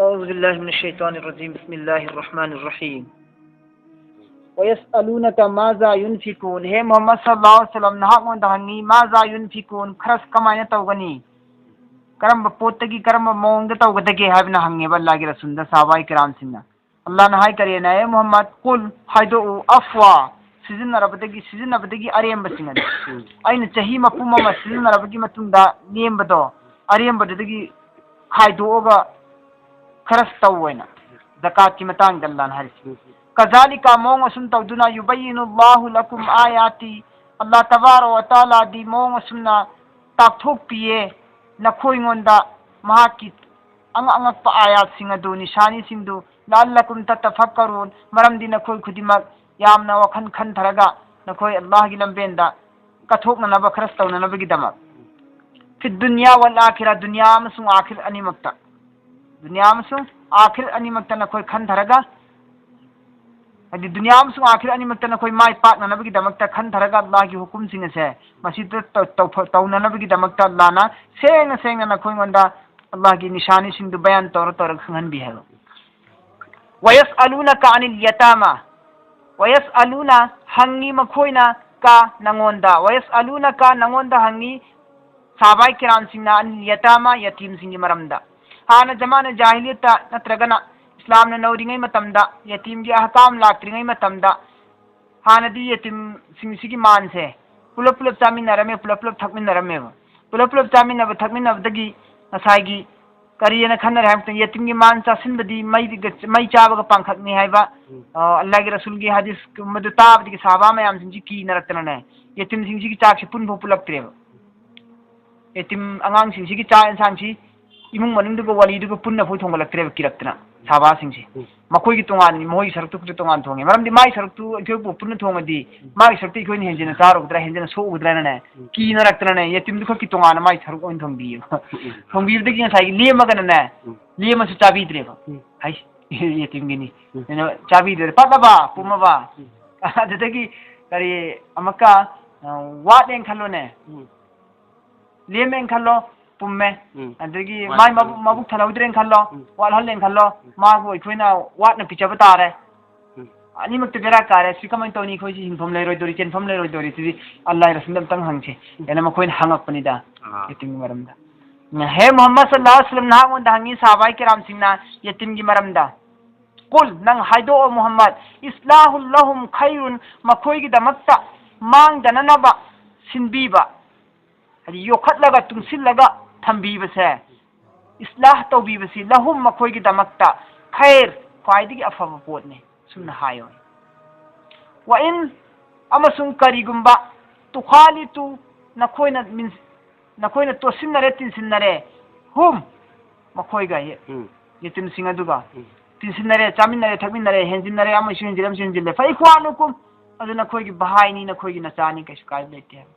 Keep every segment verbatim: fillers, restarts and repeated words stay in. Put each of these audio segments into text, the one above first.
أعوذ بالله من الشيطان الرجيم. بسم الله الرحمن الرحيم. ويسألونك ماذا ينفقون. ꯍꯦ ꯃꯨꯍꯝꯃꯗ ꯁꯜꯂꯜꯂꯥꯍꯨ ꯑꯂꯩꯍꯤ ꯋꯁꯜꯂꯝ, ꯅꯍꯥꯛꯉꯣꯟꯗ ꯍꯪꯉꯤ, ماذا ينفقون, ꯈꯔꯁ ꯀꯃꯥꯏꯅ ꯇꯧꯒꯅꯤ, ꯀꯔꯝꯕ ꯄꯣꯠꯇꯒꯤ, ꯀꯔꯝꯕ ꯃꯑꯣꯡꯗ ꯇꯧꯒꯗꯒꯦ ꯍꯥꯏꯕꯅ ꯍꯪꯉꯦꯕ ꯑꯜꯂꯥꯍꯒꯤ ꯔꯁꯨꯜꯗ ꯁꯍꯥꯕꯥꯏ ꯀꯤꯔꯥꯝꯁꯤꯡꯅ. ꯑꯜꯂꯥꯍꯅ ꯍꯥꯏ ꯀꯔꯤꯅ, "ꯑꯦ ꯃꯨꯍꯝꯃꯗ, ꯀꯨꯜ, ꯍꯥꯏꯗꯣꯛꯎ, ꯑꯐ꯭ꯋꯥ, ꯁꯤꯖꯤꯟꯅꯔꯕꯗꯒꯤ, ꯁꯤꯖꯤꯟꯅꯕꯗꯒꯤ ꯑꯔꯦꯝꯕꯁꯤꯡ ꯑꯗꯨ, ꯑꯩꯅ ꯆꯍꯤ ꯃꯄꯨꯝ ꯑꯃ ꯁꯤꯖꯤꯟꯅꯔꯕꯒꯤ ꯃꯇꯨꯡꯗ ꯂꯦꯝꯕꯗꯣ, ꯑꯔꯦꯝꯕꯗꯨꯗꯒꯤ ꯈꯥꯏꯗꯣꯛꯑꯒ ꯈꯔꯁ ꯇꯧ" ꯍꯥꯏꯅ ꯖꯀꯥꯠꯀꯤ ꯃꯇꯥꯡꯗ ꯑꯜꯂꯥꯍꯅ ꯍꯥꯏꯔꯤꯁꯤ. "ꯀꯖꯥꯂꯤꯀ, ꯃꯑꯣꯡ ꯑꯁꯨꯝ ꯇꯧꯗꯨꯅ, ꯌꯨꯕꯌꯤꯅꯨ ꯑꯜꯂꯥꯍꯨ ꯂꯀꯨꯝ ꯑꯥꯌꯥꯇꯤ, ꯑꯜꯂꯥꯍ ꯇꯕꯥꯔꯛ ꯋ ꯇꯥꯂꯥꯗꯤ ꯃꯑꯣꯡ ꯑꯁꯨꯝꯅ ꯇꯥꯛꯊꯣꯛꯄꯤꯌꯦ ꯅꯈꯣꯏꯉꯣꯟꯗ ꯃꯍꯥꯛꯀꯤ ꯑꯉꯛ ꯑꯉꯛꯄ ꯑꯥꯌꯥꯠꯁꯤꯡ ꯑꯗꯨ, ꯅꯤꯁꯥꯅꯤꯁꯤꯡꯗꯨ, ꯂꯑꯜꯂꯀꯨꯝ ꯇꯇꯐꯛꯀꯔꯨꯟ, ꯃꯔꯝꯗꯤ ꯅꯈꯣꯏ ꯈꯨꯗꯤꯡꯃꯛ ꯌꯥꯝꯅ ꯋꯥꯈꯜ ꯈꯟꯊꯔꯒ ꯅꯈꯣꯏ ꯑꯜꯂꯥꯍꯒꯤ ꯂꯝꯕꯦꯟꯗ ꯀꯠꯊꯣꯛꯅꯅꯕ, ꯈꯔꯁ ꯇꯧꯅꯅꯕꯒꯤꯗꯃꯛ꯫ ꯐꯤ ꯗꯨꯅꯤꯌꯥ ꯋꯜ ꯑꯥꯈꯤꯔꯥ, ꯗꯨꯅꯤꯌꯥ ꯑꯃꯁꯨꯡ ꯑꯥꯈꯤꯔ ꯑꯅꯤꯃꯛꯇ, ꯗꯨꯅꯤꯌꯥ ꯑꯃꯁꯨꯡ ꯑꯥꯈꯤꯔ ꯑꯅꯤꯃꯛꯇ ꯅꯈꯣꯏ ꯈꯟꯊꯔꯒ, ꯍꯥꯏꯗꯤ ꯗꯨꯅꯤꯌꯥ ꯑꯃꯁꯨꯡ ꯑꯥꯈꯤꯔ ꯑꯅꯤꯃꯛꯇ ꯅꯈꯣꯏ ꯃꯥꯏ ꯄꯥꯛꯅꯅꯕꯒꯤꯗꯃꯛꯇ ꯈꯟꯊꯔꯒ ꯑꯜꯂꯥꯍꯒꯤ ꯍꯨꯀꯨꯝꯁꯤꯡ ꯑꯁꯦ ꯃꯁꯤꯗ ꯇꯧ-, ꯇꯧ-, ꯇꯧꯅꯅꯕꯒꯤꯗꯃꯛꯇ ꯑꯜꯂꯥꯍꯅ ꯁꯦꯡꯅ ꯁꯦꯡꯅ ꯅꯈꯣꯏꯉꯣꯟꯗ ꯑꯜꯂꯥꯍꯒꯤ ꯅꯤꯁꯥꯅꯤꯁꯤꯡꯗꯨ ꯕꯌꯥꯟ ꯇꯧꯔ ꯇꯧꯔꯒ ꯈꯪꯍꯟꯕꯤ ꯍꯥꯏꯕ꯫ ꯋꯌꯁ ꯑꯂꯨꯅ ꯀ ꯑꯅꯤꯜ ꯌꯇꯥꯃꯥ, ꯋꯌꯁ ꯑꯂꯨꯅ, ꯍꯪꯉꯤ ꯃꯈꯣꯏꯅ, ꯀ ꯅꯉꯣꯟꯗ, ꯋꯌꯁ ꯑꯂꯨꯅ ꯀ ꯅꯉꯣꯟꯗ ꯍꯪꯉꯤ ꯁꯍꯥꯕꯥꯏ ꯀꯤꯔꯥꯝꯁꯤꯡꯅ, ꯑꯅꯤꯜ ꯌꯇꯥꯃꯥ, ꯌꯇꯤꯝꯁꯤꯡꯒꯤ ꯃꯔꯝꯗ꯫ ꯍꯥꯟꯅ ꯖꯃꯥꯅ ꯖꯥꯍꯤꯂꯤꯌꯠꯇ ꯅꯠꯇ꯭ꯔꯒꯅ ꯏꯁꯂꯥꯝꯅ ꯅꯧꯔꯤꯉꯩ ꯃꯇꯝꯗ, ꯌꯇꯤꯝꯒꯤ ꯑꯍꯀꯥꯝ ꯂꯥꯛꯇ꯭ꯔꯤꯉꯩ ꯃꯇꯝꯗ, ꯍꯥꯟꯅꯗꯤ ꯌꯇꯤꯝꯁꯤꯡꯁꯤꯒꯤ ꯃꯥꯟꯁꯦ ꯄꯨꯂꯞ ꯄꯨꯂꯞ ꯆꯥꯃꯤꯟꯅꯔꯝꯃꯦ, ꯄꯨꯂꯞ ꯄꯨꯂꯞ ꯊꯛꯃꯤꯟꯅꯔꯝꯃꯦꯕ꯫ ꯄꯨꯂꯞ ꯄꯨꯂꯞ ꯆꯥꯃꯤꯟꯅꯕ ꯊꯛꯃꯤꯟꯅꯕꯗꯒꯤ ꯉꯁꯥꯏꯒꯤ ꯀꯔꯤꯅ ꯈꯟꯅꯔꯦ ꯍꯥꯏꯕ ꯃꯇꯝꯗ, ꯌꯦꯇꯤꯝꯒꯤ ꯃꯥꯟ ꯆꯥꯁꯤꯟꯕꯗꯤ ꯃꯩꯒ-, ꯃꯩ ꯆꯥꯕꯒ ꯄꯥꯡꯈꯛꯅꯤ ꯍꯥꯏꯕ, ꯎꯝ꯫ ꯑ, ꯑꯜꯂꯥꯍꯒꯤ ꯔꯁꯨꯜꯒꯤ ꯍꯗꯤꯁꯀꯨꯝꯕꯗꯨ ꯇꯥꯕꯗꯒꯤ ꯁꯍꯥꯕꯥ ꯃꯌꯥꯝꯁꯤꯡꯁꯤ ꯀꯤꯅꯔꯛꯇꯅꯅꯦ, ꯌꯦꯇꯤꯝꯁꯤꯡꯁꯤꯒꯤ ꯆꯥꯛꯁꯤ ꯄꯨꯟꯐꯥꯎ ꯄꯨꯜꯂꯛꯇ꯭ꯔꯦꯕ꯫ ꯌꯦꯇꯤꯝ ꯑꯉꯥꯡꯁꯤꯡꯁꯤꯒꯤ ꯆꯥꯛ ꯌꯦꯟꯁꯥꯡꯁꯤ ꯏꯃꯨꯡ ꯃꯅꯨꯡꯗꯨꯒ ꯋꯥꯂꯤꯗꯨꯒ ꯄꯨꯟꯅ ꯐꯥꯎ ꯊꯣꯡꯒꯠꯂꯛꯇ꯭ꯔꯦꯕ, ꯀꯤꯔꯛꯇꯅ ꯁꯍꯥꯕꯥꯁꯤꯡꯁꯤ꯫ ꯎꯝ꯫ ꯃꯈꯣꯏꯒꯤ ꯇꯣꯉꯥꯟ, ꯃꯈꯣꯏꯒꯤ ꯁꯔꯨꯛꯇꯨ ꯈꯛꯇ ꯇꯣꯉꯥꯟ ꯊꯣꯡꯉꯦ꯫ ꯃꯔꯝꯗꯤ ꯃꯥꯒꯤ ꯁꯔꯨꯛꯇꯨ ꯑꯩꯈꯣꯏ ꯄꯨꯂꯞ ꯄꯨꯟꯅ ꯊꯣꯡꯉꯗꯤ ꯃꯥꯒꯤ ꯁꯔꯨꯛꯇꯨ ꯑꯩꯈꯣꯏꯅ ꯍꯦꯟꯖꯤꯟꯅ ꯆꯥꯔꯨꯒꯗ꯭ꯔꯥ, ꯍꯦꯟꯖꯤꯟꯅ ꯁꯣꯛꯎꯒꯗ꯭ꯔꯥꯅꯅꯦ, ꯎꯝ꯫ ꯀꯤꯅꯔꯛꯇꯅꯅꯦ, ꯌꯦꯇꯤꯝꯗꯨ ꯈꯛꯀꯤ ꯇꯣꯉꯥꯟꯅ ꯃꯥꯒꯤ ꯁꯔꯨꯛ ꯑꯣꯏꯅ ꯊꯣꯡꯕꯤꯌꯦꯕ꯫ ꯎꯝ꯫ ꯊꯣꯡꯕꯤꯕꯗꯒꯤ ꯉꯁꯥꯏꯒꯤ ꯂꯦꯝꯃꯒꯅꯅꯦ, ꯎꯝ꯫ ꯂꯦꯝꯃꯁꯨ ꯆꯥꯕꯤꯗ꯭ꯔꯦꯕ꯫ ꯎꯝ꯫ ꯍꯥꯏ, ꯌꯦꯇꯤꯝꯒꯤꯅꯤ꯫ ꯎꯝ꯫ ꯀꯩꯅꯣ, ꯆꯥꯕꯤꯗ꯭ꯔꯦ꯫ ꯄꯠꯂꯕ, ꯄꯨꯝꯃꯕ? ꯎꯝ꯫ ꯑꯗꯨꯗꯒꯤ ꯀꯔꯤ ꯑꯃꯨꯛꯀ, ꯑ, ꯋꯥꯠꯂꯦꯅ ꯈꯜꯂꯣꯅꯦ꯫ ꯎꯝ꯫ ꯂꯦꯝꯃꯦꯅ ꯈꯜꯂꯣ꯫ ꯄꯨꯝꯃꯦ꯫ ꯎꯝ꯫ ꯑꯗꯒꯤ ꯋꯥꯠ-, ꯃꯥꯏ ꯃꯕꯨꯛ, ꯎꯝ꯫ ꯃꯕꯨꯛ ꯊꯜꯍꯧꯗ꯭ꯔꯦꯅ ꯈꯜꯂꯣ, ꯎꯝ꯫ ꯋꯥꯠꯍꯜꯂꯦꯅ ꯈꯜꯂꯣ, ꯎꯝ꯫ ꯃꯥꯕꯨ ꯑꯩꯈꯣꯏꯅ ꯋꯥꯠꯅ ꯄꯤꯖꯕ ꯇꯥꯔꯦ꯫ ꯎꯝ꯫ ꯑꯅꯤꯃꯛꯇ ꯕꯦꯔꯥ ꯀꯥꯔꯦ꯫ ꯁꯤ ꯀꯃꯥꯏꯅ ꯇꯧꯅꯤ? ꯑꯩꯈꯣꯏꯁꯤ ꯍꯤꯡꯐꯝ ꯂꯩꯔꯣꯏꯗꯣꯔꯤ, ꯆꯦꯟꯐꯝ ꯂꯩꯔꯣꯏꯗꯣꯔꯤ꯫ ꯁꯤꯗꯤ ꯑꯜꯂꯥꯍ ꯔꯁꯨꯜꯗ ꯑꯝꯇꯪ ꯍꯪꯁꯤ꯫ ꯎꯝ꯫ ꯑꯗꯨꯅ ꯃꯈꯣꯏꯅ ꯍꯪꯉꯛꯄꯅꯤꯗ, ꯑꯥ꯫ ꯌꯦꯇꯤꯝꯒꯤ ꯃꯔꯝꯗ꯫ ꯍꯦ ꯃꯨꯍꯝꯃꯗ ꯁꯜꯂꯜꯂꯥꯍꯨ ꯑꯂꯩꯍꯤ ꯋꯥꯁꯜꯂꯝ, ꯅꯍꯥꯛꯉꯣꯟꯗ ꯍꯪꯉꯤ ꯁꯍꯥꯕꯥꯏ ꯀꯤꯔꯥꯝꯁꯤꯡꯅ ꯌꯦꯇꯤꯝꯒꯤ ꯃꯔꯝꯗ꯫ ꯀꯨꯜ, ꯅꯪ ꯍꯥꯏꯗꯣꯛꯑꯣ ꯃꯨꯍꯝꯃꯗ, ꯏꯁꯂꯥꯍꯨꯜ ꯂꯍꯨꯝ ꯈꯩꯔꯨꯟ, ꯃꯈꯣꯏꯒꯤꯗꯃꯛꯇ ꯃꯥꯡꯗꯅꯅꯕ ꯁꯤꯟꯕꯤꯕ, ꯍꯥꯏꯗꯤ ꯌꯣꯛꯈꯠꯂꯒ ꯇꯨꯡꯁꯤꯜꯂꯒ ꯊꯝꯕꯤꯕꯁꯦ, ꯏꯁꯂꯥꯍ ꯇꯧꯕꯤꯕꯁꯤ, ꯂꯍꯨꯝ, ꯃꯈꯣꯏꯒꯤꯗꯃꯛꯇ, ꯈꯩꯔ, ꯈ꯭ꯋꯥꯏꯗꯒꯤ ꯑꯐꯕ ꯄꯣꯠꯅꯤ, ꯁꯨꯝꯅ ꯍꯥꯏꯌꯣ꯫ ꯋꯥ ꯏꯟ, ꯑꯃꯁꯨꯡ ꯀꯔꯤꯒꯨꯝꯕ, ꯇꯨꯈꯥꯂꯤꯇꯨ, ꯅꯈꯣꯏꯅ ꯃꯤꯟ-, ꯅꯈꯣꯏꯅ ꯇꯣꯠꯁꯤꯟꯅꯔꯦ, ꯇꯤꯟꯁꯤꯟꯅꯔꯦ, ꯍꯨꯝ, ꯃꯈꯣꯏꯒ, ꯎꯝ꯫ ꯌꯦꯇꯤꯝꯁꯤꯡ ꯑꯗꯨꯒ, ꯎꯝ꯫ ꯇꯤꯟꯁꯤꯟꯅꯔꯦ, ꯆꯥꯃꯤꯟꯅꯔꯦ, ꯊꯛꯃꯤꯟꯅꯔꯦ, ꯍꯦꯟꯖꯤꯟꯅꯔꯦ, ꯑꯃꯁꯨ ꯍꯦꯟꯖꯤꯜꯂꯦ, ꯑꯃꯁꯨ ꯍꯦꯟꯖꯤꯜꯂꯦ, ꯐꯩꯈ꯭ꯋꯥꯅꯨꯀꯨꯝ, ꯑꯗꯨ ꯅꯈꯣꯏꯒꯤ ꯚꯥꯏꯅꯤ, ꯅꯈꯣꯏꯒꯤ ꯅꯆꯥꯅꯤ, ꯀꯩꯁꯨ ꯀꯥꯏꯕ ꯂꯩꯇꯦ ꯍꯥꯏꯕ꯫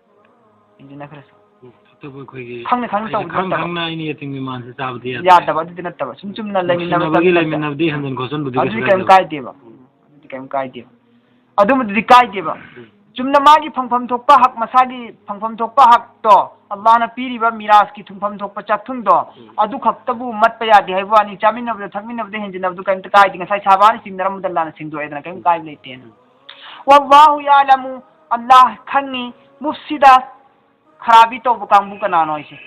ꯍꯦꯟꯖꯤꯟꯅꯈ꯭ꯔꯁꯨ꯫ ꯎꯝ, ꯑꯇꯣꯞꯄ ꯑꯩꯈꯣꯏꯒꯤ ꯈꯪꯅ ꯈꯪꯅ ꯍꯥꯏꯗꯤ ꯇꯧꯕꯗꯤ ꯈꯪ ꯅꯠꯇꯕ꯫ ꯈꯪꯅ ꯑꯩꯅ ꯌꯦꯇꯤꯝꯒꯤ ꯃꯥꯟꯁꯦ ꯆꯥꯕꯗꯤ ꯌꯥꯗ꯭ꯔꯦ꯫ ꯌꯥꯗꯕ, ꯑꯗꯨꯗꯤ ꯅꯠꯇꯕ꯫ ꯁꯨꯝ ꯆꯨꯝꯅ ꯂꯩꯃꯤꯟꯅꯕ ꯅꯨꯡꯁꯤꯅꯕꯒꯤ ꯆꯠꯃꯤꯟꯅꯕ ꯂꯩꯃꯤꯟꯅꯕꯗꯤ ꯍꯦꯟꯖꯤꯟ ꯈꯣꯠꯆꯤꯟꯕꯗꯤ ꯀꯩꯁꯨ ꯑꯗꯨꯗꯤ ꯀꯩꯝ ꯀꯥꯏꯗꯦꯕ꯫ ꯀꯥꯏꯗꯦꯕ꯫ ꯎꯝ꯫ ꯑꯗꯨꯗꯤ ꯀꯩꯝ ꯀꯥꯏꯗꯦꯕ꯫ ꯎꯝ꯫ ꯆꯨꯝꯅ ꯃꯥꯒꯤ ꯐꯪꯐꯝ ꯊꯣꯛꯄ ꯍꯛ, ꯃꯁꯥꯒꯤ ꯐꯪꯐꯝ ꯊꯣꯛꯄ ꯍꯛꯇꯣ, ꯑꯜꯂꯥꯍꯅ ꯄꯤꯔꯤꯕ ꯃꯤꯔꯥꯁꯀꯤ ꯊꯨꯡꯐꯝ ꯊꯣꯛꯄ ꯆꯥꯛꯊꯨꯡꯗꯣ, ꯎꯝ꯫ ꯑꯗꯨ ꯈꯛꯇꯕꯨ ꯃꯠꯄ ꯌꯥꯗꯦ ꯍꯥꯏꯕ ꯋꯥꯅꯤ꯫ ꯆꯥꯃꯤꯟꯅꯕꯗ ꯊꯛꯃꯤꯟꯅꯕꯗ ꯍꯦꯟꯖꯤꯟꯅꯕꯗꯨ ꯀꯩꯝꯇ ꯀꯥꯏꯗꯦ꯫ ꯉꯁꯥꯏ ꯁꯍꯥꯕꯥꯅ ꯆꯤꯡꯅꯔꯝꯕꯗ ꯑꯜꯂꯥꯍꯅ ꯁꯦꯡꯗꯣꯛꯑꯦꯗꯅ, ꯀꯩꯝ ꯀꯥꯏꯕ ꯂꯩꯇꯦꯅ꯫ ꯎꯝ꯫ ꯋꯥꯜꯂꯥꯍꯨ ꯌꯥꯂꯃꯨ, ꯑꯜꯂꯥꯍ ꯈꯪꯉꯤ, ꯃꯨꯐꯁꯤꯗ, ꯈꯔꯥꯕꯤ ꯇꯧꯕ ꯀꯥꯡꯕꯨ ꯀꯅꯥꯅꯣ ꯍꯥꯏꯁꯦ?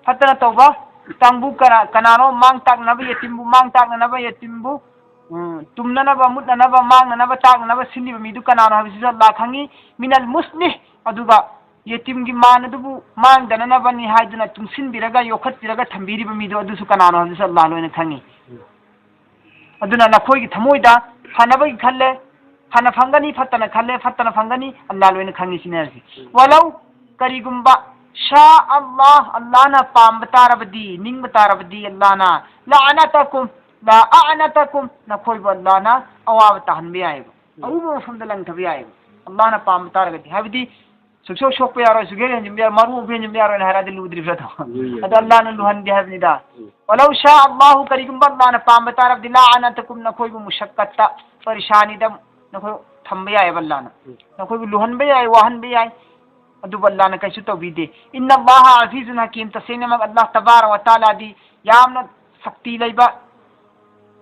ꯐꯠꯇꯅ ꯇꯧꯕ ꯀꯥꯡꯕꯨ ꯀꯅꯥ-, ꯀꯅꯥꯅꯣ? ꯃꯥꯡ ꯇꯥꯛꯅꯅꯕ ꯌꯦꯇꯤꯝꯕꯨ, ꯃꯥꯡ ꯇꯥꯛꯅꯅꯕ ꯌꯦꯇꯤꯝꯕꯨ, ꯎꯝ, ꯇꯨꯝꯅꯅꯕ, ꯃꯨꯠꯅꯅꯕ, ꯃꯥꯡꯅꯅꯕ, ꯇꯥꯛꯅꯅꯕ ꯁꯤꯜꯂꯤꯕ ꯃꯤꯗꯨ ꯀꯅꯥꯅꯣ ꯍꯥꯏꯕꯁꯤꯁꯨ ꯑꯜꯂꯥꯍ ꯈꯪꯉꯤ꯫ ꯃꯤꯅꯜ ꯃꯨꯁꯂꯤꯍ, ꯑꯗꯨꯒ ꯌꯦꯇꯤꯝꯒꯤ ꯃꯥꯟ ꯑꯗꯨꯕꯨ ꯃꯥꯡꯗꯅꯅꯕꯅꯤ ꯍꯥꯏꯗꯨꯅ ꯇꯨꯡꯁꯤꯟꯕꯤꯔꯒ, ꯌꯣꯛꯈꯠꯄꯤꯔꯒ ꯊꯝꯕꯤꯔꯤꯕ ꯃꯤꯗꯨ ꯑꯗꯨꯁꯨ ꯀꯅꯥꯅꯣ ꯍꯥꯏꯕꯁꯨ ꯑꯜꯂꯥꯍ ꯂꯣꯏꯅ ꯈꯪꯉꯤ꯫ ꯑꯗꯨꯅ ꯅꯈꯣꯏꯒꯤ ꯊꯃꯣꯏꯗ ꯐꯅꯕꯒꯤ ꯈꯜꯂꯦ, ꯐꯅ ꯐꯪꯒꯅꯤ, ꯐꯠꯇꯅ ꯈꯜꯂꯦ, ꯐꯠꯇꯅ ꯐꯪꯒꯅꯤ, ꯑꯜꯂꯥꯍ ꯂꯣꯏꯅ ꯈꯪꯉꯤ ꯁꯤꯅꯦ ꯍꯥꯏꯁꯦ꯫ ꯎꯝ꯫ ꯋꯥꯂꯧ, ꯀꯔꯤꯒꯨꯝꯕ, ꯁꯥ ꯑꯜꯂꯥꯍ, ꯑꯜꯂꯥꯍꯅ ꯄꯥꯝꯕ ꯇꯥꯔꯕꯗꯤ, ꯅꯤꯡꯕ ꯇꯥꯔꯕꯗꯤ, ꯑꯜꯂꯥꯍꯅ, ꯂꯥ ꯑꯅꯥꯇꯀꯨꯝ, ꯂꯥ ꯑꯅꯥꯇꯀꯨꯝ, ꯅꯈꯣꯏꯕꯨ ꯑꯜꯂꯥꯍꯅ ꯑꯋꯥꯕ ꯇꯥꯍꯟꯕ ꯌꯥꯏꯑꯕ꯫ ꯎꯝ꯫ ꯑꯔꯨꯕ ꯃꯐꯝꯗ ꯂꯪꯊꯕ ꯌꯥꯏꯑꯕ꯫ ꯑꯜꯂꯥꯍꯅ ꯄꯥꯝꯕ ꯇꯥꯔꯒꯗꯤ, ꯍꯥꯏꯕꯗꯤ, ꯁꯨꯛꯁꯣꯛ ꯁꯣꯛꯄ ꯌꯥꯔꯣꯏ, ꯁꯨꯛꯍꯦꯟ ꯍꯦꯟꯖꯤꯟꯕ ꯌꯥꯔꯣꯏ, ꯃꯔꯨ ꯑꯃ ꯍꯦꯟꯖꯤꯟꯕ ꯌꯥꯔꯣꯏꯅ ꯍꯥꯏꯔꯛꯑꯗꯤ ꯂꯨꯗ꯭ꯔꯤꯕ꯭ꯔꯥ ꯑꯗꯣ? ꯂꯨꯏꯌꯦ, ꯑꯗꯣ ꯂꯨꯏꯌꯦ꯫ ꯑꯜꯂꯥꯍꯅ ꯂꯨꯍꯟꯗꯦ ꯍꯥꯏꯕꯅꯤꯗ꯫ ꯎꯝ꯫ ꯋꯥꯂꯧ ꯁꯥ ꯑꯜꯂꯥꯍꯨ, ꯀꯔꯤꯒꯨꯝꯕ ꯑꯜꯂꯥꯍꯅ ꯄꯥꯝꯕ ꯇꯥꯔꯕꯗꯤ, ꯂꯥ ꯑꯅꯥꯇꯀꯨꯝ, ꯅꯈꯣꯏꯕꯨ ꯃꯨꯁꯛꯀꯠꯇ, ꯄꯔꯤꯁꯥꯅꯤꯗ ꯅꯈꯣꯏ ꯊꯝꯕ ꯌꯥꯏꯑꯕ ꯑꯜꯂꯥꯍꯅ꯫ ꯎꯝ꯫ ꯅꯈꯣꯏꯕꯨ ꯂꯨꯍꯟꯕ ꯌꯥꯏ, ꯋꯥꯍꯟꯕ ꯌꯥꯏ꯫ ꯑꯗꯨꯕꯨ ꯑꯜꯂꯥꯍꯅ ꯀꯩꯁꯨ ꯇꯧꯕꯤꯗꯦ꯫ "ꯏꯟꯅ ꯑꯜꯂꯥꯍ ꯑꯖꯤꯖꯨꯟ ꯍꯀꯤꯝ", ꯇꯁꯦꯡꯅꯃꯛ ꯑꯜꯂꯥꯍ ꯇꯕꯥꯔꯛ ꯋ ꯇꯥꯂꯥꯗꯤ ꯌꯥꯝꯅ ꯁꯛꯇꯤ ꯂꯩꯕ,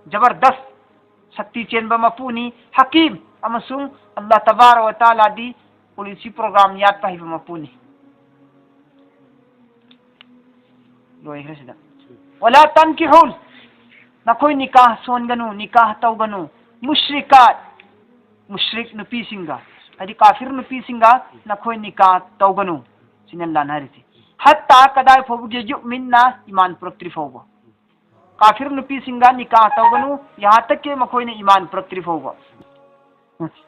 ꯖꯕꯔꯗꯁ, ꯁꯛꯇꯤ ꯆꯦꯟꯕ ꯃꯄꯨꯅꯤ꯫ ꯍꯀꯤꯝ, ꯑꯃꯁꯨꯡ ꯑꯜꯂꯥꯍ ꯇꯕꯥꯔꯛ ꯋ ꯇꯥꯂꯥꯗꯤ ꯄꯣꯂꯤꯁꯤ ꯄ꯭ꯔꯣꯒ꯭ꯔꯥꯝ ꯌꯥꯠꯄ ꯍꯩꯕ ꯃꯄꯨꯅꯤ꯫ ꯂꯣꯏꯈ꯭ꯔꯦ ꯁꯤꯗ꯫ "ꯋꯂꯥ ꯇꯟꯀꯤꯍꯨꯜ", ꯅꯈꯣꯏ ꯅꯤꯀꯥꯍ ꯁꯣꯟꯒꯅꯨ, ꯅꯤꯀꯥꯍ ꯇꯧꯒꯅꯨ, "ꯃꯨꯁ꯭ꯔꯤꯀꯥꯠ", ꯃꯨꯁ꯭ꯔꯤꯛ ꯅꯨꯄꯤꯁꯤꯡꯒ, ꯍꯥꯏꯗꯤ ꯀꯥꯐꯤꯔ ꯅꯨꯄꯤꯁꯤꯡꯒ ꯅꯈꯣꯏ ꯅꯤꯀꯥꯍ ꯇꯧꯒꯅꯨ꯫ ꯁꯤꯅ ꯑꯜꯂꯥꯍꯅ ꯍꯥꯏꯔꯤꯁꯤ꯫ "ꯍꯠꯇꯥ", ꯀꯗꯥꯏ ꯐꯥꯎꯕꯒꯤ? "ꯌꯨꯛꯃꯤꯟꯅ", ꯏꯃꯥꯟ ꯄꯨꯔꯛꯇ꯭ꯔꯤ ꯐꯥꯎꯕ꯫ ꯀꯥꯐꯤꯔ ꯅꯨꯄꯤꯁꯤꯡꯒ ꯅꯤꯀꯥꯍ ꯇꯧꯒꯅꯨ, "ꯌꯍꯥ ꯇꯛ ꯀꯤ", ꯃꯈꯣꯏꯅ ꯏꯃꯥꯟ ꯄꯨꯔꯛꯇ꯭ꯔꯤ ꯐꯥꯎꯕ꯫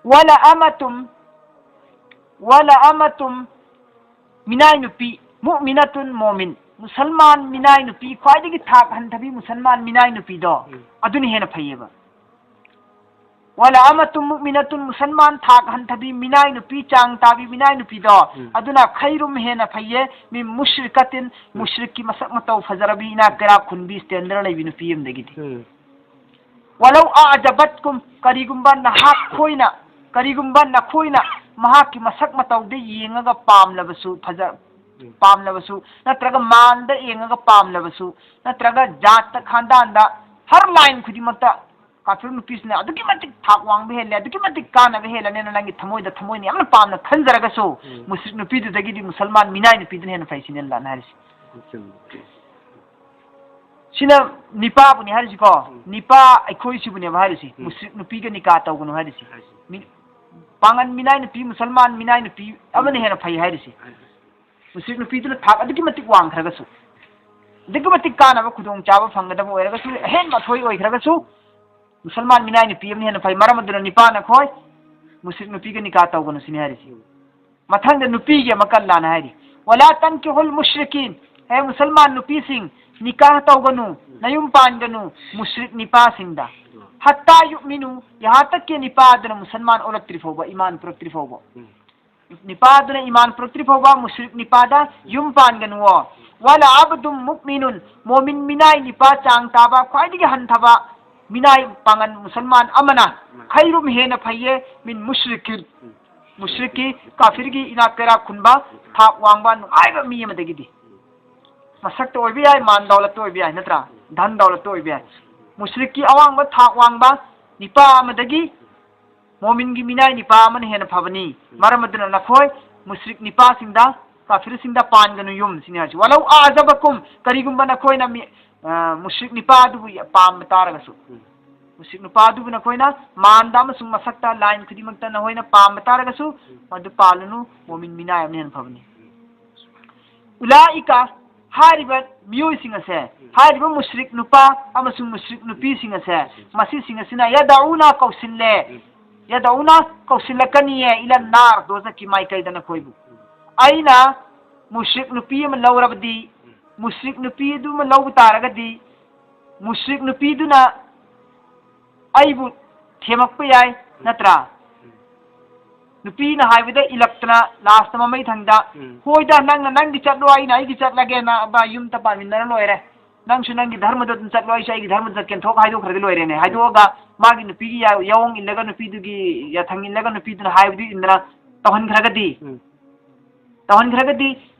"ꯋꯂ ꯑꯃꯇꯨꯝ", "ꯋꯂ ꯑꯃꯇꯨꯝ", ꯃꯤꯅꯥꯏ ꯅꯨꯄꯤ, "ꯃꯨꯑꯃꯤꯅꯇꯨꯟ", ꯃꯣꯃꯤꯟ, ꯃꯨꯁꯜꯃꯥꯟ ꯃꯤꯅꯥꯏ ꯅꯨꯄꯤ, ꯈ꯭ꯋꯥꯏꯗꯒꯤ ꯊꯥꯛ ꯍꯟꯊꯕꯤ ꯃꯨꯁꯜꯃꯥꯟ ꯃꯤꯅꯥꯏ ꯅꯨꯄꯤꯗꯣ, ꯎꯝ꯫ ꯑꯗꯨꯅ ꯍꯦꯟꯅ ꯐꯩꯌꯦꯕ꯫ "ꯋꯂ ꯑꯃꯇꯨꯝ ꯃꯨꯑꯃꯤꯅꯇꯨꯟ", ꯃꯨꯁꯜꯃꯥꯟ ꯊꯥꯛ ꯍꯟꯊꯕꯤ ꯃꯤꯅꯥꯏ ꯅꯨꯄꯤ, ꯆꯥꯡ ꯇꯥꯕꯤ ꯃꯤꯅꯥꯏ ꯅꯨꯄꯤꯗꯣ, ꯎꯝ꯫ ꯑꯗꯨꯅ "ꯈꯩꯔꯨꯝ", ꯍꯦꯟꯅ ꯐꯩꯌꯦ, "ꯃꯤꯟ ꯃꯨꯁ꯭ꯔꯤꯀꯥꯇꯤꯟ", ꯎꯝ꯫ ꯃꯨꯁ꯭ꯔꯤꯛꯀꯤ ꯃꯁꯛ ꯃꯇꯧ ꯐꯖꯔꯕꯤ, ꯏꯅꯥꯛ ꯀꯩꯔꯥꯛ ꯈꯨꯟꯕꯤ, ꯁ꯭ꯇꯦꯟꯗꯔ ꯂꯩꯕꯤ ꯅꯨꯄꯤ ꯑꯃꯗꯒꯤꯗꯤ꯫ ꯎꯝ꯫ "ꯋꯂꯧ ꯑꯑꯖꯕꯠꯀꯨꯝ", ꯀꯔꯤꯒꯨꯝꯕ ꯅꯍꯥꯛ ꯈꯣꯏꯅ, ꯀꯔꯤꯒꯨꯝꯕ ꯅꯈꯣꯏꯅ ꯃꯍꯥꯛꯀꯤ ꯃꯁꯛ ꯃꯇꯧꯗ ꯌꯦꯡꯉꯒ ꯄꯥꯝꯂꯕꯁꯨ, ꯐꯖ-, ꯎꯝ꯫ ꯄꯥꯝꯂꯕꯁꯨ, ꯅꯠꯇ꯭ꯔꯒ ꯃꯥꯟꯗ ꯌꯦꯡꯉꯒ ꯄꯥꯝꯂꯕꯁꯨ, ꯅꯠꯇ꯭ꯔꯒ ꯖꯥꯠꯇ, ꯈꯥꯟꯗꯥꯟꯗ, ꯍꯔ ꯂꯥꯏꯟ ꯈꯨꯗꯤꯡꯃꯛꯇ ꯀꯥꯐꯤꯔ ꯅꯨꯄꯤꯁꯤꯅ ꯑꯗꯨꯛꯀꯤ ꯃꯇꯤꯛ ꯊꯥꯛ ꯋꯥꯡꯕ ꯍꯦꯜꯂꯦ, ꯑꯗꯨꯛꯀꯤ ꯃꯇꯤꯛ ꯀꯥꯟꯅꯕ ꯍꯦꯜꯂꯅꯦꯅ ꯅꯪꯒꯤ ꯊꯃꯣꯏꯗ, ꯊꯃꯣꯏꯅ ꯌꯥꯝꯅ ꯄꯥꯝꯅ ꯈꯟꯖꯔꯒꯁꯨ, ꯎꯝ꯫ ꯃꯨꯁ꯭ꯔꯤꯛ ꯅꯨꯄꯤꯗꯨꯗꯒꯤꯗꯤ ꯃꯨꯁꯜꯃꯥꯟ ꯃꯤꯅꯥꯏ ꯅꯨꯄꯤꯗꯨꯅ ꯍꯦꯟꯅ ꯐꯩ ꯁꯤꯅꯦ ꯑꯜꯂꯥꯍꯅ ꯍꯥꯏꯔꯤꯁꯤ꯫ ꯎꯝ꯫ ꯁꯤꯅ ꯅꯤꯄꯥꯕꯨꯅꯦ ꯍꯥꯏꯔꯤꯁꯤꯀꯣ꯫ ꯎꯝ꯫ ꯅꯤꯄꯥ ꯑꯩꯈꯣꯏꯁꯤꯕꯨꯅꯦꯕ ꯍꯥꯏꯔꯤꯁꯤ꯫ ꯎꯝ꯫ ꯃꯨꯁ꯭ꯔꯤꯛ ꯅꯨꯄꯤꯒ ꯅꯤꯀꯥ ꯇꯧꯒꯅꯨ ꯍꯥꯏꯔꯤꯁꯤ꯫ ꯍꯥꯏꯁꯤ꯫ ꯃꯤ-, ꯄꯥꯉꯟ ꯃꯤꯅꯥꯏ ꯅꯨꯄꯤ, ꯃꯨꯁꯜꯃꯥꯟ ꯃꯤꯅꯥꯏ ꯅꯨꯄꯤ ꯑꯃꯅ ꯎꯝ꯫ ꯍꯦꯟꯅ ꯐꯩ ꯍꯥꯏꯔꯤꯁꯤ꯫ ꯍꯥꯏꯁꯤ꯫ ꯃꯨꯁ꯭ꯔꯤꯛ ꯅꯨꯄꯤꯗꯨꯅ ꯊꯥꯛ ꯑꯗꯨꯛꯀꯤ ꯃꯇꯤꯛ ꯋꯥꯡꯈ꯭ꯔꯒꯁꯨ, ꯑꯗꯨꯛꯀꯤ ꯃꯇꯤꯛ ꯀꯥꯟꯅꯕ ꯈꯨꯗꯣꯡꯆꯥꯕ ꯐꯪꯒꯗꯕ ꯑꯣꯏꯔꯒꯁꯨ, ꯑꯍꯦꯟꯕ ꯑꯊꯣꯏ ꯑꯣꯏꯈ꯭ꯔꯒꯁꯨ, ꯃꯨꯁꯜꯃꯥꯟ ꯃꯤꯅꯥꯏ ꯅꯨꯄꯤ ꯑꯃꯅ ꯍꯦꯟꯅ ꯐꯩ꯫ ꯃꯔꯝ ꯑꯗꯨꯅ ꯅꯤꯄꯥꯅ ꯈꯣꯏ ꯃꯨꯁ꯭ꯔꯤꯛ ꯅꯨꯄꯤꯒ ꯅꯤꯀꯥ ꯇꯧꯒꯅꯨ ꯁꯤꯅꯤ ꯍꯥꯏꯔꯤꯁꯤ꯫ ꯃꯊꯪꯗ ꯅꯨꯄꯤꯒꯤ ꯑꯃ ꯀꯜꯂꯥꯅ ꯍꯥꯏꯔꯤ, "ꯋꯂꯥ ꯇꯟꯀꯤꯍꯨꯜ ꯃꯨꯁ꯭ꯔꯤꯀꯤꯟ", ꯍꯦ ꯃꯨꯁꯜꯃꯥꯟ ꯅꯨꯄꯤꯁꯤꯡ, ꯅꯤꯀꯥ ꯇꯧꯒꯅꯨ, ꯅꯌꯨꯝ ꯄꯥꯟꯒꯅꯨ ꯃꯨꯁ꯭ꯔꯤꯛ ꯅꯤꯄꯥꯁꯤꯡꯗ꯫ "ꯍꯠꯇꯥ ꯌꯨꯛꯃꯤꯅꯨ", ꯌꯍꯥ ꯇꯛ ꯀꯤ ꯅꯤꯄꯥꯗꯨꯅ ꯃꯨꯁꯜꯃꯥꯟ ꯑꯣꯜꯂꯛꯇ꯭ꯔꯤ ꯐꯥꯎꯕ, ꯏꯃꯥꯟ ꯄꯨꯔꯛꯇ꯭ꯔꯤ ꯐꯥꯎꯕ꯫ ꯎꯝ꯫ ꯅꯤꯄꯥꯗꯨꯅ ꯏꯃꯥꯟ ꯄꯨꯔꯛꯇ꯭ꯔꯤ ꯐꯥꯎꯕ ꯃꯨꯁ꯭ꯔꯤꯛ ꯅꯤꯄꯥꯗ ꯌꯨꯝ ꯄꯥꯟꯒꯅꯨꯋꯣ꯫ "ꯋꯂꯥ ꯑꯕꯗꯨꯝ ꯃꯨꯛꯃꯤꯅꯨꯟ", ꯃꯣꯃꯤꯟ ꯃꯤꯅꯥꯏ ꯅꯤꯄꯥ ꯆꯥꯡ ꯇꯥꯕ, ꯈ꯭ꯋꯥꯏꯗꯒꯤ ꯍꯟꯊꯕ ꯃꯤꯅꯥꯏ ꯄꯥꯉꯟ ꯃꯨꯁꯜꯃꯥꯟ ꯑꯃꯅ, ꯎꯝ꯫ "ꯈꯩꯔꯨꯝ", ꯍꯦꯟꯅ ꯐꯩꯌꯦ, "ꯃꯤꯟ ꯃꯨꯁ꯭ꯔꯤꯀꯤꯟ", ꯎꯝ꯫ ꯃꯨꯁ꯭ꯔꯤꯛꯀꯤ, ꯀꯥꯐꯤꯔꯒꯤ ꯏꯅꯥꯛ ꯀꯩꯔꯥꯛ ꯈꯨꯟꯕ, ꯊꯥꯛ ꯋꯥꯡꯕ, ꯅꯨꯡꯉꯥꯏꯕ ꯃꯤ ꯑꯃꯗꯒꯤꯗꯤ꯫ ꯃꯁꯛꯇ ꯑꯣꯏꯕ ꯌꯥꯏ, ꯃꯥꯟ ꯗꯧꯂꯠꯇ ꯑꯣꯏꯕ ꯌꯥꯏ, ꯅꯠꯇ꯭ꯔꯥ? ꯙꯟ ꯗꯧꯂꯠꯇ ꯑꯣꯏꯕ ꯌꯥꯏ꯫ ꯃꯨꯁ꯭ꯔꯤꯛꯀꯤ ꯑꯋꯥꯡꯕ ꯊꯥꯛ ꯋꯥꯡꯕ ꯅꯤꯄꯥ ꯑꯃꯗꯒꯤ ꯃꯣꯃꯤꯟꯒꯤ ꯃꯤꯅꯥꯏ ꯅꯤꯄꯥ ꯑꯃꯅ ꯍꯦꯟꯅ ꯐꯕꯅꯤ꯫ ꯃꯔꯝ ꯑꯗꯨꯅ ꯅꯈꯣꯏ ꯃꯨꯁ꯭ꯔꯤꯛ ꯅꯤꯄꯥꯁꯤꯡꯗ, ꯀꯥꯐꯤꯔꯁꯤꯡꯗ ꯄꯥꯟꯒꯅꯨ ꯌꯨꯝ, ꯁꯤꯅꯤ ꯍꯥꯏꯁꯤ꯫ ꯋꯥꯂꯧ ꯑꯥꯖꯕꯀꯨꯝ, ꯀꯔꯤꯒꯨꯝꯕ ꯅꯈꯣꯏꯅ ꯃꯤ-, ꯑ, ꯃꯨꯁ꯭ꯔꯤꯛ ꯅꯤꯄꯥ ꯑꯗꯨꯕꯨ ꯄꯥꯝꯕ ꯇꯥꯔꯒꯁꯨ꯫ ꯃꯨꯁ꯭ꯔꯤꯛ ꯅꯨꯄꯥ ꯑꯗꯨꯕꯨ ꯅꯈꯣꯏꯅ ꯃꯥꯟꯗ ꯑꯃꯁꯨꯡ ꯃꯁꯛꯇ line ꯈꯨꯗꯤꯡꯃꯛꯇ ꯅꯈꯣꯏꯅ ꯄꯥꯝꯕ ꯇꯥꯔꯒꯁꯨ, ꯃꯗꯨ ꯄꯥꯜꯂꯨꯅꯨ, ꯃꯣꯃꯤꯟ ꯃꯤꯅꯥꯏ ꯑꯃꯅ ꯍꯦꯟꯅ ꯐꯕꯅꯤ꯫ ꯎꯂꯥꯏꯀ, ꯍꯥꯏꯔꯤꯕ ꯃꯤꯑꯣꯏꯁꯤꯡ ꯑꯁꯦ, ꯍꯥꯏꯔꯤꯕ ꯃꯨꯁ꯭ꯔꯤꯛ ꯅꯨꯄꯥ ꯑꯃꯁꯨꯡ ꯃꯨꯁ꯭ꯔꯤꯛ ꯅꯨꯄꯤꯁꯤꯡ ꯑꯁꯦ, ꯃꯁꯤꯁꯤꯡ ꯑꯁꯤꯅ ꯌꯗꯎꯅ ꯀꯧꯁꯤꯜꯂꯦ, ꯌꯗꯎꯅ ꯀꯧꯁꯤꯜꯂꯛꯀꯅꯤꯌꯦ, ꯏꯂꯟ ꯅꯥꯔ, ꯗꯣꯖꯈꯀꯤ ꯃꯥꯏꯀꯩꯗ ꯅꯈꯣꯏꯕꯨ꯫ ꯑꯩꯅ ꯃꯨꯁ꯭ꯔꯤꯛ ꯅꯨꯄꯤ ꯑꯃ ꯂꯧꯔꯕꯗꯤ, ꯃꯨꯁ꯭ꯔꯤꯛ ꯅꯨꯄꯤ ꯑꯗꯨꯃ ꯂꯧꯕ ꯇꯥꯔꯒꯗꯤ, ꯃꯨꯁ꯭ꯔꯤꯛ ꯅꯨꯄꯤꯗꯨꯅ ꯑꯩꯕꯨ ꯊꯦꯝꯃꯛꯄ ꯌꯥꯏ, ꯅꯠꯇ꯭ꯔꯥ? ꯅꯨꯄꯤꯅ ꯍꯥꯏꯕꯗ ꯏꯜꯂꯛꯇꯅ last ꯃꯃꯩ ꯊꯪꯗ, ꯎꯝ꯫ "ꯍꯣꯏꯗ, ꯅꯪꯅ ꯅꯪꯒꯤ ꯆꯠꯂꯣ, ꯑꯩꯅ ꯑꯩꯒꯤ ꯆꯠꯂꯒꯦꯅ ꯑꯕ ꯌꯨꯝꯗ ꯄꯥꯟꯃꯤꯟꯅꯔ ꯂꯣꯏꯔꯦ꯫ ꯅꯪꯁꯨ ꯅꯪꯒꯤ ꯙꯔꯃꯗ ꯑꯗꯨꯝ ꯆꯠꯂꯣ, ꯑꯩꯁꯨ ꯑꯩꯒꯤ ꯙꯔꯃꯗ ꯆꯠꯀꯦꯅ" ꯊꯣꯛ ꯍꯥꯏꯗꯣꯛꯈ꯭ꯔꯗꯤ ꯂꯣꯏꯔꯦꯅꯦ꯫ ꯍꯥꯏꯗꯣꯛꯑꯒ ꯃꯥꯒꯤ ꯅꯨꯄꯤꯒꯤ ꯌꯥ-, ꯌꯥꯑꯣꯡ ꯏꯜꯂꯒ, ꯅꯨꯄꯤꯗꯨꯒꯤ ꯌꯥꯊꯪ ꯏꯜꯂꯒ, ꯅꯨꯄꯤꯗꯨꯅ ꯍꯥꯏꯕꯗꯨ ꯏꯟꯗꯅ ꯇꯧꯍꯟꯈ꯭ꯔꯒꯗꯤ, ꯎꯝ꯫ ꯇꯧꯍꯟꯈ꯭ꯔꯒꯗꯤ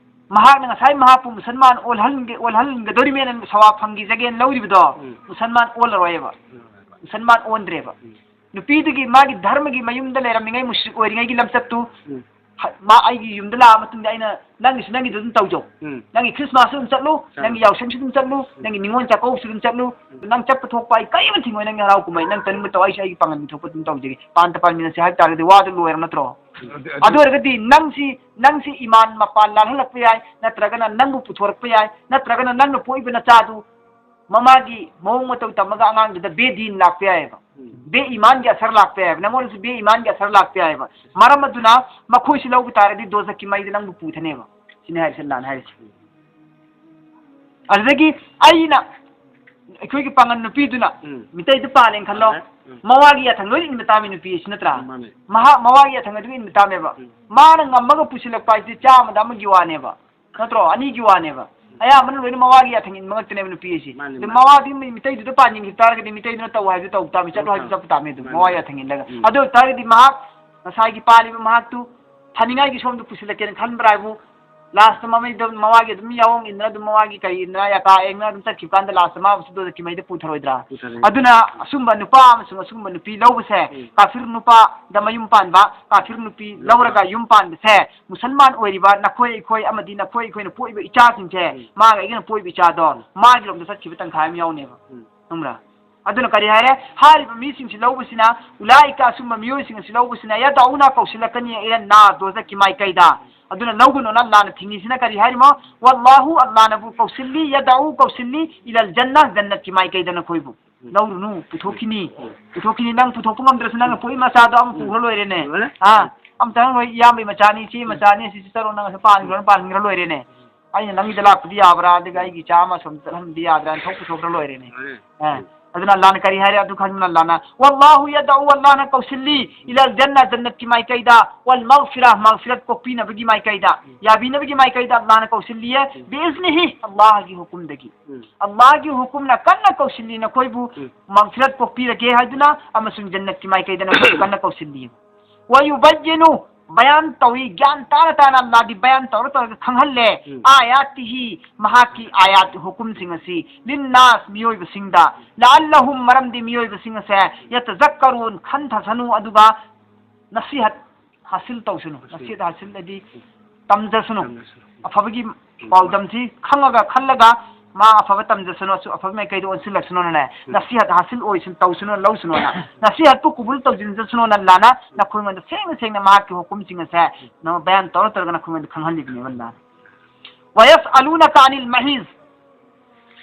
ꯃꯍꯥꯛꯅ ꯉꯁꯥꯏ ꯃꯍꯥꯛꯄꯨ ꯃꯨꯁꯜꯃꯥꯟ ꯑꯣꯜꯍꯟꯒꯦ-, ꯑꯣꯜꯍꯟꯒꯗꯧꯔꯤꯃꯦꯅ ꯁꯋꯥꯕ ꯐꯪꯈꯤꯖꯒꯦꯅ ꯂꯧꯔꯤꯕꯗꯣ, ꯎꯝ꯫ ꯃꯨꯁꯜꯃꯥꯟ ꯑꯣꯜꯂꯔꯣꯏꯕ꯫ ꯎꯝ꯫ ꯃꯨꯁꯜꯃꯥꯟ ꯑꯣꯟꯗ꯭ꯔꯦꯕ꯫ ꯎꯝ꯫ ꯅꯨꯄꯤꯗꯨꯒꯤ ꯃꯥꯒꯤ ꯙꯔꯃꯒꯤ ꯃꯌꯨꯝꯗ ꯂꯩꯔꯝꯃꯤꯉꯩ ꯃꯨꯁ꯭ꯔꯤꯛ ꯑꯣꯏꯔꯤꯉꯩꯒꯤ ꯂꯝꯆꯠꯇꯨ, ꯎꯝ꯫ ꯍ-, ꯃꯥ ꯑꯩꯒꯤ ꯌꯨꯝꯗ ꯂꯥꯛꯑ ꯃꯇꯨꯡꯗ ꯑꯩꯅ ꯅꯪꯒꯤꯁꯨ ꯅꯪꯒꯤꯗꯨ ꯑꯗꯨꯝ ꯇꯧꯖꯧ꯫ ꯎꯝ꯫ ꯅꯪꯒꯤ ꯈ꯭ꯔꯤꯁꯃꯥꯁꯁꯨ ꯑꯗꯨꯝ ꯆꯠꯂꯨ, ꯑꯥ꯫ ꯅꯪꯒꯤ ꯌꯥꯎꯁꯪꯁꯨ ꯑꯗꯨꯝ ꯆꯠꯂꯨ, ꯎꯝ꯫ ꯅꯪꯒꯤ ꯅꯤꯉꯣꯜ ꯆꯥꯛꯀꯧꯕꯁꯨ ꯑꯗꯨꯝ ꯆꯠꯂꯨ, ꯎꯝ꯫ ꯅꯪ ꯆꯠꯄ ꯊꯣꯛꯄ ꯑꯩ ꯀꯔꯤꯝ ꯊꯤꯡꯉꯣꯏ, ꯅꯪꯒꯤ ꯍꯔꯥꯎ ꯀꯨꯝꯍꯩ ꯅꯪ ꯆꯠꯅꯤꯡꯕ ꯇꯧ, ꯑꯩꯁꯨ ꯑꯩꯒꯤ ꯄꯥꯡꯒꯟ ꯊꯣꯛꯄ ꯑꯗꯨꯝ ꯇꯧꯖꯒꯦ, ꯄꯥꯟ ꯇ ꯄꯥꯟꯃꯤꯟꯅꯁꯦ ꯍꯥꯏꯕ ꯇꯥꯔꯒꯗꯤ ꯋꯥꯗꯨ ꯂꯣꯏꯔ ꯅꯠꯇ꯭ꯔꯣ? ꯑꯗꯨ, ꯑꯗꯨ ꯑꯗꯨ ꯑꯣꯏꯔꯒꯗꯤ ꯅꯪꯁꯤ, ꯅꯪꯁꯤ ꯏꯃꯥꯟ ꯃꯄꯥꯟ ꯂꯥꯜꯍꯜꯂꯛꯄ ꯌꯥꯏ, ꯅꯠꯇ꯭ꯔꯒꯅ ꯅꯪꯕꯨ ꯄꯨꯊꯣꯔꯛꯄ ꯌꯥꯏ, ꯅꯠꯇ꯭ꯔꯒꯅ ꯅꯪꯅ ꯄꯣꯛꯏꯕ ꯅꯆꯥꯗꯨ ꯃꯃꯥꯒꯤ ꯃꯑꯣꯡ ꯃꯇꯧ ꯇꯝꯃꯒ ꯑꯉꯥꯡꯗꯨꯗ ꯕꯦꯗꯤꯟ ꯂꯥꯛꯄ ꯌꯥꯏꯑꯕ꯫ ꯎꯝ꯫ ꯕꯦ ꯏꯃꯥꯟꯒꯤ ꯑꯁꯔ ꯂꯥꯛꯄ ꯌꯥꯏꯑꯕ꯫ ꯅꯪꯉꯣꯟꯗꯁꯨ ꯕꯦ ꯏꯃꯥꯟꯒꯤ ꯑꯁꯔ ꯂꯥꯛꯄ ꯌꯥꯏꯑꯕ꯫ ꯃꯔꯝ ꯑꯗꯨꯅ ꯃꯈꯣꯏꯁꯤ ꯂꯧꯕ ꯇꯥꯔꯗꯤ ꯗꯣꯖꯛꯀꯤ ꯃꯩꯗ ꯅꯪꯕꯨ ꯄꯨꯊꯅꯦꯕ꯫ ꯁꯤꯅꯤ ꯍꯥꯏꯔꯤꯁꯦ, ꯂꯥꯟ ꯍꯥꯏꯔꯤꯁꯦ꯫ ꯑꯗꯨꯗꯒꯤ ꯑꯩꯅ, ꯑꯩꯈꯣꯏꯒꯤ ꯄꯥꯉꯟ ꯅꯨꯄꯤꯗꯨꯅ ꯎꯝ꯫ ꯃꯤꯇꯩꯗꯨ ꯄꯥꯜꯂꯦꯅ ꯈꯜꯂꯣ꯫ ꯄꯥꯜꯂꯦ꯫ ꯎꯝ꯫ ꯃꯋꯥꯒꯤ ꯌꯥꯊꯪ ꯂꯣꯏꯅ ꯏꯟꯕ ꯇꯥꯕꯅꯤ ꯅꯨꯄꯤ ꯑꯁꯤ, ꯅꯠꯇ꯭ꯔꯥ? ꯎꯝ, ꯃꯥꯅꯦ꯫ ꯃꯍꯥꯛ ꯃꯋꯥꯒꯤ ꯌꯥꯊꯪ ꯑꯗꯨ ꯏꯟꯕ ꯇꯥꯕꯅꯦꯕ꯫ ꯎꯝ꯫ ꯃꯥꯅ ꯉꯝꯃꯒ ꯄꯨꯁꯤꯜꯂꯛꯄ ꯍꯥꯏꯁꯦ ꯆꯥꯝꯃꯗ ꯑꯃꯒꯤ ꯋꯥꯅꯦꯕ꯫ ꯅꯠꯇ꯭ꯔꯣ? ꯑꯅꯤꯒꯤ ꯋꯥꯅꯦꯕ꯫ ꯑꯌꯥꯝꯕꯅ ꯂꯣꯏꯅ ꯃꯋꯥꯒꯤ ꯌꯥꯊꯪ ꯏꯟꯕ ꯉꯥꯛꯇꯅꯦꯕ ꯅꯨꯄꯤ ꯑꯁꯤ꯫ ꯃꯥꯅꯤ, ꯑꯗꯨ ꯃꯥꯅꯤ꯫ ꯃꯋꯥꯗꯤ ꯃꯤ-, ꯃꯤꯇꯩꯗꯨꯗ ꯄꯥꯟꯅꯤꯡꯈꯤꯕ ꯇꯥꯔꯒꯗꯤ ꯃꯤꯇꯩꯗꯨꯅ ꯇꯧ ꯍꯥꯏꯕꯗꯨ ꯇꯧ ꯇꯥꯕꯅꯤ, ꯆꯠꯂꯣ ꯍꯥꯏꯕꯗꯨ ꯃꯥꯅꯤ꯫ ꯆꯠꯄ ꯇꯥꯕꯅꯤ ꯑꯗꯨꯝ, ꯃꯥꯅꯤ꯫ ꯃꯋꯥ ꯌꯥꯊꯪ ꯏꯜꯂꯒ꯫ ꯎꯝ꯫ ꯑꯗꯨ ꯑꯣꯏ ꯇꯥꯔꯒꯗꯤ ꯃꯍꯥꯛ, ꯉꯁꯥꯏꯒꯤ ꯄꯥꯜꯂꯤꯕ ꯃꯍꯥꯛꯇꯨ ꯐꯅꯤꯡꯉꯥꯏꯒꯤ ꯁꯣꯝꯗ ꯄꯨꯁꯤꯜꯂꯛꯀꯦꯅ ꯈꯟꯕ꯭ꯔꯥ ꯍꯥꯏꯕꯨ, ꯂꯥꯁꯇ ꯃꯃꯩꯗ ꯃꯋꯥꯒꯤ ꯑꯗꯨꯝ ꯌꯥꯑꯣꯡ ꯏꯟꯗꯅ ꯑꯗꯨꯝ ꯃꯋꯥꯒꯤ ꯀꯔꯤ ꯏꯟꯗꯅ ꯌꯥꯀꯥ ꯌꯦꯡꯗꯅ ꯑꯗꯨꯝ ꯆꯠꯈꯤꯕ ꯀꯥꯟꯗ ꯂꯥꯁꯇ ꯃꯥꯕꯨꯁꯨ ꯑꯗꯨꯗ ꯀꯤꯃꯩꯗ ꯄꯨꯊꯔꯣꯏꯗ꯭ꯔꯥ? ꯄꯨꯊꯔꯣꯏ꯫ ꯑꯗꯨꯅ ꯑꯁꯨꯝꯕ ꯅꯨꯄꯥ ꯑꯃꯁꯨꯡ ꯑꯁꯨꯝꯕ ꯅꯨꯄꯤ ꯂꯧꯕꯁꯦ, ꯎꯝ꯫ ꯀꯥꯐꯤꯔ ꯅꯨꯄꯥꯗ ꯃꯌꯨꯝ ꯄꯥꯟꯕ, ꯀꯥꯐꯤꯔ ꯅꯨꯄꯤ ꯂꯧꯔꯒ ꯌꯨꯝ ꯄꯥꯟꯕꯁꯦ, ꯃꯨꯁꯜꯃꯥꯟ ꯑꯣꯏꯔꯤꯕ ꯅꯈꯣꯏ ꯑꯩꯈꯣꯏ ꯑꯃꯗꯤ ꯅꯈꯣꯏ ꯑꯩꯈꯣꯏꯅ ꯄꯣꯛꯏꯕ ꯏꯆꯥꯁꯤꯡꯁꯦ, ꯎꯝ꯫ ꯃꯥꯒ ꯑꯩꯒꯅ ꯄꯣꯛꯏꯕ ꯏꯆꯥꯗꯣ, ꯎꯝ꯫ ꯃꯥꯒꯤ ꯂꯣꯝꯗ ꯆꯠꯈꯤꯕ ꯇꯪꯈꯥꯏ ꯑꯃ ꯌꯥꯎꯅꯦꯕ꯫ ꯎꯝ꯫ ꯈꯪꯕ꯭ꯔꯥ? ꯑꯗꯨꯅ ꯀꯔꯤ ꯍꯥꯏꯔꯦ? ꯍꯥꯏꯔꯤꯕ ꯃꯤꯁꯤꯡꯁꯤ ꯂꯧꯕꯁꯤꯅ, ꯎꯂꯥꯏꯀ ꯑꯁꯨꯝꯕ ꯃꯤꯑꯣꯏꯁꯤꯡ ꯑꯁꯤ ꯂꯧꯕꯁꯤꯅ, ꯌꯗꯎꯅ ꯀꯧꯁꯤꯜꯂꯛꯀꯅꯤ, ꯏꯂꯟ ꯅꯥꯔ ꯗꯣꯖꯈꯀꯤ ꯃꯥꯏꯀꯩꯗ꯫ ꯑꯗꯨꯅ ꯂꯧꯒꯅꯣꯅ ꯑꯜꯂꯥꯅ ꯊꯤꯡꯉꯤꯁꯤꯅ ꯀꯔꯤ ꯍꯥꯏꯔꯤꯃꯣ? ꯋꯜꯂꯥꯍꯨ ꯑꯜꯂꯥꯅꯕꯨ ꯀꯧꯁꯤꯜꯂꯤ, ꯌꯗꯎ ꯀꯧꯁꯤꯜꯂꯤ, ꯏꯂꯜ ꯖꯟꯅ ꯖꯟꯅꯠꯀꯤ ꯃꯥꯏꯀꯩꯗ ꯅꯈꯣꯏꯕꯨ꯫ ꯂꯧꯔꯨꯅꯨ, ꯄꯨꯊꯣꯛꯈꯤꯅꯤ꯫ ꯄꯨꯊꯣꯛꯈꯤꯅꯤ, ꯅꯪ ꯄꯨꯊꯣꯛꯄ ꯉꯝꯗ꯭ꯔꯁꯨ ꯅꯪꯅ ꯄꯣꯛꯏ ꯃꯆꯥꯗꯣ ꯑꯃ ꯄꯨꯈ꯭ꯔ ꯂꯣꯏꯔꯦꯅꯦ꯫ ꯂꯣꯏꯔꯦ꯫ ꯑꯥ, ꯑꯝꯇꯪ ꯅꯣꯏ ꯏꯌꯥꯝꯕꯩ ꯃꯆꯥꯅꯤ, ꯏꯆꯦ ꯃꯆꯥꯅꯤ, ꯁꯤꯁꯨ ꯆꯠꯂꯣ, ꯅꯪ ꯑꯁꯨ ꯄꯥꯟꯈ꯭ꯔꯣꯅ ꯄꯥꯟꯈ꯭ꯔ ꯂꯣꯏꯔꯦꯅꯦ꯫ ꯑꯩꯅ ꯅꯪꯒꯤꯗ ꯂꯥꯛꯄꯗꯤ ꯌꯥꯕ꯭ꯔꯥ? ꯑꯗꯨꯒ ꯑꯩꯒꯤ ꯏꯆꯥ ꯑꯃ ꯁꯨꯝ ꯆꯠꯍꯟꯕꯗꯤ ꯌꯥꯗ꯭ꯔꯥ? ꯊꯣꯛ ꯄꯨꯊꯣꯛꯈ꯭ꯔ ꯂꯣꯏꯔꯦꯅꯦ꯫ ꯂꯣꯏꯔꯦ꯫ ꯑꯥ, ꯑꯗꯨꯅ ꯑꯜꯂꯥꯅ ꯀꯔꯤ ꯍꯥꯏꯔꯦ? ꯑꯗꯨ ꯈꯪꯗꯨꯅ ꯑꯜꯂꯥꯅ, "ꯋꯜꯂꯥꯍꯨ ꯌꯗꯎ", ꯑꯜꯂꯥꯅ ꯀꯧꯁꯤꯜꯂꯤ, "ꯏꯂꯜ ꯖꯟꯅ", ꯖꯟꯅꯠꯀꯤ ꯃꯥꯏꯀꯩꯗ, "ꯋꯜ ꯃꯒꯐꯤꯔꯥ", ꯃꯒꯐꯤꯔꯠ ꯀꯣꯛꯄꯤꯅꯕꯒꯤ ꯃꯥꯏꯀꯩꯗ, ꯌꯥꯕꯤꯅꯕꯒꯤ ꯃꯥꯏꯀꯩꯗ ꯑꯜꯂꯥꯅ ꯀꯧꯁꯤꯜꯂꯤꯌꯦ, "ꯕꯤꯏꯖꯅꯤꯍꯤ", ꯑꯜꯂꯥꯍꯒꯤ ꯍꯨꯀꯨꯝꯗꯒꯤ꯫ ꯎꯝ꯫ ꯑꯜꯂꯥꯍꯒꯤ ꯍꯨꯀꯨꯝꯅ ꯀꯟꯅ ꯀꯧꯁꯤꯜꯂꯤ ꯅꯈꯣꯏꯕꯨ, ꯎꯝ꯫ ꯃꯒꯐꯤꯔꯠ ꯀꯣꯛꯄꯤꯔꯒꯦ ꯍꯥꯏꯗꯨꯅ ꯑꯃꯁꯨꯡ ꯖꯟꯅꯠꯀꯤ ꯃꯥꯏꯀꯩꯗ ꯅꯈꯣꯏꯕꯨ ꯀꯟꯅ ꯀꯧꯁꯤꯜꯂꯤ꯫ "ꯋꯌꯨꯕꯌꯤꯅꯨ", ꯕꯌꯥꯟ ꯇꯧꯏ, ꯒ꯭ꯌꯥꯟ ꯇꯥꯅ ꯇꯥꯅ ꯑꯜꯂꯥꯗꯤ ꯕꯌꯥꯟ ꯇꯧꯔ ꯇꯧꯔꯒ ꯈꯪꯍꯜꯂꯦ꯫ ꯎꯝ꯫ "ꯑꯥꯌꯥꯇꯤꯍꯤ", ꯃꯍꯥꯛꯀꯤ ꯑꯥꯌꯥꯠ ꯍꯨꯀꯨꯝꯁꯤꯡ ꯑꯁꯤ, "ꯂꯤꯟꯅꯥꯁ", ꯃꯤꯑꯣꯏꯕꯁꯤꯡꯗ, "ꯂꯥꯑꯜꯂꯍꯨꯝ", ꯃꯔꯝꯗꯤ ꯃꯤꯑꯣꯏꯕꯁꯤꯡ ꯑꯁꯦ, "ꯌꯇꯖꯛꯀꯔꯨꯟ", ꯈꯟꯊꯁꯅꯨ, ꯑꯗꯨꯒ ꯅꯁꯤꯍꯠ ꯍꯥꯁꯤꯜ ꯇꯧꯁꯅꯨ꯫ ꯅꯁꯤꯍꯠ ꯍꯥꯁꯤꯜ ꯍꯥꯏꯗꯤ ꯇꯝꯖꯁꯅꯨ꯫ ꯇꯝꯖꯁꯅꯨ꯫ ꯑꯐꯕꯒꯤ ꯄꯥꯎꯗꯝꯁꯤ ꯈꯪꯉꯒ, ꯈꯜꯂꯒ ꯃꯥ ꯑꯐꯕ ꯇꯝꯖꯁꯅꯨ, ꯑꯁꯨ-, ꯑꯐꯕ ꯃꯥꯏꯀꯩꯗ ꯑꯣꯟꯁꯤꯜꯂꯛꯁꯅꯨꯅꯅꯦ, ꯎꯝ꯫ ꯅꯁꯤꯍꯠ ꯍꯥꯁꯤꯜ ꯑꯣꯏꯁꯅꯨ, ꯇꯧꯁꯅꯨ, ꯂꯧꯁꯅꯨꯅ, ꯅꯁꯤꯍꯠꯄꯨ ꯀꯨꯕꯨꯜ ꯇꯧꯁꯤꯟꯖꯁꯅꯨꯅ ꯑꯜꯂꯥꯅ ꯅꯈꯣꯏꯉꯣꯟꯗ ꯁꯦꯡꯅ ꯁꯦꯡꯅ ꯃꯍꯥꯛꯀꯤ ꯍꯨꯀꯨꯝꯁꯤꯡ ꯑꯁꯦ ꯅ-, ꯕꯌꯥꯟ ꯇꯧꯔ ꯇꯧꯔꯒ ꯅꯈꯣꯏꯉꯣꯟꯗ ꯈꯪꯍꯜꯂꯤꯕꯅꯦꯕ ꯑꯜꯂꯥꯅ꯫ "ꯋꯌꯁ ꯑꯂꯨꯅ ꯀꯥꯅꯤꯜ ꯃꯍꯤꯖ",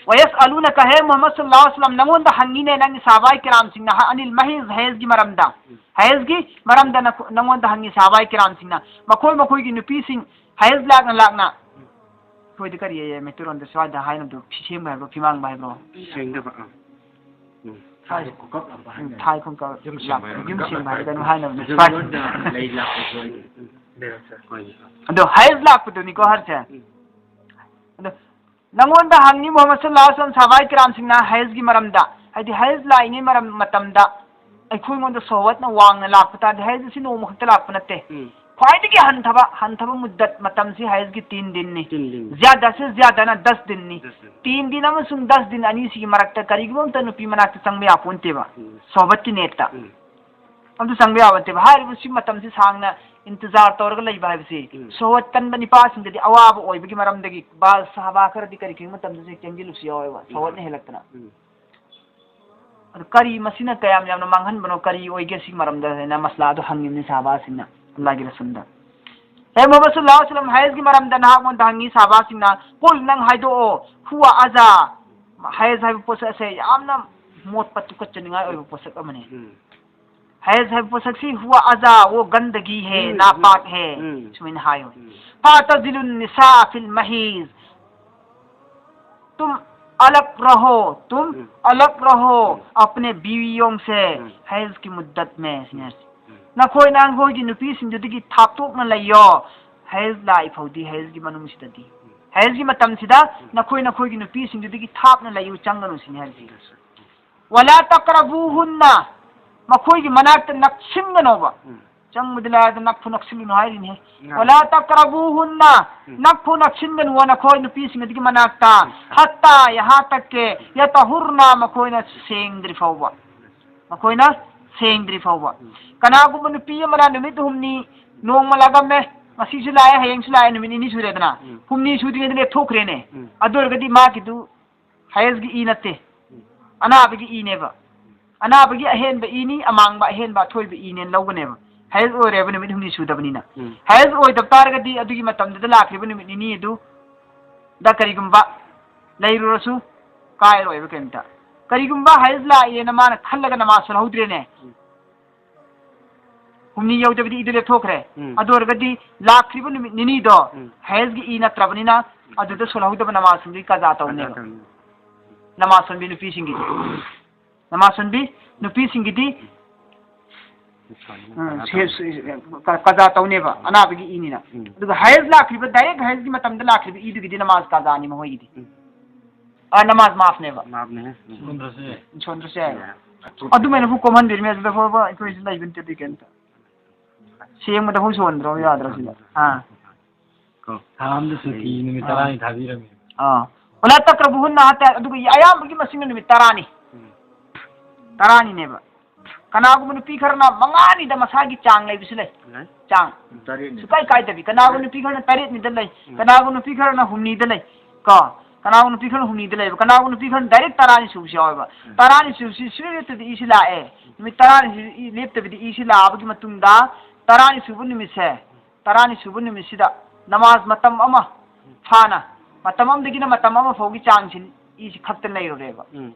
"ꯋꯌꯁ ꯑꯂꯨꯅ ꯀꯥ", ꯍꯦ ꯃꯨꯍꯝꯃꯗ ꯁꯜꯂꯜꯂꯥꯍꯨ ꯑꯂꯩꯍꯤ ꯋꯥꯁꯜꯂꯝ, ꯅꯪꯉꯣꯟꯗ ꯍꯪꯉꯤꯅꯦ ꯅꯪꯒꯤ ꯁꯍꯥꯕꯥꯏ ꯀꯤꯔꯥꯝꯁꯤꯡꯅ, ꯍ-, "ꯑꯅꯤꯜ ꯃꯍꯤꯖ", ꯍꯩꯖꯒꯤ ꯃꯔꯝꯗ, ꯍꯩꯖꯒꯤ ꯃꯔꯝꯗ ꯅꯈꯣ-, ꯅꯪꯉꯣꯟꯗ ꯍꯪꯉꯤ ꯁꯍꯥꯕꯥꯏ ꯀꯤꯔꯥꯝꯁꯤꯡꯅ, ꯃꯈꯣꯏ ꯃꯈꯣꯏꯒꯤ ꯅꯨꯄꯤꯁꯤꯡ ꯍꯩꯖ ꯂꯥꯛꯅ ꯂꯥꯛꯅ, ꯑꯩꯈꯣꯏꯗ ꯀꯔꯤ ꯍꯥꯏꯌꯦ ꯃꯩꯇꯩꯂꯣꯟꯗ ꯁ꯭ꯋꯥꯏꯗ ꯍꯥꯏꯅꯕꯗꯣ, ꯐꯤ ꯁꯦꯝꯕ ꯍꯥꯏꯕ꯭ꯔꯣ, ꯐꯤꯃꯥꯡꯕ ꯍꯥꯏꯕ꯭ꯔꯣ? ꯁꯦꯡꯗꯕ, ꯑꯥ꯫ ꯎꯝ꯫ ꯊꯥꯏ ꯈꯣꯡꯀꯥꯞ ꯂꯥꯛꯄ ꯍꯥꯏꯅ꯫ ꯊꯥꯏ ꯈꯣꯡꯀꯥꯞ ꯌꯨꯝ ꯁꯦꯡꯕ ꯂꯥꯛꯄ, ꯍꯥꯏꯕ ꯌꯨꯝ ꯈꯣꯡꯀꯥꯞ ꯁꯦꯡꯕ ꯂꯥꯛꯄ ꯍꯥꯏꯕꯗ ꯑꯗꯨꯝ ꯍꯥꯏꯅꯕꯅꯦ꯫ ꯌꯨꯝ ꯁ꯭ꯋꯥꯏꯗ꯫ ꯂꯣꯟꯗ ꯂꯩ ꯂꯥꯛꯄꯁꯨ ꯍꯥꯏꯅꯤ꯫ ꯎꯝ꯫ ꯍꯣꯏꯅꯦ꯫ ꯑꯗꯣ ꯍꯩꯖ ꯂꯥꯛꯄꯗꯨꯅꯤꯀꯣ ꯍꯥꯏꯁꯦ꯫ ꯎꯝ꯫ ꯑꯗꯣ ꯅꯪꯉꯣꯟꯗ ꯍꯪꯉꯤ ꯃꯨꯍꯝꯃꯗ ꯁꯜꯂꯜꯂꯥꯍꯨ ꯑꯂꯩꯍꯤ ꯋꯥꯁꯜꯂꯝ, ꯁꯍꯥꯕꯥꯏ ꯀꯤꯔꯥꯝꯁꯤꯡꯅ ꯍꯩꯖꯒꯤ ꯃꯔꯝꯗ, ꯍꯥꯏꯗꯤ ꯍꯩꯖ ꯂꯥꯛꯏꯉꯩ ꯃꯔꯝ, ꯃꯇꯝꯗ ꯑꯩꯈꯣꯏꯉꯣꯟꯗ ꯁꯣꯍꯋꯠꯅ ꯋꯥꯡꯅ ꯂꯥꯛꯄ ꯇꯥꯔꯗꯤ, ꯍꯥꯏꯖ ꯑꯁꯤ ꯅꯣꯡꯃ ꯈꯛꯇ ꯂꯥꯛꯄ ꯅꯠꯇꯦ꯫ ꯎꯝ꯫ ꯈ꯭ꯋꯥꯏꯗꯒꯤ ꯍꯟꯊꯕ, ꯍꯟꯊꯕ ꯃꯨꯗꯠ ꯃꯇꯝꯁꯤ ꯍꯥꯏꯖꯒꯤ ꯇꯤꯟ ꯗꯤꯟꯅꯤ꯫ ꯇꯤꯟ ꯗꯤꯟ꯫ ꯖ꯭ꯌꯥꯗꯥ ꯁꯦ ꯖ꯭ꯌꯥꯗꯥꯅ ꯗꯁ ꯗꯤꯟꯅꯤ꯫ ꯗꯁ ꯗꯤꯟ꯫ ꯇꯤꯟ ꯗꯤꯟ ꯑꯃꯁꯨꯡ ꯗꯁ ꯗꯤꯟ ꯑꯅꯤꯁꯤꯒꯤ ꯃꯔꯛꯇ ꯀꯔꯤꯒꯨꯝꯕ ꯑꯃꯇ ꯅꯨꯄꯤ ꯃꯅꯥꯛꯇ ꯆꯪꯕ ꯌꯥꯄꯣꯟꯇꯦꯕ꯫ ꯎꯝ꯫ ꯁꯣꯍꯕꯠꯀꯤ ꯅꯦꯠꯇ꯫ ꯎꯝ꯫ ꯑꯗꯨ ꯆꯪꯕ ꯌꯥꯕ ꯅꯠꯇꯦꯕ꯫ ꯍꯥꯏꯔꯤꯕ ꯁꯤ ꯃꯇꯝꯁꯤ ꯁꯥꯡꯅ ꯏꯟꯇꯤꯖꯥꯔ ꯇꯧꯔꯒ ꯂꯩꯕ ꯍꯥꯏꯕꯁꯤ, ꯎꯝ꯫ ꯁꯣꯍꯋꯠ ꯀꯟꯕ ꯅꯨꯄꯥꯁꯤꯡꯗꯗꯤ ꯑꯋꯥꯕ ꯑꯣꯏꯕꯒꯤ ꯃꯔꯝꯗꯒꯤ ꯕꯥꯜ ꯁꯍꯥꯕꯥ ꯈꯔꯗꯤ ꯀꯔꯤ ꯀꯔꯤ ꯃꯇꯝꯗꯁꯨ ꯍꯦꯛ ꯆꯦꯟꯁꯤꯜꯂꯨꯕꯁꯨ ꯌꯥꯎꯋꯦꯕ, ꯎꯝ꯫ ꯁꯣꯍꯋꯠꯅ ꯍꯦꯜꯂꯛꯇꯅ꯫ ꯎꯝ꯫ ꯑꯗꯨ ꯀꯔꯤ ꯃꯁꯤꯅ ꯀꯌꯥꯝ ꯌꯥꯝꯅ ꯃꯥꯡꯍꯟꯕꯅꯣ, ꯀꯔꯤ ꯑꯣꯏꯒꯦ ꯁꯤꯒꯤ ꯃꯔꯝꯗ ꯍꯥꯏꯅ ꯃꯁꯂꯥ ꯑꯗꯨ ꯍꯪꯉꯤꯕꯅꯤ ꯁꯍꯥꯕꯥꯁꯤꯡꯅ ꯑꯜꯂꯥꯍꯒꯤ ꯔꯁꯨꯜꯗ꯫ ꯍꯦ ꯃꯨꯍꯝꯃꯗ ꯁꯜꯂꯜꯂꯥꯍꯨ ꯑꯂꯩꯍꯤ ꯋꯥꯁꯜꯂꯝ, ꯍꯥꯏꯖꯒꯤ ꯃꯔꯝꯗ ꯅꯍꯥꯛꯉꯣꯟꯗ ꯍꯪꯉꯤ ꯁꯍꯥꯕꯥꯁꯤꯡꯅ, "ꯀꯨꯜ, ꯅꯪ ꯍꯥꯏꯗꯣꯛꯑꯣ, ꯍꯨꯋꯥ ꯑꯖꯥ, ꯍꯥꯏꯖ ꯍꯥꯏꯕ ꯄꯣꯠꯁꯛ ꯑꯁꯦ ꯌꯥꯝꯅ ꯃꯣꯠꯄ ꯇꯨꯀꯠꯆꯅꯤꯡꯉꯥꯏ ꯑꯣꯏꯕ ꯄꯣꯠꯁꯛ ꯑꯃꯅꯤ꯫ ꯎꯝ꯫ ꯍꯥꯏꯖ ꯍꯥꯏꯕ ꯄꯣꯠꯁꯛꯁꯤ ꯍꯨꯋꯥ ꯑꯖꯥ, ꯋꯣ ꯒꯟꯗꯒꯤ ꯍꯦ, ꯎꯝ, ꯅꯥꯄꯥꯛ ꯎꯝ, ꯍꯦ"꯫ ꯎꯝ꯫ ꯁꯨꯃꯥꯏꯅ ꯍꯥꯏꯌꯣ꯫ ꯎꯝ꯫ "ꯐꯥꯇꯖꯤꯂꯨꯟ ꯅꯤꯁꯥ ꯐꯤꯜ ꯃꯍꯤꯖ"꯫ "ꯇꯨꯝ ꯑꯂꯛ ꯔꯍꯣ, ꯇꯨꯝ ꯎꯝ꯫ ꯑꯂꯛ ꯔꯍꯣ", ꯎꯝ꯫ "ꯑꯄꯅꯦ ꯕꯤꯋꯤꯌꯣꯡ ꯁꯦ"꯫ ꯎꯝ꯫ ꯍꯦꯖꯀꯤ ꯃꯨꯗꯠ ꯃꯦ ꯁꯤꯅꯦ꯫ ꯎꯝ꯫ "ꯅꯈꯣꯏꯅ ꯅꯈꯣꯏꯒꯤ ꯅꯨꯄꯤꯁꯤꯡꯗꯨꯗꯒꯤ ꯊꯥꯞꯇꯣꯛꯅ ꯂꯩꯌꯣ, ꯍꯦꯖ ꯂꯥꯛꯏ ꯐꯥꯎꯗꯤ, ꯍꯦꯖꯒꯤ ꯃꯅꯨꯡꯁꯤꯗꯗꯤ"꯫ ꯎꯝ꯫ ꯍꯦꯖꯒꯤ ꯃꯇꯝꯁꯤꯗ ꯎꯝ꯫ ꯅꯈꯣꯏ ꯅꯈꯣꯏꯒꯤ ꯅꯨꯄꯤꯁꯤꯡꯗꯨꯗꯒꯤ ꯊꯥꯞꯅ ꯂꯩꯌꯨ, ꯆꯪꯒꯅꯨ ꯁꯤꯅꯤ ꯍꯥꯏꯔꯤꯁꯦ꯫ ꯎꯝ꯫ "ꯋꯥꯂꯥ ꯇꯛꯔꯕꯨꯍꯨꯟꯅ", ꯃꯈꯣꯏꯒꯤ ꯃꯅꯥꯛꯇ ꯅꯛꯁꯤꯟꯒꯅꯣꯕ꯫ ꯎꯝ꯫ ꯆꯪꯕꯗꯤ ꯂꯥꯏꯗ ꯅꯛꯐꯨ ꯅꯛꯁꯤꯜꯂꯨꯅꯨ ꯍꯥꯏꯔꯤꯅꯦ꯫ ꯎꯝ꯫ "ꯋꯥꯂꯥ ꯇꯛꯔꯕꯨꯍꯨꯟꯅ", ꯎꯝ꯫ ꯅꯛꯐꯨ ꯅꯛꯁꯤꯟꯒꯅꯨ ꯅꯈꯣꯏ ꯅꯨꯄꯤꯁꯤꯡ ꯑꯗꯨꯒꯤ ꯃꯅꯥꯛꯇ꯫ ꯎꯝ꯫ "ꯍꯠꯇꯥ", ꯌꯍꯥ ꯇꯛꯀꯦ, "ꯌꯇꯍꯨꯔꯅ", ꯃꯈꯣꯏꯅ ꯁꯦꯡꯗ꯭ꯔꯤ ꯐꯥꯎꯕ꯫ ꯃꯈꯣꯏꯅ ꯁꯦꯡꯗ꯭ꯔꯤ ꯐꯥꯎꯕ꯫ ꯎꯝ꯫ ꯀꯅꯥꯒꯨꯝꯕ ꯅꯨꯄꯤ ꯑꯃꯅ ꯅꯨꯃꯤꯠ ꯍꯨꯝꯅꯤ ꯅꯣꯡꯃ ꯂꯥꯛꯑꯝꯃꯦ, ꯉꯁꯤꯁꯨ ꯂꯥꯛꯑꯦ, ꯍꯌꯦꯡꯁꯨ ꯂꯥꯛꯑꯦ, ꯅꯨꯃꯤꯠ ꯅꯤꯅꯤ ꯁꯨꯔꯦꯗꯅ꯫ ꯎꯝ꯫ ꯍꯨꯝꯅꯤ ꯁꯨꯗ꯭ꯔꯤꯉꯩꯗ ꯂꯦꯞꯊꯣꯛꯈ꯭ꯔꯦꯅꯦ꯫ ꯎꯝ꯫ ꯑꯗꯨ ꯑꯣꯏꯔꯒꯗꯤ ꯃꯥꯒꯤꯗꯨ ꯍꯌꯦꯖꯒꯤ ꯏ ꯅꯠꯇꯦ꯫ ꯎꯝ꯫ ꯑꯅꯥꯕꯒꯤ ꯏꯅꯦꯕ꯫ ꯑꯅꯥꯕꯒꯤ ꯑꯍꯦꯟꯕ ꯏꯅꯤ, ꯑꯃꯥꯡꯕ ꯑꯍꯦꯟꯕ ꯑꯊꯣꯏꯕ ꯏꯅꯦꯅ ꯂꯧꯒꯅꯦꯕ꯫ ꯍꯌꯦꯖ ꯑꯣꯏꯔꯦꯕ ꯅꯨꯃꯤꯠ ꯍꯨꯝꯅꯤ ꯁꯨꯗꯕꯅꯤꯅ꯫ ꯎꯝ꯫ ꯍꯌꯦꯖ ꯑꯣꯏꯗꯕ ꯇꯥꯔꯒꯗꯤ ꯑꯗꯨꯒꯤ ꯃꯇꯝꯗꯨꯗ ꯂꯥꯛꯈꯤꯕ ꯅꯨꯃꯤꯠ ꯅꯤꯅꯤ ꯑꯗꯨ ꯗ ꯀꯔꯤꯒꯨꯝꯕ ꯂꯩꯔꯨꯔꯁꯨ ꯀꯥꯏꯔꯣꯏꯕ ꯀꯩꯝꯇ꯫ ꯀꯔꯤꯒꯨꯝꯕ ꯍꯌꯦꯖ ꯂꯥꯛꯑꯦꯅ ꯃꯥꯅ ꯈꯜꯂꯒ ꯅꯃꯥꯖ ꯁꯣꯜꯍꯧꯗ꯭ꯔꯦꯅꯦ꯫ ꯎꯝ꯫ ꯍꯨꯝꯅꯤ ꯌꯧꯗꯕꯤꯗ ꯏꯗꯨ ꯂꯦꯞꯊꯣꯛꯈ꯭ꯔꯦ꯫ ꯎꯝ꯫ ꯑꯗꯨ ꯑꯣꯏꯔꯒꯗꯤ ꯂꯥꯛꯈ꯭ꯔꯤꯕ ꯅꯨꯃꯤꯠ ꯅꯤꯅꯤꯗꯣ ꯎꯝ꯫ ꯍꯌꯦꯖꯒꯤ ꯏ ꯅꯠꯇ꯭ꯔꯕꯅꯤꯅ ꯑꯗꯨꯗ ꯁꯣꯜꯍꯧꯗꯕ ꯅꯃꯥꯖꯁꯤꯡꯗꯨꯒꯤ ꯀꯖꯥ ꯇꯧꯅꯦꯕ꯫ ꯀꯖꯥ ꯇꯧꯅꯤ꯫ ꯅꯃꯥꯖ ꯁꯣꯟꯕꯤ ꯅꯨꯄꯤꯁꯤꯡꯒꯤꯗꯤ꯫ ꯅꯃꯥꯖ ꯁꯣꯟꯕꯤ ꯅꯨꯄꯤꯁꯤꯡꯒꯤꯗꯤ, ꯎꯝ, ꯁꯦ-, ꯁꯦ-, ꯀ-, ꯀꯖꯥ ꯇꯧꯅꯦꯕ, ꯑꯅꯥꯕꯒꯤ ꯏꯅꯤꯅ꯫ ꯎꯝ꯫ ꯑꯗꯨꯒ ꯍꯌꯦꯖ ꯂꯥꯛꯈ꯭ꯔꯤꯕ, ꯗꯥꯏꯔꯦꯛ ꯍꯌꯦꯖꯒꯤ ꯃꯇꯝꯗ ꯂꯥꯛꯈ꯭ꯔꯤꯕ ꯏꯗꯨꯒꯤꯗꯤ ꯅꯃꯥꯖ ꯀꯖꯥꯅꯤ ꯃꯈꯣꯏꯒꯤꯗꯤ꯫ ꯎꯝ꯫ ꯑꯥ, ꯅꯃꯥꯖ ꯃꯥꯐꯅꯦꯕ꯫ ꯃꯥꯐꯅꯦ꯫ ꯎꯝ꯫ ꯁꯣꯟꯗ꯭ꯔꯁꯨ ꯌꯥꯏ꯫ ꯁꯣꯟꯗ꯭ꯔꯁꯨ ꯌꯥꯏ꯫ ꯌꯥꯏ꯫ ꯑꯗꯨꯃꯥꯏꯅ ꯐꯥꯎ ꯀꯣꯝꯍꯟꯕꯤꯔꯝꯃꯤ꯫ ꯑꯗꯨꯗ ꯐꯥꯎꯕ ꯑꯩꯈꯣꯏꯁꯨ ꯂꯩꯕ ꯅꯠꯇꯦ ꯑꯗꯨꯏ ꯀꯩꯝꯇ꯫ ꯁꯦꯡꯕꯗ ꯐꯥꯎ ꯁꯣꯟꯗ꯭ꯔꯣ ꯌꯥꯗ꯭ꯔꯣ ꯁꯤꯗ? ꯑꯥ꯫ ꯀꯣ꯫ ꯊꯥ ꯑꯝꯗ ꯁꯨꯇꯤ ꯅꯨꯃꯤꯠ ꯑꯥ꯫ ꯇꯔꯥꯅꯤ ꯊꯥꯕꯤꯔꯝꯃꯦ꯫ ꯑꯥ꯫ "ꯋꯂꯥ ꯇꯛꯔꯕꯨꯍꯨꯟꯅ" ꯍꯥꯏꯇꯥꯔꯦ꯫ ꯑꯗꯨꯒ ꯑꯌꯥꯝꯕꯒꯤ ꯃꯁꯤꯡꯅ ꯅꯨꯃꯤꯠ ꯇꯔꯥꯅꯤ꯫ ꯎꯝ꯫ ꯇꯔꯥꯅꯤꯅꯦꯕ꯫ ꯀꯅꯥꯒꯨꯝꯕ ꯅꯨꯄꯤ ꯈꯔꯅ ꯃꯉꯥꯅꯤꯗ ꯃꯁꯥꯒꯤ ꯆꯥꯡ ꯂꯩꯕꯁꯨ ꯂꯩ꯫ ꯂꯩ꯫ ꯆꯥꯡ꯫ ꯇꯔꯦꯠꯅꯤ꯫ ꯁꯨꯀꯥꯏ ꯀꯥꯏꯗꯕꯤ꯫ ꯀꯅꯥꯒꯨꯝꯕ ꯅꯨꯄꯤ ꯈꯔꯅ ꯇꯔꯦꯠꯅꯤꯗ ꯂꯩ꯫ ꯎꯝ꯫ ꯀꯅꯥꯒꯨꯝꯕ ꯅꯨꯄꯤ ꯈꯔꯅ ꯍꯨꯝꯅꯤꯗ ꯂꯩ꯫ ꯀꯣ꯫ ꯀꯅꯥꯒꯨꯝꯕ ꯅꯨꯄꯤ ꯈꯔꯅ ꯍꯨꯝꯅꯤꯗ ꯂꯩꯕ꯫ ꯀꯅꯥꯒꯨꯝꯕ ꯅꯨꯄꯤ ꯈꯔꯅ direct ꯇꯔꯥꯅꯤ ꯁꯨꯕꯁꯨ ꯌꯥꯎꯋꯦꯕ꯫ ꯎꯝ꯫ ꯇꯔꯥꯅꯤ ꯁꯨꯕꯁꯤ ꯁꯨꯡꯂꯦꯞ ꯂꯦꯞꯇꯕꯤꯗ ꯏꯁꯤ ꯂꯥꯛꯑꯦ꯫ ꯅꯨꯃꯤꯠ ꯇꯔꯥꯅꯤ ꯁꯨ-, ꯏ-, ꯂꯦꯞꯇꯕꯤꯗ ꯏꯁꯤ ꯂꯥꯛꯑꯕꯒꯤ ꯃꯇꯨꯡꯗ ꯇꯔꯥꯅꯤ ꯁꯨꯕ ꯅꯨꯃꯤꯠꯁꯦ, ꯇꯔꯥꯅꯤ ꯁꯨꯕ ꯅꯨꯃꯤꯠꯁꯤꯗ ꯅꯃꯥꯖ ꯃꯇꯝ ꯑꯃ ꯐꯥꯅ, ꯃꯇꯝ ꯑꯃꯗꯒꯤꯅ ꯃꯇꯝ ꯑꯃ ꯐꯥꯎꯒꯤ ꯆꯥꯡꯁꯤ ꯏꯁꯤ ꯈꯛꯇ ꯂꯩꯔꯨꯔꯦꯕ꯫ ꯎꯝ꯫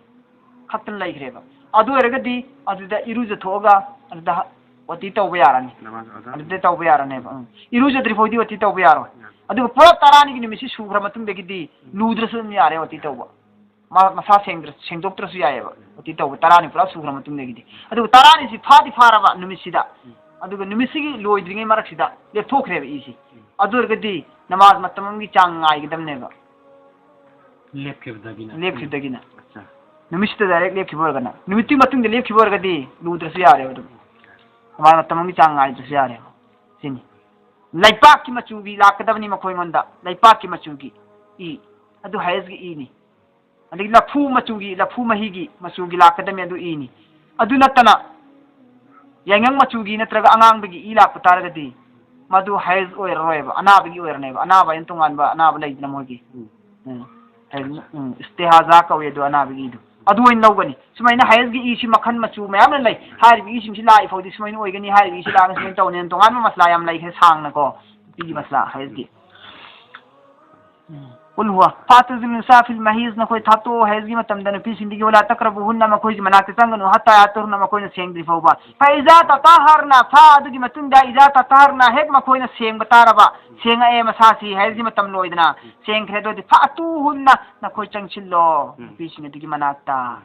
ꯈꯛꯇꯅ ꯂꯩꯈ꯭ꯔꯦꯕ꯫ ꯑꯗꯨ ꯑꯣꯏꯔꯒꯗꯤ ꯑꯗꯨꯗ ꯏꯔꯨꯖꯊꯣꯛꯑꯒ ꯑꯗꯨꯗ ꯑꯣꯇꯤ ꯇꯧꯕ ꯌꯥꯔꯅꯤ꯫ ꯅꯃꯥꯖ ꯑꯗꯥ꯫ ꯑꯗꯨꯗ ꯇꯧꯕ ꯌꯥꯔꯅꯦꯕ꯫ ꯎꯝ꯫ ꯏꯔꯨꯖꯗ꯭ꯔꯤ ꯐꯥꯎꯗꯤ ꯑꯣꯇꯤ ꯇꯧꯕ ꯌꯥꯔꯣꯏ꯫ ꯌꯥꯔꯣꯏ꯫ ꯑꯗꯨꯒ ꯄꯨꯔꯥ ꯇꯔꯥꯅꯤꯒꯤ ꯅꯨꯃꯤꯠꯁꯤ ꯁꯨꯈ꯭ꯔ ꯃꯇꯨꯡꯗꯒꯤꯗꯤ ꯎꯝ꯫ ꯂꯨꯗ꯭ꯔꯁꯨ ꯑꯗꯨꯝ ꯌꯥꯔꯦ ꯑꯣꯇꯤ ꯇꯧꯕ꯫ ꯃꯥ ꯃꯁꯥ ꯁꯦꯡꯗ꯭ꯔ-, ꯁꯦꯡꯗꯣꯛꯇ꯭ꯔꯁꯨ ꯌꯥꯏꯑꯕ꯫ ꯎꯝ꯫ ꯑꯣꯇꯤ ꯇꯧꯕ ꯇꯔꯥꯅꯤ ꯄꯨꯔꯥ ꯁꯨꯈ꯭ꯔ ꯃꯇꯨꯡꯗꯒꯤꯗꯤ꯫ ꯑꯗꯨꯒ ꯇꯔꯥꯅꯤꯁꯤ ꯐꯥꯗꯤ ꯐꯥꯔꯕ ꯅꯨꯃꯤꯠꯁꯤꯗ꯫ ꯎꯝ꯫ ꯑꯗꯨꯒ ꯅꯨꯃꯤꯠꯁꯤꯒꯤ ꯂꯣꯏꯗ꯭ꯔꯤꯉꯩ ꯃꯔꯛꯁꯤꯗ ꯂꯦꯞꯊꯣꯛꯈ꯭ꯔꯦꯕ ꯏꯁꯤ꯫ ꯎꯝ꯫ ꯑꯗꯨ ꯑꯣꯏꯔꯒꯗꯤ ꯅꯃꯥꯖ ꯃꯇꯝ ꯑꯃꯒꯤ ꯆꯥꯡ ꯉꯥꯏꯒꯗꯕꯅꯦꯕ꯫ ꯂꯦꯞꯈꯤꯕꯗꯒꯤꯅ꯫ ꯂꯦꯞꯈꯤꯕꯗꯒꯤꯅ꯫ ꯑꯠꯆꯥ꯫ ꯅꯨꯃꯤꯠꯁꯤꯗ direct ꯂꯦꯞꯈꯤꯕ ꯑꯣꯏꯔꯒꯅ꯫ ꯅꯨꯃꯤꯠꯇꯨꯒꯤ ꯃꯇꯨꯡꯗ ꯂꯦꯞꯈꯤꯕ ꯑꯣꯏꯔꯒꯗꯤ ꯂꯨꯗ꯭ꯔꯁꯨ ꯌꯥꯔꯦꯕ ꯑꯗꯨꯝ꯫ ꯅꯃꯥꯖ ꯃꯇꯝ ꯑꯃꯒꯤ ꯆꯥꯡ ꯉꯥꯏꯗ꯭ꯔꯁꯨ ꯌꯥꯔꯦꯕ꯫ ꯁꯤꯅꯤ꯫ ꯂꯩꯄꯥꯛꯀꯤ ꯃꯆꯨꯒꯤ ꯂꯥꯛꯀꯗꯕꯅꯤ ꯃꯈꯣꯏꯉꯣꯟꯗ꯫ ꯂꯩꯄꯥꯛꯀꯤ ꯃꯆꯨꯒꯤ ꯏ꯫ ꯑꯗꯨ ꯍꯌꯦꯁꯀꯤ ꯏꯅꯤ꯫ ꯑꯗꯒꯤ ꯂꯐꯨ ꯃꯆꯨꯒꯤ, ꯂꯐꯨ ꯃꯍꯤꯒꯤ ꯃꯆꯨꯒꯤ ꯂꯥꯛꯀꯗꯕꯅꯤ ꯑꯗꯨ ꯏꯅꯤ꯫ ꯑꯗꯨ ꯅꯠꯇꯅ ꯌꯥꯏꯉꯪ ꯃꯆꯨꯒꯤ ꯅꯠꯇ꯭ꯔꯒ ꯑꯉꯥꯡꯕꯒꯤ ꯏ ꯂꯥꯛꯄ ꯇꯥꯔꯒꯗꯤ ꯃꯗꯨ ꯍꯌꯦꯁ ꯑꯣꯏꯔꯔꯣꯏꯕ, ꯑꯅꯥꯕꯒꯤ ꯑꯣꯏꯔꯅꯦꯕ꯫ ꯑꯅꯥꯕ ꯍꯥꯏꯅ ꯇꯣꯉꯥꯟꯕ ꯑꯅꯥꯕ ꯂꯩꯗꯅ ꯃꯣꯏꯒꯤ꯫ ꯎꯝ꯫ ꯎꯝ꯫ ꯍꯌꯦꯁ, ꯎꯝ, ꯏꯁꯇꯤꯍꯥꯖꯥ ꯀꯧꯏ ꯑꯗꯨ ꯑꯅꯥꯕꯒꯤ ꯏꯗꯨ꯫ ꯑꯗꯨ ꯑꯣꯏꯅ ꯂꯧꯒꯅꯤ꯫ ꯁꯨꯃꯥꯏꯅ ꯍꯌꯦꯁꯀꯤ ꯏꯁꯤ ꯃꯈꯜ ꯃꯆꯨ ꯃꯌꯥꯝꯅ ꯂꯩ꯫ ꯍꯥꯏꯔꯤꯕ ꯏꯁꯤꯡꯁꯤ ꯂꯥꯛꯏ ꯐꯥꯎꯗꯤ ꯁꯨꯃꯥꯏꯅ ꯑꯣꯏꯒꯅꯤ, ꯍꯥꯏꯔꯤꯕ ꯏꯁꯤ ꯂꯥꯛꯑꯒ ꯁꯨꯃꯥꯏꯅ ꯇꯧꯅꯤ꯫ ꯇꯣꯉꯥꯟꯕ ꯃꯁꯂꯥ ꯌꯥꯝ ꯂꯩꯈ꯭ꯔꯦ ꯁꯥꯡꯅꯀꯣ꯫ ꯅꯨꯄꯤꯒꯤ ꯃꯁꯂꯥ ꯍꯌꯦꯁꯀꯤ꯫ ꯎꯝ꯫ ꯎꯜ ꯍꯨꯋꯥ ꯐꯥꯇꯨꯖꯤꯜ ꯅꯤꯁꯥ ꯐꯤꯜ ꯃꯍꯤꯖ, ꯅꯈꯣꯏ ꯊꯥꯞꯇꯣꯛꯑꯣ ꯍꯌꯦꯁꯀꯤ ꯃꯇꯝꯗ ꯅꯨꯄꯤꯁꯤꯡꯗꯒꯤ, ꯋꯂꯥ ꯇꯛꯔꯕꯨꯍꯨꯟꯅ, ꯃꯈꯣꯏꯒꯤ ꯃꯅꯥꯛꯇ ꯆꯪꯒꯅꯨ, ꯍꯠꯇꯥ ꯌꯥꯇꯨꯍꯨꯟꯅ, ꯃꯈꯣꯏꯅ ꯁꯦꯡꯗ꯭ꯔꯤ ꯐꯥꯎꯕ꯫ ꯐ ꯏꯖꯥ ꯇꯇꯥꯍꯔꯅ, ꯐ ꯑꯗꯨꯒꯤ ꯃꯇꯨꯡꯗ ꯏꯖꯥ ꯇꯇꯥꯍꯔꯅ, ꯍꯦꯛ ꯃꯈꯣꯏꯅ ꯁꯦꯡꯕ ꯇꯥꯔꯕ, ꯁꯦꯡꯉꯛꯑꯦ ꯃꯁꯥꯁꯤ, ꯍꯌꯦꯁꯀꯤ ꯃꯇꯝ ꯂꯣꯏꯗꯅ ꯁꯦꯡꯈ꯭ꯔꯦ, ꯑꯗꯨꯗꯤ ꯐ ꯑꯇꯨꯍꯨꯟꯅ, ꯅꯈꯣꯏ ꯆꯪꯁꯤꯜꯂꯣ, ꯎꯝ꯫ ꯅꯨꯄꯤꯁꯤꯡ ꯑꯗꯨꯒꯤ ꯃꯅꯥꯛꯇ꯫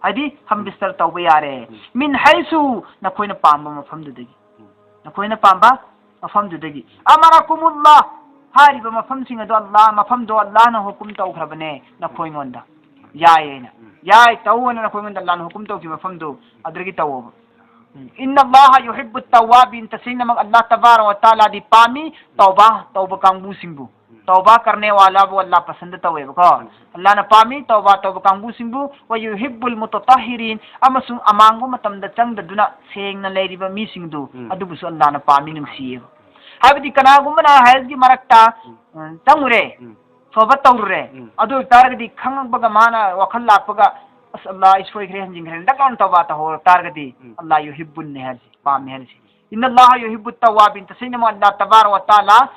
ꯍꯥꯏꯗꯤ ꯍꯝ ꯕꯤꯁꯇꯔ ꯇꯧꯕ ꯌꯥꯔꯦ꯫ ꯎꯝ꯫ ꯃꯤꯟ ꯍꯩꯁꯨ, ꯅꯈꯣꯏꯅ ꯄꯥꯝꯕ ꯃꯐꯝꯗꯨꯗꯒꯤ꯫ ꯎꯝ꯫ ꯅꯈꯣꯏꯅ ꯄꯥꯝꯕ ꯃꯐꯝꯗꯨꯗꯒꯤ꯫ ꯑꯃꯔꯀꯨꯃꯨꯜꯂꯥ, ꯍꯥꯏꯔꯤꯕ ꯃꯐꯝꯁꯤꯡ ꯑꯗꯣ ꯑꯜꯂꯥ, ꯃꯐꯝꯗꯣ ꯑꯜꯂꯥꯅ ꯍꯨꯀꯨꯝ ꯇꯧꯈ꯭ꯔꯕꯅꯦ ꯅꯈꯣꯏꯉꯣꯟꯗ꯫ ꯌꯥꯏ ꯍꯥꯏꯅ꯫ ꯎꯝ꯫ ꯌꯥꯏ, ꯇꯧ ꯍꯥꯏꯅ ꯅꯈꯣꯏꯉꯣꯟꯗ ꯑꯜꯂꯥꯍꯅ ꯍꯨꯀꯨꯝ ꯇꯧꯈꯤꯕ ꯃꯐꯝꯗꯨ ꯑꯗꯨꯗꯒꯤ ꯇꯧꯑꯣꯕ꯫ ꯎꯝ꯫ "ꯏꯟꯅ ꯑꯜꯂꯥꯍ ꯌꯨꯍꯤꯕꯨ ꯇꯧꯋꯥꯕꯤꯟ", ꯇꯁꯦꯡꯅꯃꯛ ꯑꯜꯂꯥꯍ ꯇꯕꯥꯔꯛ ꯋ ꯇꯥꯂꯥꯗꯤ ꯄꯥꯝꯃꯤ ꯇꯧꯕꯥ ꯇꯧꯕ ꯀꯥꯡꯕꯨꯁꯤꯡꯕꯨ꯫ ꯎꯝ꯫ ꯇꯧꯕꯥ ꯀꯔꯅꯦ ꯋꯥꯂꯥꯕꯨ ꯑꯜꯂꯥꯍ ꯄꯁꯟꯗ ꯇꯧꯋꯦꯕꯀꯣ꯫ ꯎꯝ꯫ ꯑꯜꯂꯥꯍꯅ ꯄꯥꯝꯃꯤ ꯇꯧꯕꯥ ꯇꯧꯕ ꯀꯥꯡꯕꯨꯁꯤꯡꯕꯨ, "ꯋ ꯌꯨꯍꯤꯕꯨꯜ ꯃꯨꯇꯇꯥꯍꯤꯔꯤꯟ", ꯑꯃꯁꯨꯡ ꯑꯃꯥꯡꯕ ꯃꯇꯝꯗ ꯆꯪꯗꯗꯨꯅ ꯁꯦꯡꯅ ꯂꯩꯔꯤꯕ ꯃꯤꯁꯤꯡꯗꯨ, ꯎꯝ꯫ ꯑꯗꯨꯕꯨꯁꯨ ꯑꯜꯂꯥꯍꯅ ꯄꯥꯝꯃꯤ, ꯅꯨꯡꯁꯤꯌꯦꯕ꯫ ꯍꯥꯏꯕꯗꯤ ꯀꯅꯥꯒꯨꯝꯕꯅ ꯍꯥꯏꯖꯒꯤ ꯃꯔꯛꯇ, ꯎꯝ꯫ ꯑ, ꯆꯪꯉꯨꯔꯦ, ꯎꯝ꯫ ꯇꯧꯕꯥ ꯇꯧꯔꯨꯔꯦ꯫ ꯎꯝ꯫ ꯑꯗꯨ ꯑꯣꯏꯇꯥꯔꯒꯗꯤ ꯈꯪꯉꯛꯄꯒ ꯃꯥꯅ ꯋꯥꯈꯜ ꯂꯥꯛꯄꯒ, "ꯑꯁ, ꯑꯜꯂꯥꯍ, ꯑꯩ ꯁꯣꯏꯈ꯭ꯔꯦ, ꯍꯟꯖꯤꯟꯈ꯭ꯔꯦ", ꯗꯛ ꯂꯥꯎꯅ ꯇꯧꯕꯥ ꯇꯧꯍꯧꯔ ꯇꯥꯔꯒꯗꯤ, ꯎꯝ꯫ ꯑꯜꯂꯥꯍ ꯌꯨꯍꯤꯕꯨꯟꯅꯤ ꯍꯥꯏꯔꯤꯁꯤ, ꯄꯥꯝꯃꯤ ꯍꯥꯏꯔꯤꯁꯤ꯫ "ꯏꯟꯅ ꯑꯜꯂꯥꯍ ꯌꯨꯍꯤꯕꯨ ꯇꯧꯋꯥꯕꯤꯟ", ꯇꯁꯦꯡꯅꯃꯛ ꯑꯜꯂꯥꯍ ꯇꯕꯥꯔꯛ ꯋ ꯇꯥꯂꯥ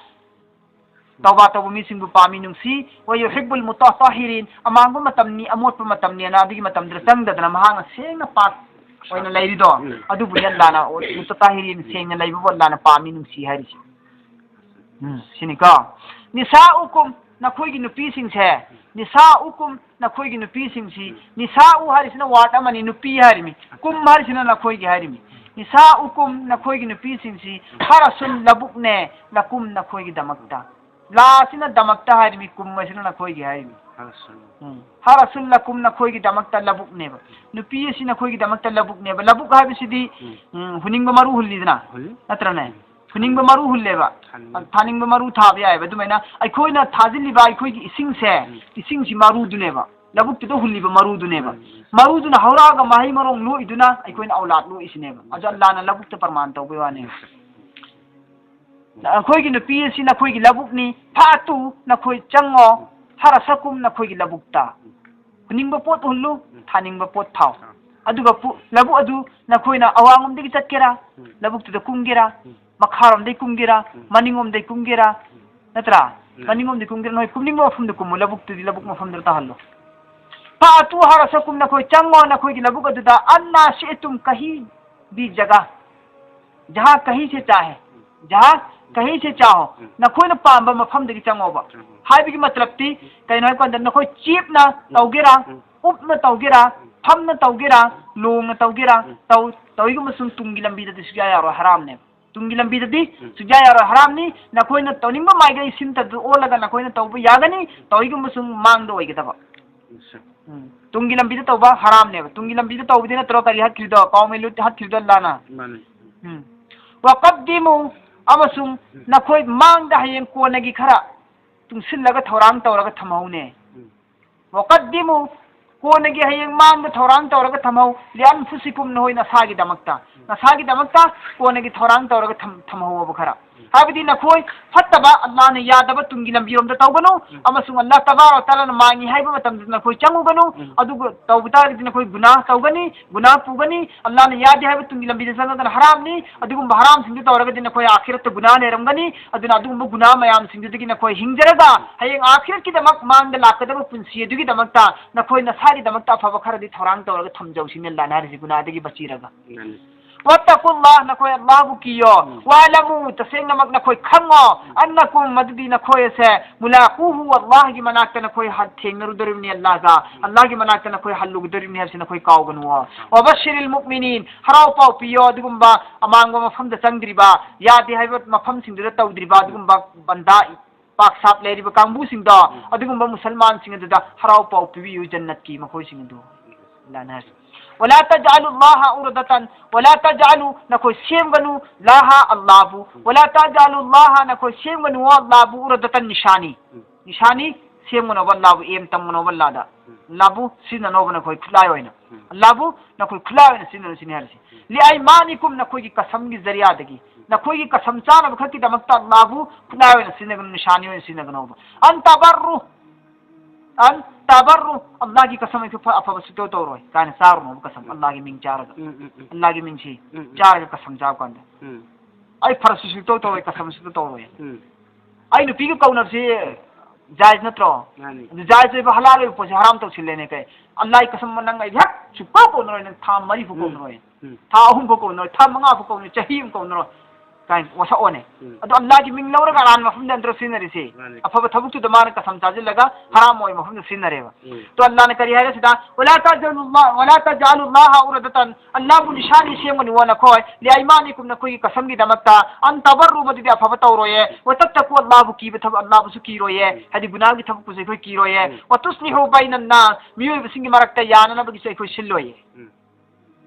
ꯇꯧꯕꯥ ꯇꯧꯕ ꯃꯤꯁꯤꯡꯕꯨ ꯄꯥꯝꯃꯤ, ꯅꯨꯡꯁꯤ꯫ "ꯋ ꯌꯨꯍꯤꯕꯨꯜ ꯃꯨꯇꯇꯥꯍꯤꯔꯤꯟ", ꯑꯃꯥꯡꯕ ꯃꯇꯝꯅꯤ, ꯑꯃꯣꯠꯄ ꯃꯇꯝꯅꯤꯅ ꯑꯗꯨꯒꯤ ꯃꯇꯝꯗꯨꯗ ꯆꯪꯗꯗꯅ ꯃꯍꯥꯛꯅ ꯁꯦꯡꯅ ꯄꯥꯛ ꯑꯣꯏꯅ ꯂꯩꯔꯤꯗꯣ, ꯎꯝ꯫ ꯑꯗꯨꯕꯨꯅꯤ ꯑꯜꯂꯥꯍꯅ ꯃꯨꯇꯇꯥꯍꯤꯔꯤꯟ, ꯁꯦꯡꯅ ꯂꯩꯕꯕꯨ ꯑꯜꯂꯥꯍꯅ ꯄꯥꯝꯃꯤ, ꯅꯨꯡꯁꯤ ꯍꯥꯏꯔꯤꯁꯤ꯫ ꯎꯝ, ꯁꯤꯅꯤꯀꯣ꯫ "ꯅꯤꯁꯥꯎꯀꯨꯝ", ꯅꯈꯣꯏꯒꯤ ꯅꯨꯄꯤꯁꯤꯡꯁꯦ, "ꯅꯤꯁꯥꯎꯀꯨꯝ", ꯅꯈꯣꯏꯒꯤ ꯅꯨꯄꯤꯁꯤꯡꯁꯤ, ꯎꯝ꯫ ꯅꯤꯁꯥꯎ ꯍꯥꯏꯔꯤꯁꯤꯅ word ꯑꯃꯅꯤ, ꯅꯨꯄꯤ ꯍꯥꯏꯔꯤꯃꯤ, ꯀꯨꯝ ꯍꯥꯏꯔꯤꯁꯤꯅ ꯅꯈꯣꯏꯒꯤ ꯍꯥꯏꯔꯤꯃꯤ꯫ "ꯅꯤꯁꯥꯎꯀꯨꯝ", ꯅꯈꯣꯏꯒꯤ ꯅꯨꯄꯤꯁꯤꯡꯁꯤ, "ꯍꯔꯁꯨꯟ", ꯂꯧꯕꯨꯛꯅꯦ, "ꯂꯀꯨꯝ", ꯅꯈꯣꯏꯒꯤꯗꯃꯛꯇ꯫ "ꯂꯥ" ꯑꯁꯤꯅ "ꯗꯃꯛꯇ" ꯍꯥꯏꯔꯤꯃꯤ, "ꯀꯨꯝ" ꯑꯁꯤꯅ "ꯅꯈꯣꯏꯒꯤ" ꯍꯥꯏꯔꯤꯃꯤ꯫ ꯍꯔꯁꯨꯟ꯫ ꯎꯝ꯫ "ꯍꯔꯁꯨꯟ ꯂꯀꯨꯝ", ꯅꯈꯣꯏꯒꯤꯗꯃꯛꯇ ꯂꯧꯕꯨꯛꯅꯦꯕ꯫ ꯅꯨꯄꯤ ꯑꯁꯤ ꯅꯈꯣꯏꯒꯤꯗꯃꯛꯇ ꯂꯧꯕꯨꯛꯅꯦꯕ꯫ ꯂꯧꯕꯨꯛ ꯍꯥꯏꯕꯁꯤꯗꯤ, ꯎꯝ꯫ ꯎꯝ, ꯍꯨꯅꯤꯡꯕ ꯃꯔꯨ ꯍꯨꯜꯂꯤꯗꯅ, ꯍꯨꯜꯂꯤ꯫ ꯅꯠꯇ꯭ꯔꯅꯦ? ꯎꯝ꯫ ꯍꯨꯅꯤꯡꯕ ꯃꯔꯨ ꯍꯨꯜꯂꯦꯕ꯫ ꯊꯥꯅꯤꯡꯕ꯫ ꯊꯥꯅꯤꯡꯕ ꯃꯔꯨ ꯊꯥꯕ ꯌꯥꯏꯑꯕ꯫ ꯑꯗꯨꯃꯥꯏꯅ ꯑꯩꯈꯣꯏꯅ ꯊꯥꯖꯤꯜꯂꯤꯕ ꯑꯩꯈꯣꯏꯒꯤ ꯏꯁꯤꯡꯁꯦ, ꯎꯝ꯫ ꯏꯁꯤꯡꯁꯤ ꯃꯔꯨꯗꯨꯅꯦꯕ꯫ ꯂꯧꯕꯨꯛꯇꯨꯗ ꯍꯨꯜꯂꯤꯕ ꯃꯔꯨꯗꯨꯅꯦꯕ꯫ ꯎꯝ꯫ ꯃꯔꯨꯗꯨꯅ ꯍꯧꯔꯛꯑꯒ ꯃꯍꯩ ꯃꯔꯣꯡ ꯂꯣꯛꯏꯗꯨꯅ ꯑꯩꯈꯣꯏꯅ ꯑꯧꯂꯥꯗ ꯂꯣꯛꯏꯁꯤꯅꯦꯕ꯫ ꯑꯗꯣ ꯑꯜꯂꯥꯅ ꯂꯧꯕꯨꯛꯇ ꯄ꯭ꯔꯃꯥꯟ ꯇꯧꯕꯩ ꯋꯥꯅꯦꯕ꯫ ꯎꯝ꯫ "ꯅꯈꯣꯏꯒꯤ ꯅꯨꯄꯤ ꯑꯁꯤ ꯅꯈꯣꯏꯒꯤ ꯂꯧꯕꯨꯛꯅꯤ, ꯐꯥꯇꯨ", ꯅꯈꯣꯏ ꯆꯪꯉꯣ, "ꯍꯔꯁꯀꯨꯝ", ꯅꯈꯣꯏꯒꯤ ꯂꯧꯕꯨꯛꯇ꯫ ꯍꯨꯅꯤꯡꯕ ꯄꯣꯠ ꯍꯨꯜꯂꯨ, ꯎꯝ꯫ ꯊꯥꯅꯤꯡꯕ ꯄꯣꯠ ꯊꯥꯎ꯫ ꯑꯥ꯫ ꯑꯗꯨꯒ ꯄꯨ-, ꯂꯧꯕꯨꯛ ꯑꯗꯨ ꯅꯈꯣꯏꯅ ꯑꯋꯥꯡꯂꯣꯝꯗꯒꯤ ꯆꯠꯀꯦꯔꯥ, ꯎꯝ꯫ ꯂꯧꯕꯨꯛꯇꯨꯗ ꯀꯨꯝꯒꯦꯔꯥ, ꯎꯝ꯫ ꯃꯈꯥꯔꯣꯝꯗꯒꯤ ꯀꯨꯝꯒꯦꯔꯥ, ꯎꯝ꯫ ꯃꯅꯤꯡꯂꯣꯝꯗꯒꯤ ꯀꯨꯝꯒꯦꯔꯥ, ꯎꯝ꯫ ꯅꯠꯇ꯭ꯔꯥ? ꯎꯝ꯫ ꯃꯅꯤꯡꯂꯣꯝꯗꯒꯤ ꯀꯨꯝꯒꯦꯔꯥ, ꯅꯣꯏ ꯀꯨꯝꯅꯤꯡꯕ ꯃꯐꯝꯗ ꯀꯨꯝꯃꯨ, ꯂꯧꯕꯨꯛꯇꯨꯗꯤ ꯂꯧꯕꯨꯛ ꯃꯐꯝꯗꯨꯗ ꯇꯥꯍꯜꯂꯣ꯫ "ꯐꯥꯇꯨ ꯍꯔꯁꯀꯨꯝ", ꯅꯈꯣꯏ ꯆꯪꯉꯣ ꯅꯈꯣꯏꯒꯤ ꯂꯧꯕꯨꯛ ꯑꯗꯨꯗ, "ꯑꯟꯅꯥ ꯁꯤꯑꯇꯨꯝ", ꯀꯍꯤ ꯕꯤ ꯖꯒꯥ, "ꯖꯍꯥ ꯀꯍꯤ ꯁꯦ ꯆꯥꯍꯦ", "ꯖꯍꯥ ꯀꯍꯤ ꯁꯦ ꯆꯥꯍꯣ", ꯎꯝ꯫ ꯅꯈꯣꯏꯅ ꯄꯥꯝꯕ ꯃꯐꯝꯗꯒꯤ ꯆꯪꯉꯣꯕ꯫ ꯎꯝ꯫ ꯍꯥꯏꯕꯒꯤ ꯃꯇꯂꯕꯇꯤ ꯀꯩꯅꯣ ꯍꯥꯏ ꯀꯥꯟꯗ, ꯅꯈꯣꯏ ꯆꯦꯞꯅ ꯎꯝ꯫ ꯇꯧꯒꯦꯔꯥ, ꯎꯝ꯫ ꯎꯞꯅ ꯇꯧꯒꯦꯔꯥ, ꯎꯝ꯫ ꯐꯝꯅ ꯇꯧꯒꯦꯔꯥ, ꯎꯝ꯫ ꯂꯣꯡꯅ ꯇꯧꯒꯦꯔꯥ, ꯎꯝ꯫ ꯇꯧ-, ꯇꯧꯏꯒꯨꯝꯕꯁꯨꯡ ꯇꯨꯡꯒꯤ ꯂꯝꯕꯤꯗꯗꯤ ꯁꯨꯛꯌꯥ ꯌꯥꯔꯣꯏ, ꯍꯔꯥꯝꯅꯦꯕ꯫ ꯇꯨꯡꯒꯤ ꯂꯝꯕꯤꯗꯗꯤ ꯎꯝ꯫ ꯁꯨꯛꯌꯥ ꯌꯥꯔꯣꯏ, ꯍꯔꯥꯝꯅꯤ꯫ ꯅꯈꯣꯏꯅ ꯇꯧꯅꯤꯡꯕ ꯃꯥꯏꯀꯩ ꯁꯤꯟꯇꯗꯨ ꯑꯣꯜꯂꯒ ꯅꯈꯣꯏꯅ ꯇꯧꯕ ꯌꯥꯒꯅꯤ, ꯇꯧꯏꯒꯨꯝꯕꯁꯨꯡ ꯃꯥꯡꯗ ꯑꯣꯏꯒꯗꯕ꯫ ꯎꯝ, ꯁꯦ꯫ ꯎꯝ꯫ ꯇꯨꯡꯒꯤ ꯂꯝꯕꯤꯗ ꯇꯧꯕ ꯍꯔꯥꯝꯅꯦꯕ꯫ ꯇꯨꯡꯒꯤ ꯂꯝꯕꯤꯗ ꯇꯧꯕꯗꯤ ꯅꯠꯇ꯭ꯔꯣ ꯀꯔꯤ ꯍꯠꯈ꯭ꯔꯤꯗꯣ? ꯀꯥꯎꯃꯤ ꯂꯨꯠ ꯍꯠꯈ꯭ꯔꯤꯗꯣ ꯑꯜꯂꯥꯅ꯫ ꯃꯥꯅꯤ꯫ ꯎꯝ꯫ "ꯋꯥꯀꯗꯤꯃꯨ", ꯑꯃꯁꯨꯡ ꯎꯝ꯫ ꯅꯈꯣꯏ ꯃꯥꯡꯗ ꯍꯌꯦꯡ ꯀꯣꯟꯅꯒꯤ ꯈꯔ ꯇꯨꯡꯁꯤꯜꯂꯒ ꯊꯧꯔꯥꯡ ꯇꯧꯔꯒ ꯊꯝꯍꯧꯅꯦ꯫ ꯎꯝ꯫ "ꯋꯥꯀꯗꯤꯃꯨ", ꯀꯣꯟꯅꯒꯤ ꯍꯌꯦꯡ ꯃꯥꯡꯗ ꯊꯧꯔꯥꯡ ꯇꯧꯔꯒ ꯊꯝꯍꯧ, "ꯂꯤꯑꯟꯐꯨꯁꯤꯀꯨꯝ", ꯅꯈꯣꯏ ꯅꯁꯥꯒꯤꯗꯃꯛꯇ꯫ ꯎꯝ꯫ ꯅꯁꯥꯒꯤꯗꯃꯛꯇ ꯀꯣꯟꯅꯒꯤ ꯊꯧꯔꯥꯡ ꯇꯧꯔꯒ ꯊꯝ-, ꯊꯝꯍꯧꯕ ꯈꯔ꯫ ꯎꯝ꯫ ꯍꯥꯏꯕꯗꯤ ꯅꯈꯣꯏ ꯐꯠꯇꯕ, ꯑꯜꯂꯥꯍꯅ ꯌꯥꯗꯕ ꯇꯨꯡꯒꯤ ꯂꯝꯕꯤꯔꯣꯝꯗ ꯇꯧꯒꯅꯨ, ꯎꯝ꯫ ꯑꯃꯁꯨꯡ ꯑꯜꯂꯥꯍ ꯇꯕꯥꯔꯛ ꯋ ꯇꯥꯂꯥꯅ ꯃꯥꯡꯉꯤ ꯍꯥꯏꯕ ꯃꯇꯝꯗ ꯅꯈꯣꯏ ꯆꯪꯉꯨꯒꯅꯨ, ꯎꯝ꯫ ꯑꯗꯨꯒ ꯇꯧꯕ ꯇꯥꯔꯒꯗꯤ ꯅꯈꯣꯏ ꯒꯨꯅꯥꯍ ꯇꯧꯒꯅꯤ, ꯒꯨꯅꯥꯍ ꯄꯨꯒꯅꯤ, ꯑꯜꯂꯥꯍꯅ ꯌꯥꯗꯦ ꯍꯥꯏꯕ ꯇꯨꯡꯒꯤ ꯂꯝꯕꯤꯗ ꯆꯪꯉꯒꯅ ꯍꯔꯥꯝꯅꯤ, ꯑꯗꯨꯒꯨꯝꯕ ꯍꯔꯥꯝꯁꯤꯡꯗꯨ ꯇꯧꯔꯒꯗꯤ ꯅꯈꯣꯏ ꯑꯥꯈꯤꯔꯠꯇ ꯒꯨꯅꯥꯍ ꯂꯩꯔꯝꯒꯅꯤ, ꯑꯗꯨꯅ ꯑꯗꯨꯒꯨꯝꯕ ꯒꯨꯅꯥꯍ ꯃꯌꯥꯝꯁꯤꯡꯗꯨꯗꯒꯤ ꯅꯈꯣꯏ ꯍꯤꯡꯖꯔꯒ ꯍꯌꯦꯡ ꯑꯥꯈꯤꯔꯠꯀꯤꯗꯃꯛ ꯃꯥꯡꯗ ꯂꯥꯛꯀꯗꯕ ꯄꯨꯟꯁꯤ ꯑꯗꯨꯒꯤꯗꯃꯛꯇ ꯅꯈꯣꯏ ꯅꯁꯥꯒꯤꯗꯃꯛꯇ ꯑꯐꯕ ꯈꯔꯗꯤ ꯊꯧꯔꯥꯡ ꯇꯧꯔꯒ ꯊꯝꯖꯧ ꯁꯤꯅꯤ ꯑꯜꯂꯥꯍꯅ ꯍꯥꯏꯔꯤꯁꯤ ꯒꯨꯅꯥꯍꯗꯒꯤ ꯕꯆꯤꯔꯒ꯫ ꯃꯥꯅꯤ꯫ "ꯋꯥꯠꯇꯀꯨꯜꯂꯥꯍ", ꯅꯈꯣꯏ ꯑꯜꯂꯥꯍꯕꯨ ꯀꯤꯌꯣ꯫ ꯎꯝ꯫ "ꯋꯥꯂꯃꯨ", ꯇꯁꯦꯡꯅꯃꯛ ꯅꯈꯣꯏ ꯈꯪꯉꯣ꯫ ꯎꯝ꯫ "ꯑꯟꯅꯀꯨꯝ", ꯃꯗꯨꯗꯤ ꯅꯈꯣꯏ ꯑꯁꯦ, "ꯃꯨꯂꯥꯀꯨꯍꯨ", ꯑꯜꯂꯥꯍꯒꯤ ꯃꯅꯥꯛꯇ ꯅꯈꯣꯏ ꯍ-, ꯊꯦꯡꯅꯔꯨꯗꯣꯔꯤꯕꯅꯤ ꯑꯜꯂꯥꯍꯒ꯫ ꯎꯝ꯫ ꯑꯜꯂꯥꯍꯒꯤ ꯃꯅꯥꯛꯇ ꯅꯈꯣꯏ ꯍꯜꯂꯨꯒꯗꯣꯔꯤꯕꯅꯤ ꯍꯥꯏꯕꯁꯤ ꯅꯈꯣꯏ ꯀꯥꯎꯒꯅꯨꯋꯣ꯫ ꯎꯝ꯫ "ꯋꯥꯕꯁꯤꯔꯤꯜ ꯃꯨꯑꯃꯤꯅꯤꯟ", ꯍꯔꯥꯎ ꯄꯥꯎ ꯄꯤꯌꯣ ꯑꯗꯨꯒꯨꯝꯕ ꯑꯃꯥꯡꯕ ꯃꯐꯝꯗ ꯆꯪꯗ꯭ꯔꯤꯕ, ꯌꯥꯗꯦ ꯍꯥꯏꯕ ꯃꯐꯝꯁꯤꯡꯗꯨꯗ ꯇꯧꯗ꯭ꯔꯤꯕ ꯎꯝ꯫ ꯑꯗꯨꯒꯨꯝꯕ ꯕꯟꯗꯥ ꯄꯥꯛ ꯁꯥꯞ ꯂꯩꯔꯤꯕ ꯀꯥꯡꯕꯨꯁꯤꯡꯗꯣ, ꯎꯝ꯫ ꯑꯗꯨꯒꯨꯝꯕ ꯃꯨꯁꯜꯃꯥꯟꯁꯤꯡ ꯑꯗꯨꯗ ꯍꯔꯥꯎ ꯄꯥꯎ ꯄꯤꯕꯤꯌꯨ ꯖꯟꯅꯠꯀꯤ ꯃꯈꯣꯏꯁꯤꯡ ꯑꯗꯨ꯫ ꯑꯜꯂꯥꯍꯅ ꯍꯥꯏꯔꯤ, "ꯋꯥꯂꯥ ꯇꯖꯑꯂꯨꯜꯂꯥꯍ ꯎꯔꯗꯇꯟ", "ꯋꯥꯂꯥ ꯇꯖꯑꯂꯨ", ꯅꯈꯣꯏ ꯁꯦꯝꯒꯅꯨ, "ꯂꯥꯍ", ꯑꯜꯂꯥꯍꯕꯨ, ꯎꯝ꯫ "ꯋꯥꯂꯥ ꯇꯖꯑꯂꯨꯜꯂꯥꯍ", ꯅꯈꯣꯏ ꯁꯦꯝꯒꯅꯨ, "ꯑꯜꯂꯥꯍꯕꯨ", "ꯎꯔꯗꯇꯟ", ꯅꯤꯁꯥꯅꯤ꯫ ꯎꯝ꯫ ꯅꯤꯁꯥꯅꯤ ꯁꯦꯝꯒꯅꯣꯕ ꯑꯜꯂꯥꯍꯕꯨ, ꯑꯦꯝ ꯇꯝꯒꯅꯣꯕ ꯑꯜꯂꯥꯍꯗ꯫ ꯎꯝ꯫ ꯑꯜꯂꯥꯍꯕꯨ ꯁꯤꯖꯤꯟꯅꯅꯣꯕ ꯅꯈꯣꯏ ꯈꯨꯠꯂꯥꯏ ꯑꯣꯏꯅ꯫ ꯎꯝ꯫ ꯑꯜꯂꯥꯍꯕꯨ ꯅꯈꯣꯏ ꯈꯨꯠꯂꯥꯏ ꯑꯣꯏꯅ ꯁꯤꯖꯤꯟꯅꯔꯨ ꯁꯤꯅꯤ ꯍꯥꯏꯔꯤꯁꯤ꯫ ꯎꯝ꯫ "ꯂꯤꯑꯥꯏꯃꯥꯅꯤꯀꯨꯝ", ꯅꯈꯣꯏꯒꯤ ꯀꯁꯝꯒꯤ ꯖꯔꯤꯌꯥꯗꯒꯤ, ꯎꯝ꯫ ꯅꯈꯣꯏꯒꯤ ꯀꯁꯝ ꯆꯥꯅꯕ ꯈꯛꯀꯤꯗꯃꯛꯇ ꯑꯜꯂꯥꯍꯕꯨ ꯈꯨꯠꯂꯥꯏ ꯑꯣꯏꯅ ꯁꯤꯖꯤꯟꯅꯒꯅꯨ, ꯅꯤꯁꯥꯅꯤ ꯑꯣꯏꯅ ꯁꯤꯖꯤꯟꯅꯒꯅꯣꯕ꯫ "ꯑꯟ ꯇꯕꯔꯔꯨ", "ꯑꯟ ꯇꯕꯔꯔꯨ", ꯑꯜꯂꯥꯍꯒꯤ ꯀꯁꯝ ꯑꯩꯈꯣꯏ ꯐ-, ꯑꯐꯕ ꯁꯨꯛꯇꯧ ꯇꯧꯔꯣꯏ ꯀꯥꯏꯅ ꯆꯥꯔꯨꯅꯣꯕ ꯀꯁꯝ, ꯎꯝ꯫ ꯑꯜꯂꯥꯍꯒꯤ ꯃꯤꯡ ꯆꯥꯔꯒ꯫ ꯎꯝ, ꯎꯝ, ꯎꯝ꯫ ꯑꯜꯂꯥꯍꯒꯤ ꯃꯤꯡꯁꯤ ꯎꯝ, ꯎꯝ꯫ ꯆꯥꯔꯒ ꯀꯁꯝ ꯆꯥꯕ ꯀꯥꯟꯗ꯫ ꯎꯝ꯫ "ꯑꯩ ꯐꯔꯁꯨ ꯁꯨꯛꯇꯧ ꯇꯧꯔꯣꯏ, ꯀꯁꯝ ꯁꯨꯛꯇꯧ ꯇꯧꯔꯣꯏ꯫ ꯎꯝ꯫ ꯑꯩ ꯅꯨꯄꯤꯒ ꯀꯧꯅꯕꯁꯤ ꯖꯥꯏꯖ ꯅꯠꯇ꯭ꯔꯣ?" ꯃꯥꯅꯤ꯫ ꯑꯗꯨ ꯖꯥꯏꯖ ꯑꯣꯏꯕ ꯍꯂꯥꯜ ꯑꯣꯏꯕ ꯄꯣꯠꯁꯦ ꯍꯔꯥꯝ ꯇꯧꯁꯤꯜꯂꯦꯅꯦ ꯀꯩ? ꯑꯜꯂꯥꯍꯒꯤ ꯀꯁꯝ ꯅꯪ ꯑꯩ ꯍꯦꯛ ꯁꯨꯛꯀꯧ ꯀꯧꯅꯔꯣꯏ, ꯅꯪ ꯊꯥ ꯃꯔꯤ ꯐꯥꯎ ꯎꯝ꯫ ꯀꯧꯅꯔꯣꯏ꯫ ꯎꯝ꯫ ꯊꯥ ꯑꯍꯨꯝ ꯐꯥꯎ ꯀꯧꯅꯔꯣꯏ, ꯊꯥ ꯃꯉꯥ ꯐꯥꯎ ꯀꯧꯅꯔꯣꯏ, ꯆꯍꯤ ꯑꯃ ꯀꯧꯅꯔꯣꯏ꯫ ꯀꯥꯏꯅ ꯋꯥꯁꯛꯑꯣꯅꯦ꯫ ꯎꯝ꯫ ꯑꯗꯣ ꯑꯜꯂꯥꯍꯒꯤ ꯃꯤꯡ ꯂꯧꯔꯒ ꯑꯔꯥꯟꯕ ꯃꯐꯝꯗ ꯅꯠꯇ꯭ꯔꯣ ꯁꯤꯖꯤꯟꯅꯔꯤꯁꯦ? ꯃꯥꯅꯤ꯫ ꯑꯐꯕ ꯊꯕꯛꯇꯨꯗ ꯃꯥꯅ ꯀꯁꯝ ꯆꯥꯁꯤꯜꯂꯒ ꯍꯔꯥꯝ ꯑꯣꯏꯕ ꯃꯐꯝꯗ ꯁꯤꯖꯤꯟꯅꯔꯦꯕ꯫ ꯎꯝ꯫ ꯑꯗꯣ ꯑꯜꯂꯥꯍꯅ ꯀꯔꯤ ꯍꯥꯏꯔꯦ ꯁꯤꯗ? "ولا تجعلوا الله، ولا تجعلوا الله عرضة"꯫ ꯑꯜꯂꯥꯍꯕꯨ ꯅꯤꯁꯥꯅꯤ ꯁꯦꯝꯒꯅꯨ ꯅꯈꯣꯏ꯫ "لأيمانكم"، ꯅꯈꯣꯏꯒꯤ ꯀꯁꯝꯒꯤꯗꯃꯛꯇ꯫ "أن تبروا"، ꯃꯗꯨꯗꯤ ꯑꯐꯕ ꯇꯧꯔꯣꯏꯌꯦ꯫ "وتتقوا"، ꯑꯜꯂꯥꯍꯕꯨ ꯀꯤꯕ ꯊꯕꯛ, ꯑꯜꯂꯥꯍꯕꯨꯁꯨ ꯀꯤꯔꯣꯏꯌꯦ꯫ ꯎꯝ꯫ ꯍꯥꯏꯗꯤ ꯒꯨꯅꯥꯍꯒꯤ ꯊꯕꯛꯄꯨꯁꯨ ꯑꯩꯈꯣꯏ ꯀꯤꯔꯣꯏꯌꯦ꯫ ꯎꯝ꯫ "وتصلحوا بين الناس"، ꯃꯤꯑꯣꯏꯕꯁꯤꯡꯒꯤ ꯃꯔꯛꯇ ꯌꯥꯅꯅꯕꯒꯤꯁꯨ ꯑꯩꯈꯣꯏ ꯁꯤꯜꯂꯣꯏꯌꯦ꯫ ꯎꯝ꯫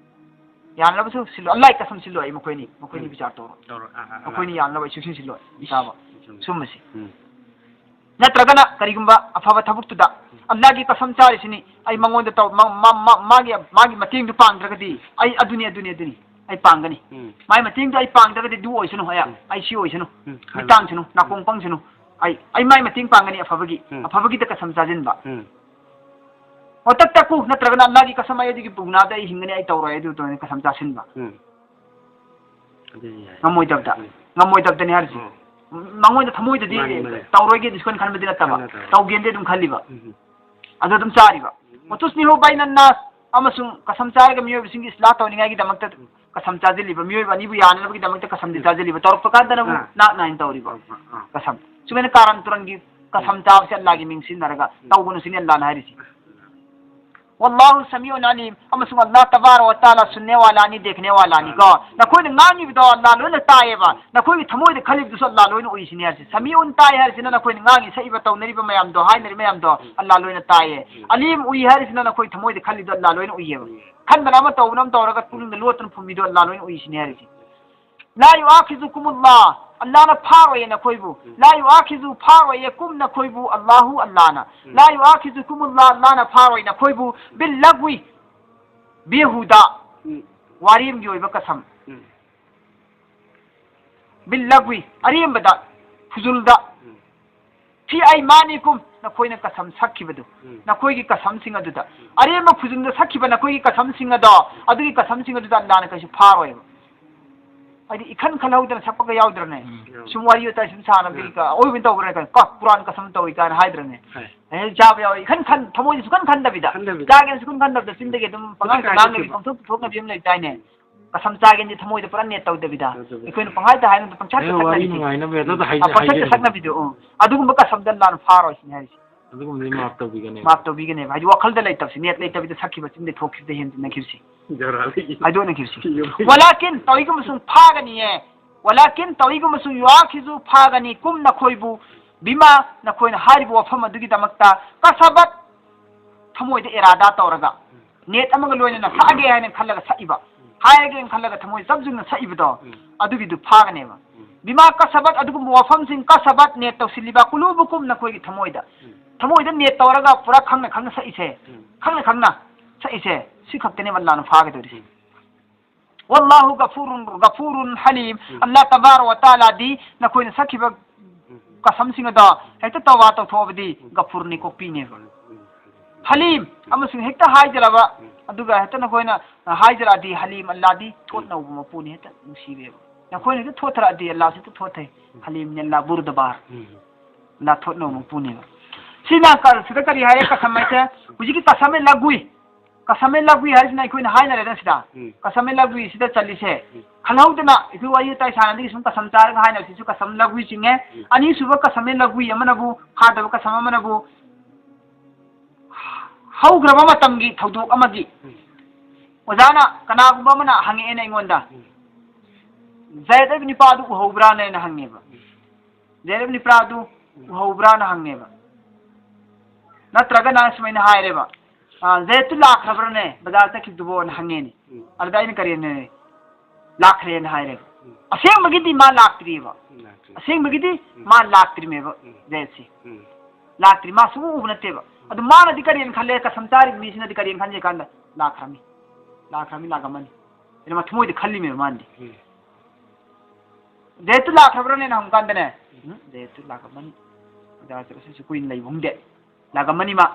ꯌꯥꯅꯅꯕꯁꯨ ꯁꯤꯜꯂꯣꯏ꯫ ꯑꯜꯂꯥꯍꯒꯤ ꯀꯁꯝ ꯁꯤꯜꯂꯣꯏ, ꯑꯩ ꯃꯈꯣꯏꯅꯤ, ꯃꯈꯣꯏꯅꯤ ꯎꯝ꯫ ꯕꯤꯆꯥꯔ ꯇꯧꯔꯣ꯫ ꯇꯧꯔꯣ꯫ ꯑꯥ, ꯑꯥ, ꯑꯥ꯫ ꯃꯈꯣꯏꯅꯤ ꯌꯥꯅꯅꯕ ꯑꯩ ꯁꯨꯡꯁꯤꯟ ꯁꯤꯜꯂꯣꯏ, ꯏꯁꯥꯃꯛ꯫ ꯎꯝ꯫ ꯁꯨꯝꯕꯁꯤ꯫ ꯎꯝ꯫ ꯅꯠꯇ꯭ꯔꯒꯅ ꯀꯔꯤꯒꯨꯝꯕ ꯑꯐꯕ ꯊꯕꯛꯇꯨꯗ ꯎꯝ꯫ ꯑꯜꯂꯥꯍꯒꯤ ꯀꯁꯝ ꯆꯥꯔꯤꯁꯤꯅꯤ, ꯑꯩ ꯃꯉꯣꯟꯗ ꯇꯧ-, ꯃ-, ꯃ-, ꯃ-, ꯃꯥꯒꯤ, ꯃꯥꯒꯤ ꯃꯇꯦꯡꯗꯨ ꯄꯥꯡꯗ꯭ꯔꯒꯗꯤ ꯑꯩ ꯑꯗꯨꯅꯤ, ꯑꯗꯨꯅꯤ, ꯑꯗꯨꯅꯤ, ꯑꯩ ꯄꯥꯡꯒꯅꯤ꯫ ꯎꯝ꯫ ꯃꯥꯒꯤ ꯃꯇꯦꯡꯗꯨ ꯑꯩ ꯄꯥꯡꯗ꯭ꯔꯒꯗꯤ ꯑꯗꯨ ꯑꯣꯏꯁꯅꯨ, ꯑꯩ, ꯎꯝ꯫ ꯑꯩ ꯁꯤ ꯑꯣꯏꯁꯅꯨ, ꯎꯝ꯫ ꯃꯤꯠ ꯇꯥꯡꯁꯅꯨ, ꯅꯥꯀꯣꯡ ꯎꯝ꯫ ꯄꯪꯁꯅꯨ, ꯑꯩ, ꯑꯩ ꯃꯥꯏ ꯃꯇꯦꯡ ꯄꯥꯡꯒꯅꯤ ꯑꯐꯕꯒꯤ, ꯎꯝ꯫ ꯑꯐꯕꯒꯤꯗ ꯀꯁꯝ ꯆꯥꯁꯤꯟꯕ꯫ ꯎꯝ꯫ "وتتقوا"، ꯅꯠꯇ꯭ꯔꯒꯅ ꯑꯜꯂꯥꯍꯒꯤ ꯀꯁꯝ, "ꯑꯩ ꯑꯗꯨꯒꯤ ꯄꯨꯅꯥꯗ ꯑꯩ ꯍꯤꯡꯒꯅꯤ, ꯑꯩ ꯇꯧꯔꯣꯏ", ꯑꯗꯨ ꯇꯧꯔꯣꯏ, ꯀꯁꯝ ꯆꯥꯁꯤꯟꯕ꯫ ꯎꯝ꯫ ꯑꯗꯨꯗꯤ ꯌꯥꯏ꯫ ꯉꯝꯃꯣꯏꯗꯕꯗ꯫ ꯎꯝ꯫ ꯉꯝꯃꯣꯏꯗꯕꯗꯅꯤ ꯍꯥꯏꯔꯤꯁꯦ꯫ ꯎꯝ꯫ ꯃꯉꯣꯏꯗ ꯊꯃꯣꯏꯗꯗꯤ ꯃꯥꯅꯤ, ꯃꯥꯅꯤ꯫ ꯇꯧꯔꯣꯏꯒꯦ ꯗꯤꯁꯀꯟ ꯈꯟꯕꯗꯤ ꯅꯠꯇꯕ꯫ ꯈꯟꯕ ꯇꯧꯔꯣꯏ꯫ ꯇꯧꯒꯦꯅꯗꯤ ꯑꯗꯨꯝ ꯈꯜꯂꯤꯕ꯫ ꯎꯝ꯫ ꯑꯗꯨ ꯑꯗꯨꯝ ꯆꯥꯔꯤꯕ꯫ ꯎꯝ꯫ "وتصلحوا بين الناس"꯫ ꯑꯃꯁꯨꯡ ꯀꯁꯝ ꯆꯥꯔꯒ ꯃꯤꯑꯣꯏꯕꯁꯤꯡꯒꯤ ꯏꯁꯂꯥꯍ ꯇꯧꯅꯤꯡꯉꯥꯏꯒꯤꯗꯃꯛꯇ ꯎꯝ꯫ ꯀꯁꯝ ꯆꯥꯁꯤꯜꯂꯤꯕ, ꯃꯤꯑꯣꯏꯕ ꯑꯅꯤꯕꯨ ꯌꯥꯅꯅꯕꯒꯤꯗꯃꯛꯇ ꯀꯁꯝꯗꯤ ꯎꯝ꯫ ꯆꯥꯁꯤꯜꯂꯤꯕ, ꯇꯧꯔꯛꯄ ꯀꯥꯟꯗꯅ ꯑꯃꯨꯛ ꯑꯥ꯫ ꯅꯥꯛ ꯅꯥꯏꯅ ꯇꯧꯔꯤꯕ꯫ ꯑꯥ, ꯑꯥ, ꯑꯥ꯫ ꯀꯁꯝ꯫ ꯁꯨꯃꯥꯏꯅ ꯀꯥꯔꯟ ꯇꯨꯔꯟꯒꯤ ꯀꯁꯝ ꯎꯝ꯫ ꯆꯥꯕꯁꯦ ꯑꯜꯂꯥꯍꯒꯤ ꯃꯤꯡ ꯁꯤꯖꯤꯟꯅꯔꯒ ꯎꯝ꯫ ꯇꯧꯒꯅꯨ ꯁꯤꯅꯤ ꯑꯜꯂꯥꯍꯅ ꯍꯥꯏꯔꯤꯁꯦ꯫ "والله سميع عليم"꯫ ꯑꯃꯁꯨꯡ ꯑꯜꯂꯥꯍ ꯇꯕꯥꯔꯛ ꯋ ꯇꯥꯂꯥ ꯁꯨꯟꯅꯦ ꯋꯥꯂꯥꯅꯤ, ꯗꯦꯈꯅꯦ ꯋꯥꯂꯥꯅꯤꯀꯣ꯫ ꯎꯝ꯫ ꯅꯈꯣꯏꯅ ꯉꯥꯡꯉꯤꯕꯗꯣ ꯑꯜꯂꯥꯍ ꯂꯣꯏꯅ ꯇꯥꯏꯌꯦꯕ꯫ ꯅꯈꯣꯏꯒꯤ ꯊꯃꯣꯏꯗ ꯈꯜꯂꯤꯕꯗꯨꯁꯨ ꯑꯜꯂꯥꯍ ꯂꯣꯏꯅ ꯎꯏ ꯁꯤꯅꯤ ꯍꯥꯏꯔꯤꯁꯦ꯫ ꯁꯃꯤꯎꯟ, ꯇꯥꯏ ꯍꯥꯏꯔꯤꯁꯤꯅ ꯅꯈꯣꯏꯅ ꯉꯥꯡꯉꯤ, ꯁꯛꯏꯕ, ꯇꯧꯅꯔꯤꯕ ꯃꯌꯥꯝꯗꯣ, ꯍꯥꯏꯅꯔꯤꯕ ꯃꯌꯥꯝꯗꯣ ꯎꯝ꯫ ꯑꯜꯂꯥꯍ ꯂꯣꯏꯅ ꯇꯥꯏꯌꯦ꯫ ꯎꯝ꯫ ꯑꯂꯤꯝ, ꯎꯏ ꯍꯥꯏꯔꯤꯁꯤꯅ ꯅꯈꯣꯏ ꯊꯃꯣꯏꯗ ꯈꯜꯂꯤꯗꯣ ꯑꯜꯂꯥꯍ ꯂꯣꯏꯅ ꯎꯏꯌꯦꯕ꯫ ꯎꯝ꯫ ꯈꯟꯕꯅ ꯑꯃ, ꯇꯧꯕꯅ ꯑꯃ ꯇꯧꯔꯒ ꯄꯨꯛꯅꯤꯡꯗ ꯂꯣꯠꯇꯨꯅ ꯐꯨꯝꯃꯤꯗꯣ ꯑꯜꯂꯥꯍ ꯂꯣꯏꯅ ꯎꯏ ꯁꯤꯅꯤ ꯍꯥꯏꯔꯤꯁꯦ꯫ "لا يؤاخذكم الله"꯫ ꯑꯜꯂꯥꯍꯅ ꯐꯥꯔꯣꯏꯌꯦ ꯅꯈꯣꯏꯕꯨ꯫ ꯎꯝ꯫ "لا يؤاخذ"، ꯐꯥꯔꯣꯏꯌꯦ꯫ "ꯀꯨꯝ"، ꯅꯈꯣꯏꯕꯨ꯫ "الله"꯫ ꯑꯜꯂꯥꯍꯅ꯫ ꯎꯝ꯫ "لا يؤاخذكم الله"꯫ ꯑꯜꯂꯥꯍꯅ ꯐꯥꯔꯣꯏ ꯅꯈꯣꯏꯕꯨ꯫ "باللغو"꯫ ꯕꯦꯍꯨꯗ꯫ ꯎꯝ꯫ ꯋꯥꯔꯦꯝꯒꯤ ꯑꯣꯏꯕ ꯀꯁꯝ꯫ ꯎꯝ꯫ "باللغو"꯫ ꯑꯔꯦꯝꯕꯗ, ꯐꯨꯖꯨꯜꯗ꯫ ꯎꯝ꯫ "في أيمانكم"꯫ ꯅꯈꯣꯏꯅ ꯀꯁꯝ ꯁꯛꯈꯤꯕꯗꯨ꯫ ꯎꯝ꯫ ꯅꯈꯣꯏꯒꯤ ꯀꯁꯝꯁꯤꯡ ꯑꯗꯨꯗ꯫ ꯎꯝ꯫ ꯑꯔꯦꯝꯕ ꯐꯨꯖꯨꯜꯗ ꯁꯛꯈꯤꯕ ꯅꯈꯣꯏꯒꯤ ꯀꯁꯝꯁꯤꯡ ꯑꯗꯣ, ꯑꯗꯨꯒꯤ ꯀꯁꯝꯁꯤꯡ ꯑꯗꯨꯗ ꯑꯜꯂꯥꯍꯅ ꯀꯩꯁꯨ ꯐꯥꯔꯣꯏꯕ꯫ ꯍꯥꯏꯗꯤ ꯏꯈꯟ ꯈꯜꯍꯧꯗꯅ ꯁꯛꯄꯒ ꯌꯥꯎꯗ꯭ꯔꯅꯦ? ꯎꯝ꯫ ꯁꯨꯝ ꯋꯥꯔꯤ ꯋꯥꯇꯥꯏ ꯁꯨꯝ ꯁꯥꯟꯅꯕꯒꯤ ꯎꯝ꯫ ꯀ-, ꯑꯋꯣꯏꯕ ꯇꯧꯈ꯭ꯔꯦ ꯀꯥꯏꯅ, "ꯀꯣ, ꯀꯨꯔꯥꯟ ꯀꯁꯝ ꯇꯧꯏ" ꯀꯥꯏꯅ ꯍꯥꯏꯗ꯭ꯔꯅꯦ? ꯍꯥꯏ꯫ ꯑꯦ, ꯆꯥꯕ ꯌꯥꯎꯋꯦ꯫ ꯏꯈꯟ ꯈꯟ-, ꯊꯃꯣꯏꯗ ꯁꯨꯈꯟ ꯈꯟꯗꯕꯤꯗ꯫ ꯈꯟꯗꯕꯤꯗ꯫ ꯆꯥꯒꯦꯅ ꯁꯨꯈꯟ ꯈꯟꯗꯕꯗ ꯆꯤꯟꯗꯒꯤ ꯑꯗꯨꯝ ꯄꯪꯉꯥꯡꯗ ꯍꯧꯖꯤꯛ ꯉꯥꯡꯅꯕꯤ, ꯍꯥꯏꯗꯣꯛꯈꯤꯕ꯫ ꯄꯪꯊꯣꯛꯇ ꯊꯣꯛꯅꯕꯤ ꯑꯃ ꯂꯩꯇꯥꯏꯅꯦ? ꯀꯁꯝ ꯆꯥꯒꯦꯅꯗꯤ ꯊꯃꯣꯏꯗ ꯄꯨꯔꯥ ꯅꯦꯠ ꯇꯧꯗꯕꯤꯗ, ꯇꯧꯗꯕꯤꯗ꯫ ꯑꯩꯈꯣꯏꯅ ꯄꯪꯍꯥꯏꯗ ꯍꯥꯏꯅꯕꯗ ꯄꯪꯁꯛꯇ ꯑꯩꯅ ꯋꯥꯔꯤ ꯁꯛꯅꯕꯤꯗꯣ꯫ ꯅꯨꯡꯉꯥꯏꯅꯕ ꯍꯦꯛꯇ ꯍꯥꯏꯖ-, ꯑ, ꯄꯪꯁꯛꯇ ꯍꯥꯏꯖꯔꯤꯕ꯫ ꯁꯛꯅꯕꯤꯗꯣ, ꯎꯝ꯫ ꯑꯗꯨꯒꯨꯝꯕ ꯀꯁꯝꯗ ꯑꯜꯂꯥꯅ ꯐꯥꯔꯣꯏ ꯁꯤꯅꯤ ꯍꯥꯏꯔꯤꯁꯦ꯫ ꯑꯗꯨꯒꯨꯝꯕꯗꯤ ꯃꯥꯞ ꯇꯧꯕꯤꯒꯅꯦꯕ꯫ ꯃꯥꯞ ꯇꯧꯕꯤꯒꯅꯦꯕ꯫ ꯍꯥꯏꯗꯤ ꯋꯥꯈꯜꯗ ꯂꯩꯇꯕꯁꯦ, ꯅꯦꯠ ꯂꯩꯇꯕꯤꯗ ꯁꯛꯈꯤꯕ ꯆꯤꯟꯗꯩ ꯊꯣꯛꯈꯤꯕꯗ ꯍꯦꯟꯖꯤꯟꯅꯈꯤꯕꯁꯦ꯫ ꯖꯔꯥꯂꯤ꯫ ꯍꯥꯏꯗꯣꯛꯅꯈꯤꯕꯁꯦ꯫ ꯊꯤꯕ꯫ ولكن ꯇꯧꯏꯒꯨꯝꯕꯁꯨꯡ ꯐꯥꯒꯅꯤꯌꯦ꯫ ولكن ꯇꯧꯏꯒꯨꯝꯕꯁꯨꯡ يؤاخذ ꯐꯥꯒꯅꯤكم ꯅꯈꯣꯏꯕꯨ بما ꯅꯈꯣꯏꯅ ꯍꯥꯏꯔꯤꯕ ꯋꯥꯐꯝ ꯑꯗꯨꯒꯤꯗꯃꯛꯇ كسبت ꯊꯃꯣꯏꯗ ꯏꯔꯥꯗꯥ ꯇꯧꯔꯒ ꯅꯦꯠ ꯑꯃꯒ ꯂꯣꯏꯅꯅ ꯁꯛꯑꯒꯦ ꯍꯥꯏꯅ ꯈꯜꯂꯒ ꯁꯛꯏꯕ, ꯍꯥꯏꯔꯒꯦꯅ ꯈꯜꯂꯒ ꯊꯃꯣꯏ ꯆꯞ ꯌꯨꯡꯅ ꯁꯛꯏꯕꯗꯣ, ꯎꯝ꯫ ꯑꯗꯨꯒꯤꯗꯨ ꯐꯥꯒꯅꯦꯕ꯫ ꯎꯝ꯫ بما كسبت ꯑꯗꯨꯒꯨꯝꯕ ꯋꯥꯐꯝꯁꯤꯡ كꯁꯕꯠ ꯅꯦꯠ ꯇꯧꯁꯤꯜꯂꯤꯕ ꯀꯨꯂꯨꯕꯨꯀꯨꯝ ꯅꯈꯣꯏꯒꯤ ꯊꯃꯣꯏꯗ꯫ ꯎꯝ꯫ ꯊꯃꯣꯏꯗ ꯅꯦꯠ ꯇꯧꯔꯒ ꯄꯨꯔꯥ ꯈꯪꯅ ꯈꯪꯅ ꯁꯛꯏꯁꯦ, ꯎꯝ꯫ ꯈꯪꯅ ꯈꯪꯅ ꯁꯛꯏꯁꯦ, ꯁꯤ ꯈꯛꯇꯅꯦꯕ ꯑꯜꯂꯥꯅ ꯐꯥꯒꯗꯧꯔꯤꯁꯦ꯫ ꯎꯝ꯫ والله غفور، غفور حليم꯫ ꯎꯝ꯫ ꯑꯜꯂꯥ ꯇꯕꯥꯔꯛ ꯋ ꯇꯥꯂꯥꯗꯤ ꯅꯈꯣꯏꯅ ꯁꯛꯈꯤꯕ ꯎꯝ꯫ ꯀꯁꯝꯁꯤꯡ ꯑꯗꯣ ꯍꯦꯛꯇ ꯇꯧꯕꯥ ꯇꯧꯊꯣꯛꯑꯕꯗꯤ ꯎꯝ꯫ ꯒꯐꯨꯔꯅꯤ, ꯀꯣꯛꯄꯤꯅꯦꯕ꯫ ꯎꯝ꯫ ꯎꯝ꯫ ꯍꯂꯤꯝ ꯑꯃꯁꯨꯡ ꯍꯦꯛꯇ ꯍꯥꯏꯖꯔꯕ, ꯎꯝ꯫ ꯑꯗꯨꯒ ꯍꯦꯛꯇ ꯅꯈꯣꯏꯅ ꯍꯥꯏꯖꯔꯛꯑꯗꯤ ꯍꯂꯤꯝ ꯑꯜꯂꯥꯗꯤ ꯊꯣꯠ ꯎꯝ꯫ ꯅꯧꯕ ꯃꯄꯨꯅꯤ, ꯍꯦꯛꯇ ꯅꯨꯡꯁꯤꯔꯦꯕ꯫ ꯅꯈꯣꯏꯅ ꯍꯦꯛꯇ ꯊꯣꯠꯊꯔꯛꯑꯗꯤ ꯑꯜꯂꯥꯁꯨ ꯍꯦꯛꯇ ꯊꯣꯠꯊꯩ꯫ ꯎꯝ꯫ ꯍꯂꯤꯝꯅꯤ ꯑꯜꯂꯥ ꯕꯨꯔꯗꯕꯥꯔ꯫ ꯎꯝ꯫ ꯑꯜꯂꯥ ꯊꯣꯠ ꯅꯧꯕ ꯃꯄꯨꯅꯦꯕ꯫ ꯁꯤꯅ ꯀ-, ꯁꯤꯗ ꯀꯔꯤ ꯍꯥꯏꯔꯦ? ꯀꯁꯝ ꯍꯥꯏꯁꯦ ꯍꯧꯖꯤꯛꯀꯤ ꯀꯁꯝ ꯑꯦ ꯂꯒꯨꯏ꯫ ꯀꯁꯝ ꯑꯦ ꯂꯒꯨꯏ ꯍꯥꯏꯁꯤꯅ ꯑꯩꯈꯣꯏꯅ ꯍꯥꯏꯅꯔꯦꯗꯅ ꯁꯤꯗ꯫ ꯎꯝ꯫ ꯀꯁꯝ ꯑꯦ ꯂꯒꯨꯏ ꯁꯤꯗ ꯆꯜꯂꯤꯁꯦ꯫ ꯎꯝ꯫ ꯈꯜꯍꯧꯗꯅ ꯑꯩꯈꯣꯏ ꯋꯥꯔꯤ ꯋꯥꯇꯥꯏ ꯁꯥꯟꯅꯗꯒꯤ ꯁꯨꯝ ꯀꯁꯝ ꯆꯥꯔꯒ ꯍꯥꯏꯅꯕꯁꯤꯁꯨ ꯀꯁꯝ ꯂꯒꯨꯏ ꯆꯤꯡꯉꯦ꯫ ꯎꯝ꯫ ꯑꯅꯤꯁꯨꯕ ꯀꯁꯝ ꯑꯦ ꯂꯒꯨꯏ ꯑꯃꯅꯕꯨ, ꯐꯥꯗꯕ ꯀꯁꯝ ꯑꯃꯅꯕꯨ ꯍꯧꯈ꯭ꯔꯕ ꯃꯇꯝꯒꯤ ꯊꯧꯗꯣꯛ ꯑꯃꯒꯤ ꯎꯝ꯫ ꯑꯣꯖꯥꯅ ꯀꯅꯥꯒꯨꯝꯕ ꯑꯃꯅ ꯍꯪꯉꯛꯑꯦꯅ ꯑꯩꯉꯣꯟꯗ, ꯎꯝ꯫ "ꯖꯌꯦꯗ ꯅꯨꯄꯥꯗꯨ ꯎꯍꯧꯕ꯭ꯔꯥꯅ?" ꯑꯩꯅ ꯍꯪꯉꯦꯕ꯫ ꯎꯝ꯫ "ꯖꯌꯦꯗ ꯅꯨꯄꯥꯗꯨ ꯎꯝ꯫ ꯎꯍꯧꯕ꯭ꯔꯥꯅ?" ꯍꯪꯉꯦꯕ꯫ ꯅꯠꯇ꯭ꯔꯒꯅ ꯁꯨꯃꯥꯏꯅ ꯍꯥꯏꯔꯦꯕ, "ꯑ, ꯖꯌꯦꯗꯇꯨ ꯂꯥꯛꯈ꯭ꯔꯕ꯭ꯔꯅꯦ? ꯕꯖꯥꯔ ꯆꯠꯈꯤꯕꯗꯨꯕꯣꯅ?" ꯍꯪꯉꯦꯅꯦ꯫ ꯎꯝ꯫ ꯑꯗꯨꯗ ꯑꯩꯅ ꯀꯔꯤ ꯍꯥꯏꯅꯤ? "ꯂꯥꯛꯈ꯭ꯔꯦꯅ" ꯍꯥꯏꯔꯦꯕ꯫ ꯎꯝ꯫ ꯑꯁꯦꯡꯕꯒꯤꯗꯤ ꯃꯥ ꯂꯥꯛꯇ꯭ꯔꯤꯑꯕ꯫ ꯎꯝ, ꯂꯥꯛꯇ꯭ꯔꯤ꯫ ꯑꯁꯦꯡꯕꯒꯤꯗꯤ ꯎꯝ꯫ ꯃꯥ ꯂꯥꯛꯇ꯭ꯔꯤꯃꯦꯕ, ꯎꯝ꯫ ꯖꯌꯦꯗꯁꯦ꯫ ꯎꯝ꯫ ꯂꯥꯛꯇ꯭ꯔꯤ, ꯃꯥ ꯁꯨꯡꯎ ꯎꯕ ꯅꯠꯇꯦꯕ꯫ ꯑꯗꯨ ꯃꯥꯅꯗꯤ ꯀꯔꯤꯅ ꯈꯜꯂꯦ? ꯀꯁꯝ ꯆꯥꯔꯤꯕ ꯃꯤꯁꯤꯅꯗꯤ ꯀꯔꯤꯅ ꯈꯟꯒꯦ ꯀꯥꯟꯗ, "ꯂꯥꯛꯈ꯭ꯔꯅꯤ, ꯂꯥꯛꯈ꯭ꯔꯅꯤ, ꯂꯥꯛꯑꯝꯃꯅꯤ" ꯍꯥꯏꯅ ꯃꯊꯃꯣꯏꯗ ꯈꯜꯂꯤꯃꯦꯕ ꯃꯥꯅꯗꯤ꯫ ꯎꯝ꯫ "ꯖꯌꯦꯗꯇꯨ ꯂꯥꯛꯈ꯭ꯔꯕ꯭ꯔꯅꯦꯅ?" ꯍꯪꯕ ꯀꯥꯟꯗꯅꯦ, "ꯎꯝ, ꯖꯌꯦꯗꯇꯨ ꯂꯥꯛꯑꯝꯃꯅꯤ꯫ ꯕꯖꯥꯔ ꯆꯠꯂꯁꯨ ꯀꯨꯏꯅ ꯂꯩꯕ ꯈꯪꯗꯦ꯫ ꯂꯥꯛꯑꯝꯃꯅꯤ ꯃꯥ"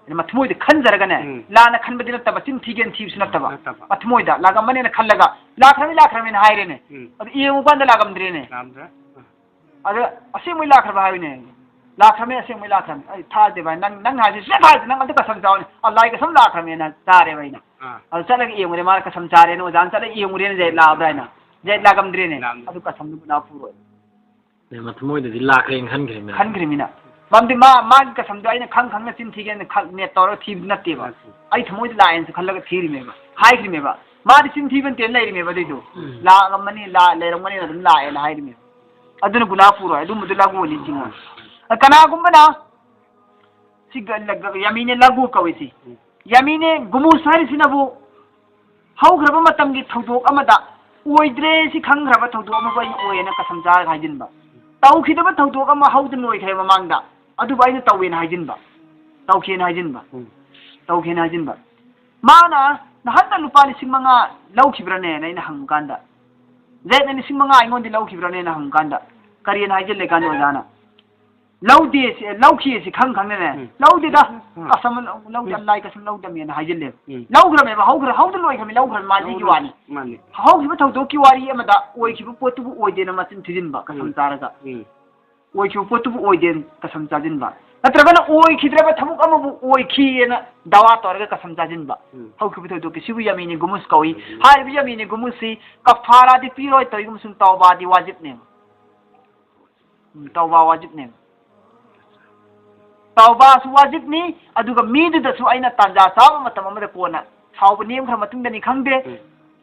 ꯍꯥꯏꯅ ꯃꯊꯃꯣꯏꯗ ꯈꯟꯖꯔꯒꯅꯦ, ꯎꯝ꯫ ꯂꯥꯟꯅ ꯈꯟꯕꯗꯤ ꯅꯠꯇꯕ, ꯆꯤꯟ ꯊꯤꯒꯦꯅ ꯊꯤꯕꯁꯨ ꯅꯠꯇꯕ, ꯅꯠꯇꯕ꯫ ꯃꯊꯃꯣꯏꯗ "ꯂꯥꯛꯑꯝꯃꯅꯤꯅ" ꯈꯜꯂꯒ, "ꯂꯥꯛꯈ꯭ꯔꯅꯤ, ꯂꯥꯛꯈ꯭ꯔꯅꯤꯅ" ꯍꯥꯏꯔꯦꯅꯦ꯫ ꯎꯝ꯫ ꯑꯗꯨ ꯌꯦꯡꯉꯨ ꯀꯥꯟꯗ ꯂꯥꯛꯑꯝꯗ꯭ꯔꯦꯅꯦ꯫ ꯂꯥꯛꯑꯝꯗ꯭ꯔꯦ꯫ ꯑꯗ ꯑꯁꯦꯡꯕꯩ ꯂꯥꯛꯈ꯭ꯔꯕ ꯍꯥꯏꯌꯨꯅꯦ꯫ ꯂꯥꯛꯈ꯭ꯔꯃꯦ, ꯑꯁꯦꯡꯕꯩ ꯂꯥꯛꯈ꯭ꯔꯃꯦ꯫ ꯑꯩ ꯊꯥꯖꯗꯦ ꯚꯥꯏ, ꯅꯪ, ꯅꯪ ꯍꯥꯏꯁꯦ ꯁꯨꯡꯊꯥ ꯊꯥꯖꯗꯦ, ꯅꯪ ꯑꯝꯇ ꯀꯁꯝ ꯆꯥꯎꯅꯦ꯫ ꯑꯜꯂꯥꯍꯒꯤ ꯀꯁꯝ ꯂꯥꯛꯈ꯭ꯔꯃꯦꯅ ꯆꯥꯔꯦꯕ ꯑꯩꯅ꯫ ꯑꯥ꯫ ꯑꯗꯨ ꯆꯠꯂꯒ ꯌꯦꯡꯉꯨꯔꯦ, ꯃꯥꯅ ꯀꯁꯝ ꯆꯥꯔꯦꯅ ꯑꯣꯖꯥꯅ ꯆꯠꯂꯒ ꯌꯦꯡꯉꯨꯔꯦꯅ ꯖꯩꯗ ꯂꯥꯛꯑꯕ꯭ꯔꯥ ꯍꯥꯏꯅ꯫ ꯖꯩꯗ ꯂꯥꯛꯑꯝꯗ꯭ꯔꯦꯅꯦ꯫ ꯂꯥꯛꯑꯝꯗ꯭ꯔꯦ꯫ ꯑꯗꯨ ꯀꯁꯝꯗꯨ ꯒꯨꯅꯥ ꯄꯨꯔꯣꯏ꯫ ꯑꯦ, ꯃꯊꯃꯣꯏꯗꯗꯤ ꯂꯥꯛꯈ꯭ꯔꯦꯅ ꯈꯟꯈ꯭ꯔꯦꯅꯦ꯫ ꯈꯟꯈ꯭ꯔꯤꯃꯤꯅ꯫ ꯃꯔꯝꯗꯤ ꯃꯥ, ꯃꯥꯒꯤ ꯀꯁꯝꯗꯣ ꯑꯩꯅ ꯈꯪ ꯈꯪꯅ ꯆꯤꯟ ꯊꯤꯒꯦꯅ ꯈꯜ-, ꯅꯦꯠ ꯇꯧꯔꯒ ꯊꯤꯕꯗꯤ ꯅꯠꯇꯦꯕ꯫ ꯅꯠꯇꯦ꯫ ꯑꯩ ꯊꯃꯣꯏꯗ ꯂꯥꯛꯑꯦꯅꯁꯨ ꯈꯜꯂꯒ ꯊꯤꯔꯤꯃꯦꯕ, ꯍꯥꯏꯈ꯭ꯔꯤꯃꯦꯕ꯫ ꯃꯥꯗꯤ ꯆꯤꯟ ꯊꯤꯕ ꯅꯠꯇꯦꯅ ꯂꯩꯔꯤꯃꯦꯕ ꯑꯗꯨꯏꯗꯣ꯫ ꯎꯝ꯫ ꯂꯥꯛꯑꯝꯃꯅꯤ, ꯂꯥꯛ-, ꯂꯩꯔꯝꯒꯅꯤꯅ ꯑꯗꯨꯝ ꯂꯥꯛꯑꯦꯅ ꯍꯥꯏꯔꯤꯃꯦꯕ꯫ ꯑꯗꯨꯅ ꯒꯨꯅꯥ ꯄꯨꯔꯣꯏ, ꯑꯗꯨꯝꯕꯗꯨ ꯂꯥꯒꯨ ꯑꯣꯏꯅꯤ ꯆꯤꯡꯉꯣꯏ꯫ ꯀꯅꯥꯒꯨꯝꯕꯅ ꯁꯤ ꯒ-, ꯂ-, ꯒ-, ꯌꯥꯃꯤꯅꯦ ꯂꯥꯒꯨ ꯀꯧꯏ ꯁꯤ꯫ ꯎꯝ꯫ ꯌꯥꯃꯤꯅꯦ ꯒꯨꯃꯨꯁ ꯍꯥꯏꯔꯤꯁꯤꯅꯕꯨ ꯍꯧꯈ꯭ꯔꯕ ꯃꯇꯝꯒꯤ ꯊꯧꯗꯣꯛ ꯑꯃꯗ ꯑꯣꯏꯗ꯭ꯔꯦ, ꯁꯤ ꯈꯪꯈ꯭ꯔꯕ ꯊꯧꯗꯣꯛ ꯑꯃꯕꯨ ꯑꯩꯅ ꯑꯣꯏꯌꯦꯅ ꯀꯁꯝ ꯆꯥꯔꯒ ꯍꯥꯏꯖꯤꯟꯕ꯫ ꯇꯧꯈꯤꯗꯕ ꯊꯧꯗꯣꯛ ꯑꯃ ꯍꯧꯗꯅ ꯂꯣꯏꯈ꯭ꯔꯦ ꯃꯃꯥꯡꯗ, ꯑꯗꯨꯕꯨ ꯑꯩꯅ ꯇꯧꯋꯦꯅ ꯍꯥꯏꯖꯤꯟꯕ꯫ ꯇꯧꯈꯤꯅ ꯍꯥꯏꯖꯤꯟꯕ꯫ ꯎꯝ꯫ ꯇꯧꯈꯤꯅ ꯍꯥꯏꯖꯤꯟꯕ꯫ ꯃꯥꯅ ꯅꯍꯥꯟꯗ ꯂꯨꯄꯥ ꯂꯤꯁꯤꯡ ꯃꯉꯥ ꯂꯧꯈꯤꯕ꯭ꯔꯅꯦꯅ ꯑꯩꯅ ꯍꯪꯕ ꯀꯥꯟꯗ, ꯖꯦꯠꯅ ꯂꯤꯁꯤꯡ ꯃꯉꯥ ꯑꯩꯉꯣꯟꯗ ꯂꯧꯈꯤꯕ꯭ꯔꯅꯦꯅ ꯍꯪꯕ ꯀꯥꯟꯗ, ꯀꯔꯤꯅ ꯍꯥꯏꯖꯤꯜꯂꯦ ꯀꯥꯟꯗ ꯑꯣꯖꯥꯅ, "ꯂꯧꯗꯦ, ꯁꯤ, ꯂꯧꯈꯤ ꯁꯤ ꯈꯪ ꯈꯪꯅꯅꯦ, ꯎꯝ꯫ ꯂꯧꯗꯦꯗ, ꯎꯝ꯫ ꯀꯁꯝ ꯂꯧ-, ꯂꯧꯗꯦ, ꯎꯝ꯫ ꯑꯜꯂꯥꯍꯒꯤ ꯀꯁꯝ ꯂꯧꯗꯕꯅꯦꯅ" ꯍꯥꯏꯖꯤꯜꯂꯦꯕ꯫ ꯎꯝ꯫ ꯂꯧꯈ꯭ꯔꯃꯦꯕ, ꯍꯧꯈ꯭ꯔ-, ꯍꯧꯗ ꯂꯣꯏꯈ꯭ꯔꯃꯤ, ꯂꯧꯈ꯭ꯔꯃꯤ, ꯃꯥꯁꯤꯒꯤ ꯂꯧꯈ꯭ꯔ-, ꯋꯥꯅꯤ꯫ ꯃꯥꯅꯤ꯫ ꯍꯧꯈꯤꯕ ꯊꯧꯗꯣꯛꯀꯤ ꯋꯥꯔꯤ ꯑꯃꯗ ꯑꯣꯏꯈꯤꯕ ꯄꯣꯠꯇꯨꯕꯨ ꯑꯣꯏꯗꯦꯅ ꯃꯆꯤꯟ ꯊꯤꯖꯤꯟꯕ, ꯀꯁꯝ ꯎꯝ꯫ ꯆꯥꯔꯒ꯫ ꯎꯝ꯫ ꯑꯣꯏꯈꯤꯕ ꯄꯣꯠꯇꯨꯕꯨ ꯑꯣꯏꯗꯦꯅ ꯀꯁꯝ ꯆꯥꯖꯤꯟꯕ, ꯅꯠꯇ꯭ꯔꯒꯅ ꯑꯣꯏꯈꯤꯗ꯭ꯔꯕ ꯊꯕꯛ ꯑꯃꯕꯨ ꯑꯣꯏꯈꯤꯑꯅ ꯗꯥꯋꯥ ꯇꯧꯔꯒ ꯀꯁꯝ ꯆꯥꯖꯤꯟꯕ꯫ ꯎꯝ꯫ ꯍꯧꯈꯤꯕ ꯊꯧꯗꯣꯛꯀꯤ ꯁꯤꯕꯨ ꯌꯥꯃꯤꯅꯤ ꯒꯨꯃꯨꯁ ꯀꯧꯏ꯫ ꯎꯝ꯫ ꯍꯥꯏꯔꯤꯕ ꯌꯥꯃꯤꯅꯤ ꯒꯨꯃꯨꯁꯁꯤ ꯀꯐꯥꯔꯥꯗꯤ ꯄꯤꯔꯣꯏ, ꯇꯧꯏꯒꯨꯝꯕꯁꯨꯡ ꯇꯧꯕꯥꯗꯤ ꯋꯥꯖꯤꯕꯅꯦꯕ꯫ ꯎꯝ, ꯇꯧꯕꯥ ꯋꯥꯖꯤꯕꯅꯦꯕ꯫ ꯇꯧꯕꯥꯁꯨ ꯋꯥꯖꯤꯕꯅꯤ, ꯑꯗꯨꯒ ꯃꯤꯗꯨꯗꯁꯨ ꯑꯩꯅ ꯇꯥꯟꯖꯥ ꯆꯥꯕ ꯃꯇꯝ ꯑꯃꯗ ꯀꯣꯟꯅ ꯁꯥꯎꯕ ꯅꯦꯝꯈ꯭ꯔ ꯃꯇꯨꯡꯗꯅꯤ ꯈꯪꯗꯦ, ꯎꯝ꯫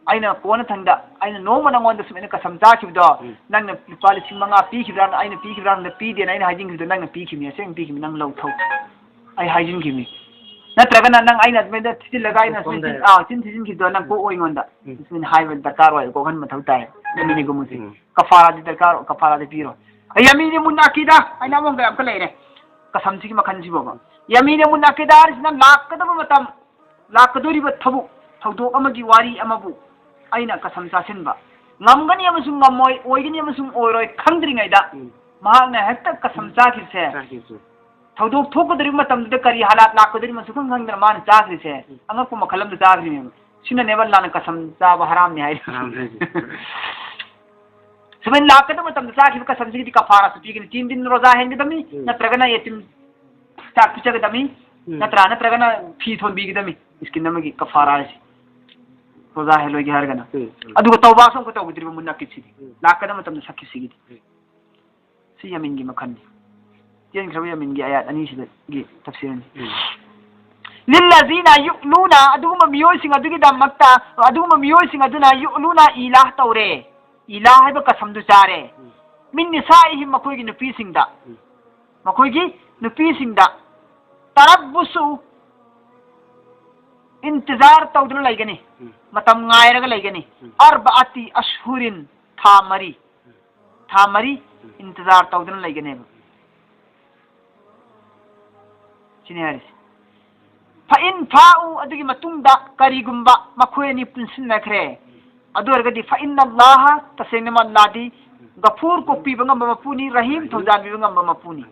ꯑꯩꯅ ꯀꯣꯟꯅ ꯊꯪꯗ, ꯑꯩꯅ ꯅꯣꯡꯃ ꯅꯉꯣꯟꯗ ꯁꯨꯃꯥꯏꯅ ꯀꯁꯝ ꯆꯥꯈꯤꯕꯗꯣ, ꯎꯝ꯫ ꯅꯪꯅ ꯂꯨꯄꯥ ꯂꯤꯁꯤꯡ ꯃꯉꯥ ꯄꯤꯈꯤꯕ꯭ꯔꯥ, ꯑꯩꯅ ꯄꯤꯈꯤꯕ꯭ꯔꯥ, ꯅꯪꯅ ꯄꯤꯗꯦꯅ ꯑꯩꯅ ꯍꯥꯏꯖꯤꯟꯈꯤꯕꯗꯣ, ꯅꯪꯅ ꯄꯤꯈꯤꯕꯅꯤ, ꯑꯁꯦꯡꯕ ꯄꯤꯈꯤꯕꯅꯤ, ꯅꯪ ꯂꯧꯊꯧ꯫ ꯑꯩ ꯍꯥꯏꯖꯤꯟꯈꯤꯕꯅꯤ꯫ ꯅꯠꯇ꯭ꯔꯒꯅ ꯅꯪ ꯑꯩꯅ ꯑꯗꯨꯃꯥꯏꯅ ꯊꯤꯖꯤꯜꯂꯒ ꯑꯩꯅ ꯁꯨꯃꯥꯏꯅ ꯁꯣꯝꯗ ꯆꯤꯟ-, ꯑꯥ, ꯆꯤꯟ ꯊꯤꯖꯤꯟꯈꯤꯕꯗꯣ ꯅꯪ ꯀꯣꯛꯑꯣ ꯑꯩꯉꯣꯟꯗ꯫ ꯎꯝ꯫ ꯁꯨꯃꯥꯏꯅ ꯍꯥꯏꯕ ꯗꯔꯀꯥꯔ ꯑꯣꯏ, ꯀꯣꯛꯍꯟꯕ ꯃꯊꯧ ꯇꯥꯏ꯫ ꯌꯥꯃꯤꯅꯤ ꯒꯨꯃꯨꯁꯤ꯫ ꯎꯝ꯫ ꯀꯐꯥꯔꯥꯗꯤ ꯗꯔꯀꯥꯔ, ꯀꯐꯥꯔꯥꯗꯤ ꯄꯤꯔꯣ꯫ ꯑꯩ ꯌꯥꯃꯤꯅꯤ ꯃꯨꯟꯅꯥꯀꯤꯗ ꯍꯥꯏꯅ ꯑꯃ ꯌꯥꯝ ꯈꯔ ꯂꯩꯔꯦ꯫ ꯀꯁꯝꯁꯤꯒꯤ ꯃꯈꯜꯁꯤꯕꯣꯕ꯫ ꯌꯥꯃꯤꯅꯤ ꯃꯨꯟꯅꯥꯀꯤꯗ ꯍꯥꯏꯔꯤꯁꯤꯅ ꯂꯥꯛꯀꯗꯕ ꯃꯇꯝ, ꯂꯥꯛꯀꯗꯧꯔꯤꯕ ꯊꯕꯛ, ꯊꯧꯗꯣꯛ ꯑꯃꯒꯤ ꯋꯥꯔꯤ ꯑꯃꯕꯨ ꯑꯩꯅ ꯀꯁꯝ ꯆꯥꯁꯤꯟꯕ꯫ ꯉꯝꯒꯅꯤ ꯑꯃꯁꯨꯡ ꯉꯝꯃꯣꯏ, ꯑꯣꯏꯒꯅꯤ ꯑꯃꯁꯨꯡ ꯑꯣꯏꯔꯣꯏ ꯈꯪꯗ꯭ꯔꯤꯉꯩꯗ ꯎꯝ꯫ ꯃꯍꯥꯛꯅ ꯍꯦꯛꯇ ꯀꯁꯝ ꯆꯥꯈꯤꯕꯁꯦ꯫ ꯆꯥꯈꯤꯕꯁꯦ꯫ ꯊꯧꯗꯣꯛ ꯊꯣꯛꯀꯗꯧꯔꯤꯕ ꯃꯇꯝꯗꯨꯗ ꯀꯔꯤ ꯍꯥꯂꯥꯠ ꯂꯥꯛꯀꯗꯧꯔꯤꯕꯅꯣ ꯁꯨꯈꯪ ꯈꯪꯗꯅ ꯃꯥꯅ ꯆꯥꯈ꯭ꯔꯤꯁꯦ ꯎꯝ꯫ ꯑꯉꯛꯄ ꯃꯈꯜ ꯑꯃꯗ ꯆꯥꯈ꯭ꯔꯤꯅꯦꯕ꯫ ꯁꯤꯅꯅꯦꯕ ꯑꯜꯂꯥꯅ ꯀꯁꯝ ꯆꯥꯕ ꯍꯔꯥꯝꯅꯤ ꯍꯥꯏꯔꯤꯁꯦ꯫ ꯍꯔꯥꯝꯅꯤ ꯍꯥꯏꯁꯦ꯫ ꯁꯨꯃꯥꯏꯅ ꯂꯥꯛꯀꯗꯕ ꯃꯇꯝꯗ ꯆꯥꯈꯤꯕ ꯀꯁꯝꯁꯤꯒꯤꯗꯤ ꯀꯐꯥꯔꯥꯁꯨ ꯄꯤꯒꯅꯤ꯫ ꯇꯤꯟ ꯇꯤꯟ ꯔꯣꯖꯥ ꯍꯦꯟꯒꯗꯕꯅꯤ, ꯎꯝ꯫ ꯅꯠꯇ꯭ꯔꯒꯅ ꯌꯦꯇꯤꯝ ꯆꯥꯛ ꯄꯤꯖꯒꯗꯕꯅꯤ, ꯎꯝ꯫ ꯅꯠꯇ꯭ꯔꯥ? ꯅꯠꯇ꯭ꯔꯒꯅ ꯐꯤ ꯊꯣꯟꯕꯤꯒꯗꯕꯅꯤ꯫ ꯃꯤꯁꯀꯤꯟ ꯑꯃꯒꯤ ꯀꯐꯥꯔꯥ ꯍꯥꯏꯁꯦ꯫ ꯔꯣꯖꯥ ꯍꯦꯜꯂꯣꯏꯒꯦ ꯍꯥꯏꯔꯒꯅ꯫ ꯎꯝ, ꯎꯝ꯫ ꯑꯗꯨꯒ ꯇꯧꯕꯥꯁꯨ ꯑꯃꯨꯛꯀ ꯇꯧꯒꯗ꯭ꯔꯤꯕ ꯃꯨꯟꯅꯛꯀꯤꯠꯁꯤꯗꯤ꯫ ꯎꯝ꯫ ꯂꯥꯛꯀꯗꯕ ꯃꯇꯝꯗ ꯁꯛꯈꯤꯕꯁꯤꯒꯤꯗꯤ꯫ ꯎꯝ꯫ ꯁꯤ ꯌꯥꯃꯤꯟꯒꯤ ꯃꯈꯜꯅꯤ꯫ ꯆꯦꯟꯈ꯭ꯔꯕ ꯌꯥꯃꯤꯟꯒꯤ ꯑꯌꯥꯠ ꯑꯅꯤꯁꯤꯗꯒꯤ ꯇꯐꯁꯤꯔꯅꯤ꯫ ꯎꯝ꯫ ꯂꯤꯜꯂꯖꯤꯅ ꯌꯨꯛꯂꯨꯅ, ꯑꯗꯨꯒꯨꯝꯕ ꯃꯤꯑꯣꯏꯁꯤꯡ ꯑꯗꯨꯒꯤꯗꯃꯛꯇ, ꯑꯗꯨꯒꯨꯝꯕ ꯃꯤꯑꯣꯏꯁꯤꯡ ꯑꯗꯨꯅ ꯌꯨꯛꯂꯨꯅ ꯏꯂꯥꯍ ꯇꯧꯔꯦ꯫ ꯏꯂꯥꯍ ꯍꯥꯏꯕ ꯀꯁꯝꯗꯨ ꯆꯥꯔꯦ꯫ ꯎꯝ꯫ ꯃꯤꯟ ꯅꯤꯁꯥꯏꯍꯤꯝ, ꯃꯈꯣꯏꯒꯤ ꯅꯨꯄꯤꯁꯤꯡꯗ꯫ ꯎꯝ꯫ ꯃꯈꯣꯏꯒꯤ ꯅꯨꯄꯤꯁꯤꯡꯗ꯫ ꯇꯔꯕꯨꯁꯨ, ꯏꯟꯇꯤꯖꯥꯔ ꯇꯧꯗꯨꯅ ꯂꯩꯒꯅꯤ꯫ ꯎꯝ꯫ ꯃꯇꯝ ꯉꯥꯏꯔꯒ ꯂꯩꯒꯅꯤ꯫ ꯎꯝ꯫ ꯑꯔꯕꯑꯇꯤ ꯑꯁꯍꯨꯔꯤꯟ, ꯊꯥ ꯃꯔꯤ꯫ ꯎꯝ꯫ ꯊꯥ ꯃꯔꯤ ꯎꯝ꯫ ꯏꯟꯇꯤꯖꯥꯔ ꯇꯧꯗꯨꯅ ꯂꯩꯒꯅꯦꯕ꯫ ꯁꯤꯅꯤ ꯍꯥꯏꯔꯤꯁꯦ꯫ ꯐꯏꯟ ꯐꯥꯎ, ꯑꯗꯨꯒꯤ ꯃꯇꯨꯡꯗ ꯀꯔꯤꯒꯨꯝꯕ ꯃꯈꯣꯏ ꯑꯅꯤ ꯄꯨꯟꯁꯤꯟꯅꯈ꯭ꯔꯦ, ꯑꯗꯨ ꯑꯣꯏꯔꯒꯗꯤ ꯐꯏꯟ ꯑꯜꯂꯥꯍ, ꯇꯁꯦꯡꯅ ꯑꯜꯂꯥꯗꯤ ꯒꯐꯨꯔ, ꯀꯣꯛꯄꯤꯕ ꯉꯝꯕ ꯃꯄꯨꯅꯤ, ꯔꯍꯤꯝ, ꯊꯧꯖꯥꯟꯕꯤꯕ ꯉꯝꯕ ꯃꯄꯨꯅꯤ꯫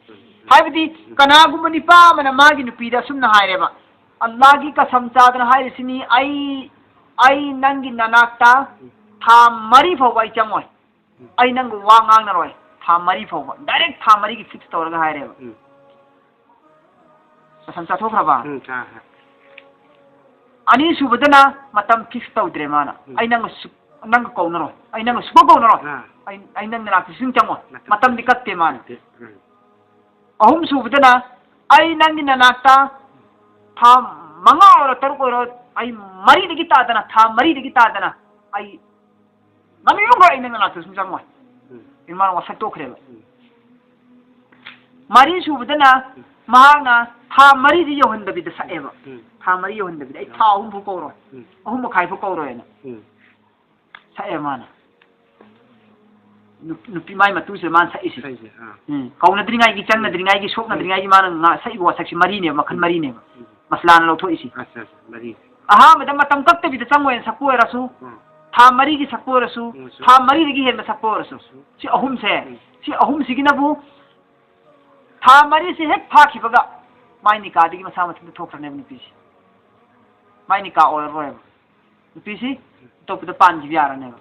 ꯍꯥꯏꯕꯗꯤ ꯀꯅꯥꯒꯨꯝꯕ ꯅꯤꯄꯥ ꯑꯃꯅ ꯃꯥꯒꯤ ꯅꯨꯄꯤꯗ ꯑꯁꯨꯝꯅ ꯍꯥꯏꯔꯦꯕ, "ꯑꯜꯂꯥꯒꯤ ꯀꯁꯝ ꯆꯥꯗꯅ ꯍꯥꯏꯔꯤꯁꯤꯅꯤ, ꯑꯩ, ꯑꯩ ꯅꯪꯒꯤ ꯅꯅꯥꯛꯇ ꯊꯥ ꯃꯔꯤ ꯐꯥꯎꯕ ꯑꯩ ꯆꯪꯉꯣꯏ, ꯑꯩ ꯅꯪꯒ ꯋꯥ ꯉꯥꯡꯅꯔꯣꯏ, ꯊꯥ ꯃꯔꯤ ꯐꯥꯎꯕ", ꯗꯥꯏꯔꯦꯛ ꯊꯥ ꯃꯔꯤꯒꯤ ꯐꯤꯛꯁ ꯇꯧꯔꯒ ꯍꯥꯏꯔꯦꯕ꯫ ꯎꯝ꯫ ꯀꯁꯝ ꯆꯥꯊꯣꯛꯈ꯭ꯔꯕ? ꯎꯝ, ꯆꯥꯈ꯭ꯔꯦ꯫ ꯑꯅꯤꯁꯨꯕꯗꯅ ꯃꯇꯝ ꯐꯤꯛꯁ ꯇꯧꯗ꯭ꯔꯦ ꯃꯥꯅ꯫ ꯎꯝ꯫ "ꯑꯩ ꯅꯪꯒ ꯁꯨꯛ-, ꯅꯪꯒ ꯀꯧꯅꯔꯣꯏ, ꯑꯩ ꯅꯪꯒ ꯁꯨꯛꯀꯧ ꯀꯧꯅꯔꯣꯏ, ꯑꯥ꯫ ꯑꯩ, ꯑꯩ ꯅꯪ ꯅꯅꯥꯛꯇ ꯁꯨꯡ ꯆꯪꯉꯣꯏ"꯫ ꯃꯇꯝ ꯃꯇꯝꯗꯤ ꯀꯛꯇꯦ ꯃꯥꯅ꯫ ꯅꯠꯇꯦ꯫ ꯎꯝ꯫ ꯑꯍꯨꯝꯁꯨꯕꯗꯅ, "ꯑꯩ ꯅꯪꯒꯤ ꯅꯅꯥꯛꯇ ꯊꯥ ꯃꯉꯥ ꯑꯣꯏꯔꯣ, ꯇꯔꯨꯛ ꯑꯣꯏꯔꯣ, ꯑꯩ ꯃꯔꯤꯗꯒꯤ ꯇꯥꯗꯅ, ꯊꯥ ꯃꯔꯤꯗꯒꯤ ꯇꯥꯗꯅ ꯑꯩ ꯉꯝꯃꯤꯕꯃꯈꯩ ꯑꯩ ꯅꯪ ꯅꯅꯥꯛꯇ ꯁꯨꯝ ꯆꯪꯉꯣꯏ"꯫ ꯎꯝ꯫ ꯏꯃꯥꯅ ꯋꯥꯁꯛ ꯇꯣꯛꯈ꯭ꯔꯦꯕ꯫ ꯎꯝ꯫ ꯃꯔꯤ ꯁꯨꯕꯗꯅ ꯎꯝ꯫ ꯃꯍꯥꯛꯅ ꯊꯥ ꯃꯔꯤꯗꯤ ꯌꯧꯍꯟꯗꯕꯤꯗ ꯁꯛꯑꯦꯕ꯫ ꯎꯝ꯫ ꯊꯥ ꯃꯔꯤ ꯌꯧꯍꯟꯗꯕꯤꯗ, "ꯑꯩ ꯊꯥ ꯑꯍꯨꯝ ꯐꯥꯎ ꯀꯧꯔꯣꯏ, ꯎꯝ꯫ ꯑꯍꯨꯝ ꯃꯈꯥꯏ ꯐꯥꯎ ꯀꯧꯔꯣꯏꯅ"꯫ ꯎꯝ꯫ ꯁꯛꯑꯦ ꯃꯥꯅ꯫ ꯅꯨ-, ꯅꯨꯄꯤ ꯃꯥꯏ ꯃꯇꯨꯁꯦ ꯃꯥꯅ ꯁꯛꯏꯁꯦ꯫ ꯁꯛꯏꯁꯦ, ꯑꯥ꯫ ꯎꯝ꯫ ꯀꯧꯅꯗ꯭ꯔꯤꯉꯩꯒꯤ, ꯆꯪꯅꯗ꯭ꯔꯤꯉꯩꯒꯤ, ꯁꯣꯛꯅꯗ꯭ꯔꯤꯉꯩꯒꯤ ꯃꯥꯅ ꯉꯥ-, ꯁꯛꯏꯕ ꯋꯥꯁꯛꯁꯦ ꯃꯔꯤꯅꯦꯕ, ꯃꯈꯜ ꯎꯝ꯫ ꯃꯔꯤꯅꯦꯕ꯫ ꯎꯝ꯫ ꯃꯁꯂꯥꯅ ꯂꯧꯊꯣꯛꯏꯁꯦ꯫ ꯑꯠꯆꯥ, ꯑꯠꯆꯥ, ꯃꯔꯤ꯫ ꯑꯍꯥꯟꯕꯗ ꯃꯇꯝ ꯀꯛꯇꯕꯤꯗ ꯆꯪꯉꯣꯏꯅ ꯁꯛꯄ ꯑꯣꯏꯔꯁꯨ, ꯎꯝ꯫ ꯊꯥ ꯃꯔꯤꯒꯤ ꯁꯛꯄ ꯑꯣꯏꯔꯁꯨ, ꯎꯝ, ꯁꯨ-, ꯊꯥ ꯃꯔꯤꯗꯒꯤ ꯍꯦꯟꯕ ꯁꯛꯄ ꯑꯣꯏꯔꯁꯨ, ꯁꯨ-, ꯁꯤ ꯑꯍꯨꯝꯁꯦ, ꯎꯝ꯫ ꯁꯤ ꯑꯍꯨꯝꯁꯤꯒꯤꯅꯕꯨ ꯊꯥ ꯃꯔꯤꯁꯤ ꯍꯦꯛ ꯐꯥꯈꯤꯕꯒ ꯃꯥꯏ ꯅꯤꯀꯥꯗꯒꯤ ꯃꯁꯥ ꯃꯊꯟꯇ ꯊꯣꯛꯈ꯭ꯔꯅꯦꯕ ꯅꯨꯄꯤꯁꯤ꯫ ꯃꯥꯏ ꯅꯤꯀꯥ ꯑꯣꯏꯔꯔꯣꯏꯕ꯫ ꯅꯨꯄꯤꯁꯤ ꯑꯇꯣꯞꯄꯗ ꯄꯥꯟꯈꯤꯕ ꯌꯥꯔꯅꯦꯕ꯫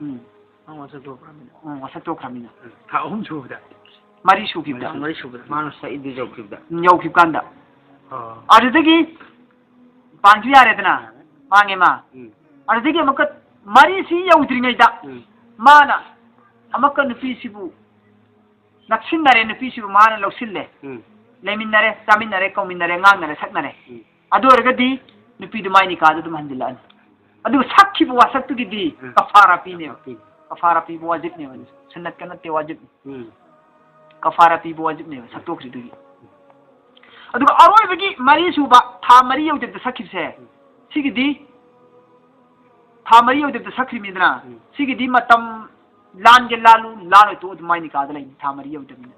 ꯎꯝ꯫ ꯎꯝ, ꯋꯥꯁꯛ ꯇꯣꯛꯈ꯭ꯔꯕꯅꯤꯅ꯫ ꯎꯝ, ꯊꯥ ꯑꯍꯨꯝ ꯁꯨꯕꯗ꯫ ꯃꯔꯤ ꯁꯨꯈꯤꯕꯗ꯫ ꯃꯔꯤ ꯁꯨꯕꯗ꯫ ꯃꯥꯅ ꯁꯛꯏꯗꯨ ꯌꯧꯈꯤꯕꯗ꯫ ꯎꯝ, ꯌꯧꯈꯤꯕ ꯀꯥꯟꯗ꯫ ꯑꯣ꯫ ꯑꯗꯨꯗꯒꯤ ꯄꯥꯟꯁꯨ ꯌꯥꯔꯦꯗꯅ꯫ ꯃꯥꯡꯉꯦ ꯃꯥ꯫ ꯎꯝ꯫ ꯑꯗꯨꯗꯒꯤ ꯑꯃꯨꯛꯀ ꯃꯔꯤꯁꯤ ꯌꯧꯗ꯭ꯔꯤꯉꯩꯗ ꯎꯝ꯫ ꯃꯥꯅ ꯑꯃꯨꯛꯀ ꯅꯨꯄꯤꯁꯤꯕꯨ ꯅꯛꯁꯤꯟꯅꯔꯦ, ꯅꯨꯄꯤꯁꯤꯕꯨ ꯃꯥꯅ ꯂꯧꯁꯤꯜꯂꯦ꯫ ꯎꯝ꯫ ꯂꯩꯃꯤꯟꯅꯔꯦ, ꯆꯥꯃꯤꯟꯅꯔꯦ, ꯀꯧꯃꯤꯟꯅꯔꯦ, ꯉꯥꯡꯅꯔꯦ, ꯁꯛꯅꯔꯦ꯫ ꯎꯝ꯫ ꯑꯗꯨ ꯑꯣꯏꯔꯒꯗꯤ ꯅꯨꯄꯤꯗꯨ ꯃꯥꯏ ꯅꯤꯀꯥꯗ ꯑꯗꯨꯝ ꯍꯟꯖꯤꯜꯂꯛꯑꯅꯤ꯫ ꯑꯗꯨꯒ ꯁꯛꯈꯤꯕ ꯋꯥꯁꯛꯇꯨꯒꯤꯗꯤ ꯎꯝ꯫ ꯀꯐꯥꯔꯥ ꯄꯤꯅꯦꯕ꯫ ꯀꯐꯥꯔꯥ ꯄꯤꯅꯤ꯫ ꯀꯐꯥꯔꯥ ꯄꯤꯕ ꯋꯥꯖꯤꯕꯅꯦꯕ꯫ ꯁꯨꯟꯅꯠꯀ ꯅꯠꯇꯦ, ꯋꯥꯖꯤꯕꯅꯤ꯫ ꯎꯝ꯫ ꯀꯐꯥꯔꯥ ꯄꯤꯕ ꯋꯥꯖꯤꯕꯅꯦꯕ, ꯁꯛꯇꯣꯛꯈ꯭ꯔꯤꯗꯨꯒꯤ꯫ ꯑꯗꯨꯒ ꯑꯔꯣꯏꯕꯒꯤ ꯃꯔꯤ ꯁꯨꯕ, ꯊꯥ ꯃꯔꯤ ꯌꯧꯗꯕꯤꯗ ꯁꯛꯈꯤꯕꯁꯦ, ꯎꯝ꯫ ꯁꯤꯒꯤꯗꯤ ꯊꯥ ꯃꯔꯤ ꯌꯧꯗꯕꯤꯗ ꯁꯛꯈ꯭ꯔꯤꯕꯅꯤꯗꯅ, ꯎꯝ꯫ ꯁꯤꯒꯤꯗꯤ ꯃꯇꯝ ꯂꯥꯟꯒꯦ ꯂꯥꯜꯂꯨ, ꯂꯥꯜꯂꯣꯏ ꯇꯣꯛꯑꯣ, ꯑꯗꯨꯝ ꯃꯥꯏ ꯅꯤꯀꯥꯗ ꯂꯩꯅꯤ, ꯊꯥ ꯃꯔꯤ ꯌꯧꯗꯕꯅꯤꯅ꯫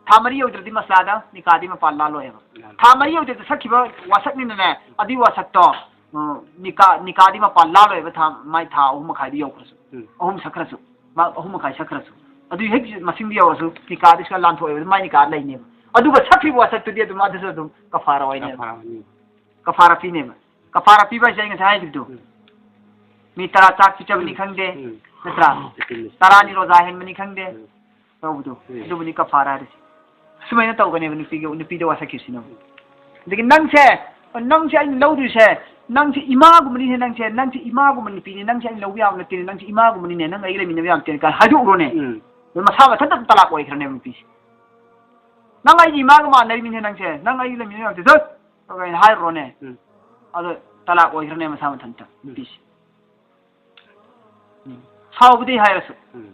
ꯊꯥ ꯃꯔꯤ ꯌꯧꯗ꯭ꯔꯗꯤ ꯃꯁꯂꯥꯗ ꯅꯤꯀꯥꯗꯤ ꯃꯄꯥꯟ ꯂꯥꯜꯂꯣꯏꯕ꯫ ꯂꯥꯜꯂꯣꯏ꯫ ꯊꯥ ꯃꯔꯤ ꯌꯧꯗꯕꯤꯗ ꯁꯛꯈꯤꯕ ꯋꯥꯁꯛꯅꯤꯅꯅꯦ, ꯑꯗꯨꯏ ꯋꯥꯁꯛꯇꯣ, ꯎꯝ, ꯅꯤꯀꯥ, ꯅꯤꯀꯥꯗꯤ ꯃꯄꯥꯟ ꯂꯥꯜꯂꯣꯏꯕ, ꯊꯥ, ꯃꯥꯏ ꯊꯥ ꯑꯍꯨꯝ ꯃꯈꯥꯏꯗꯤ ꯌꯧꯈ꯭ꯔꯁꯨ꯫ ꯎꯝ꯫ ꯑꯍꯨꯝ ꯁꯛꯈ꯭ꯔꯁꯨ, ꯃꯥ ꯑꯍꯨꯝ ꯃꯈꯥꯏ ꯁꯛꯈ꯭ꯔꯁꯨ꯫ ꯑꯗꯨꯏ ꯍꯦꯛ ꯃꯁꯤꯡꯗꯤ ꯌꯧꯔꯁꯨ ꯅꯤꯀꯥꯗꯤ ꯁꯨꯡꯂꯥꯟ ꯂꯥꯟꯊꯣꯛꯑꯣꯏꯕ, ꯑꯗꯨꯝ ꯃꯥꯏ ꯅꯤꯀꯥ ꯂꯩꯅꯦꯕ꯫ ꯑꯗꯨꯒ ꯁꯛꯈ꯭ꯔꯤꯕ ꯋꯥꯁꯛꯇꯨꯗꯤ ꯑꯗꯨꯝ ꯑꯗꯨꯁꯨ ꯑꯗꯨꯝ ꯀꯐꯥꯔꯥ ꯑꯣꯏꯅꯦꯕ꯫ ꯀꯐꯥꯔꯥ ꯑꯣꯏꯅꯤ꯫ ꯀꯐꯥꯔꯥ ꯄꯤꯅꯦꯕ꯫ ꯀꯐꯥꯔꯥ ꯄꯤꯕ ꯍꯥꯏꯁꯦ ꯑꯩ ꯉꯁꯥꯏ ꯍꯥꯏꯈꯤꯕꯗꯣ꯫ ꯎꯝ꯫ ꯃꯤ ꯇꯔꯥ ꯆꯥꯛ ꯄꯤꯖꯕꯅꯤ ꯎꯝ꯫ ꯈꯪꯗꯦ, ꯎꯝ꯫ ꯅꯠꯇ꯭ꯔꯥ? ꯎꯝ꯫ ꯇꯔꯥꯅꯤ ꯔꯣꯖꯥ ꯍꯦꯟꯕꯅꯤ ꯈꯪꯗꯦ, ꯎꯝ꯫ ꯇꯧꯕꯗꯣ꯫ ꯎꯝ꯫ ꯑꯗꯨꯕꯨꯅꯤ ꯀꯐꯥꯔꯥ ꯍꯥꯏꯔꯤꯁꯦ꯫ ꯁꯨꯃꯥꯏꯅ ꯇꯧꯒꯅꯦꯕ ꯅꯨꯄꯤꯒꯤ, ꯅꯨꯄꯤꯗ ꯋꯥꯁꯛꯈꯤꯕꯁꯤꯅ꯫ ꯑꯗꯒꯤ ꯅꯪꯁꯦ, ꯅꯪꯁꯦ ꯑꯩꯅ ꯂꯧꯗꯣꯏꯁꯦ, ꯅꯪꯁꯦ ꯏꯃꯥꯒꯨꯝꯕꯅꯤꯅꯦ, ꯅꯪꯁꯦ, ꯅꯪꯁꯦ ꯏꯃꯥꯒꯨꯝꯕ ꯅꯨꯄꯤꯅꯤ, ꯅꯪꯁꯦ ꯑꯩꯅ ꯂꯧꯕ ꯌꯥꯕ ꯅꯠꯇꯦꯅꯦ, ꯅꯪꯁꯦ ꯏꯃꯥꯒꯨꯝꯕꯅꯤꯅꯦ, ꯅꯪ ꯑꯩ ꯂꯩꯃꯤꯟꯅꯕ ꯌꯥꯕ ꯅꯠꯇꯦꯅꯦ ꯀꯥꯏꯅ ꯍꯥꯏꯗꯣꯛꯎꯔꯣꯅꯦ꯫ ꯎꯝ꯫ ꯑꯗꯨ ꯃꯁꯥ ꯃꯊꯟꯇ ꯑꯗꯨꯝ ꯇꯂꯥꯛ ꯑꯣꯏꯈ꯭ꯔꯅꯦꯕ ꯅꯨꯄꯤꯁꯦ꯫ ꯅꯪ ꯑꯩꯒꯤ ꯏꯃꯥꯒ ꯃꯥꯟꯅꯔꯤꯃꯤꯅꯦ ꯅꯪꯁꯦ, ꯅꯪ ꯑꯩ ꯂꯩꯃꯤꯟꯅꯕ ꯌꯥꯕ ꯅꯠꯇꯦ, ꯆꯠ! ꯑꯗꯨꯃꯥꯏꯅ ꯍꯥꯏꯔꯨꯔꯣꯅꯦ꯫ ꯎꯝ꯫ ꯑꯗꯣ ꯇꯂꯥꯛ ꯑꯣꯏꯈ꯭ꯔꯅꯦ ꯃꯁꯥ ꯃꯊꯟꯇ ꯎꯝ꯫ ꯅꯨꯄꯤꯁꯦ꯫ ꯎꯝ꯫ ꯁꯥꯎꯕꯗꯤ ꯍꯥꯏꯔꯁꯨ꯫ ꯎꯝ꯫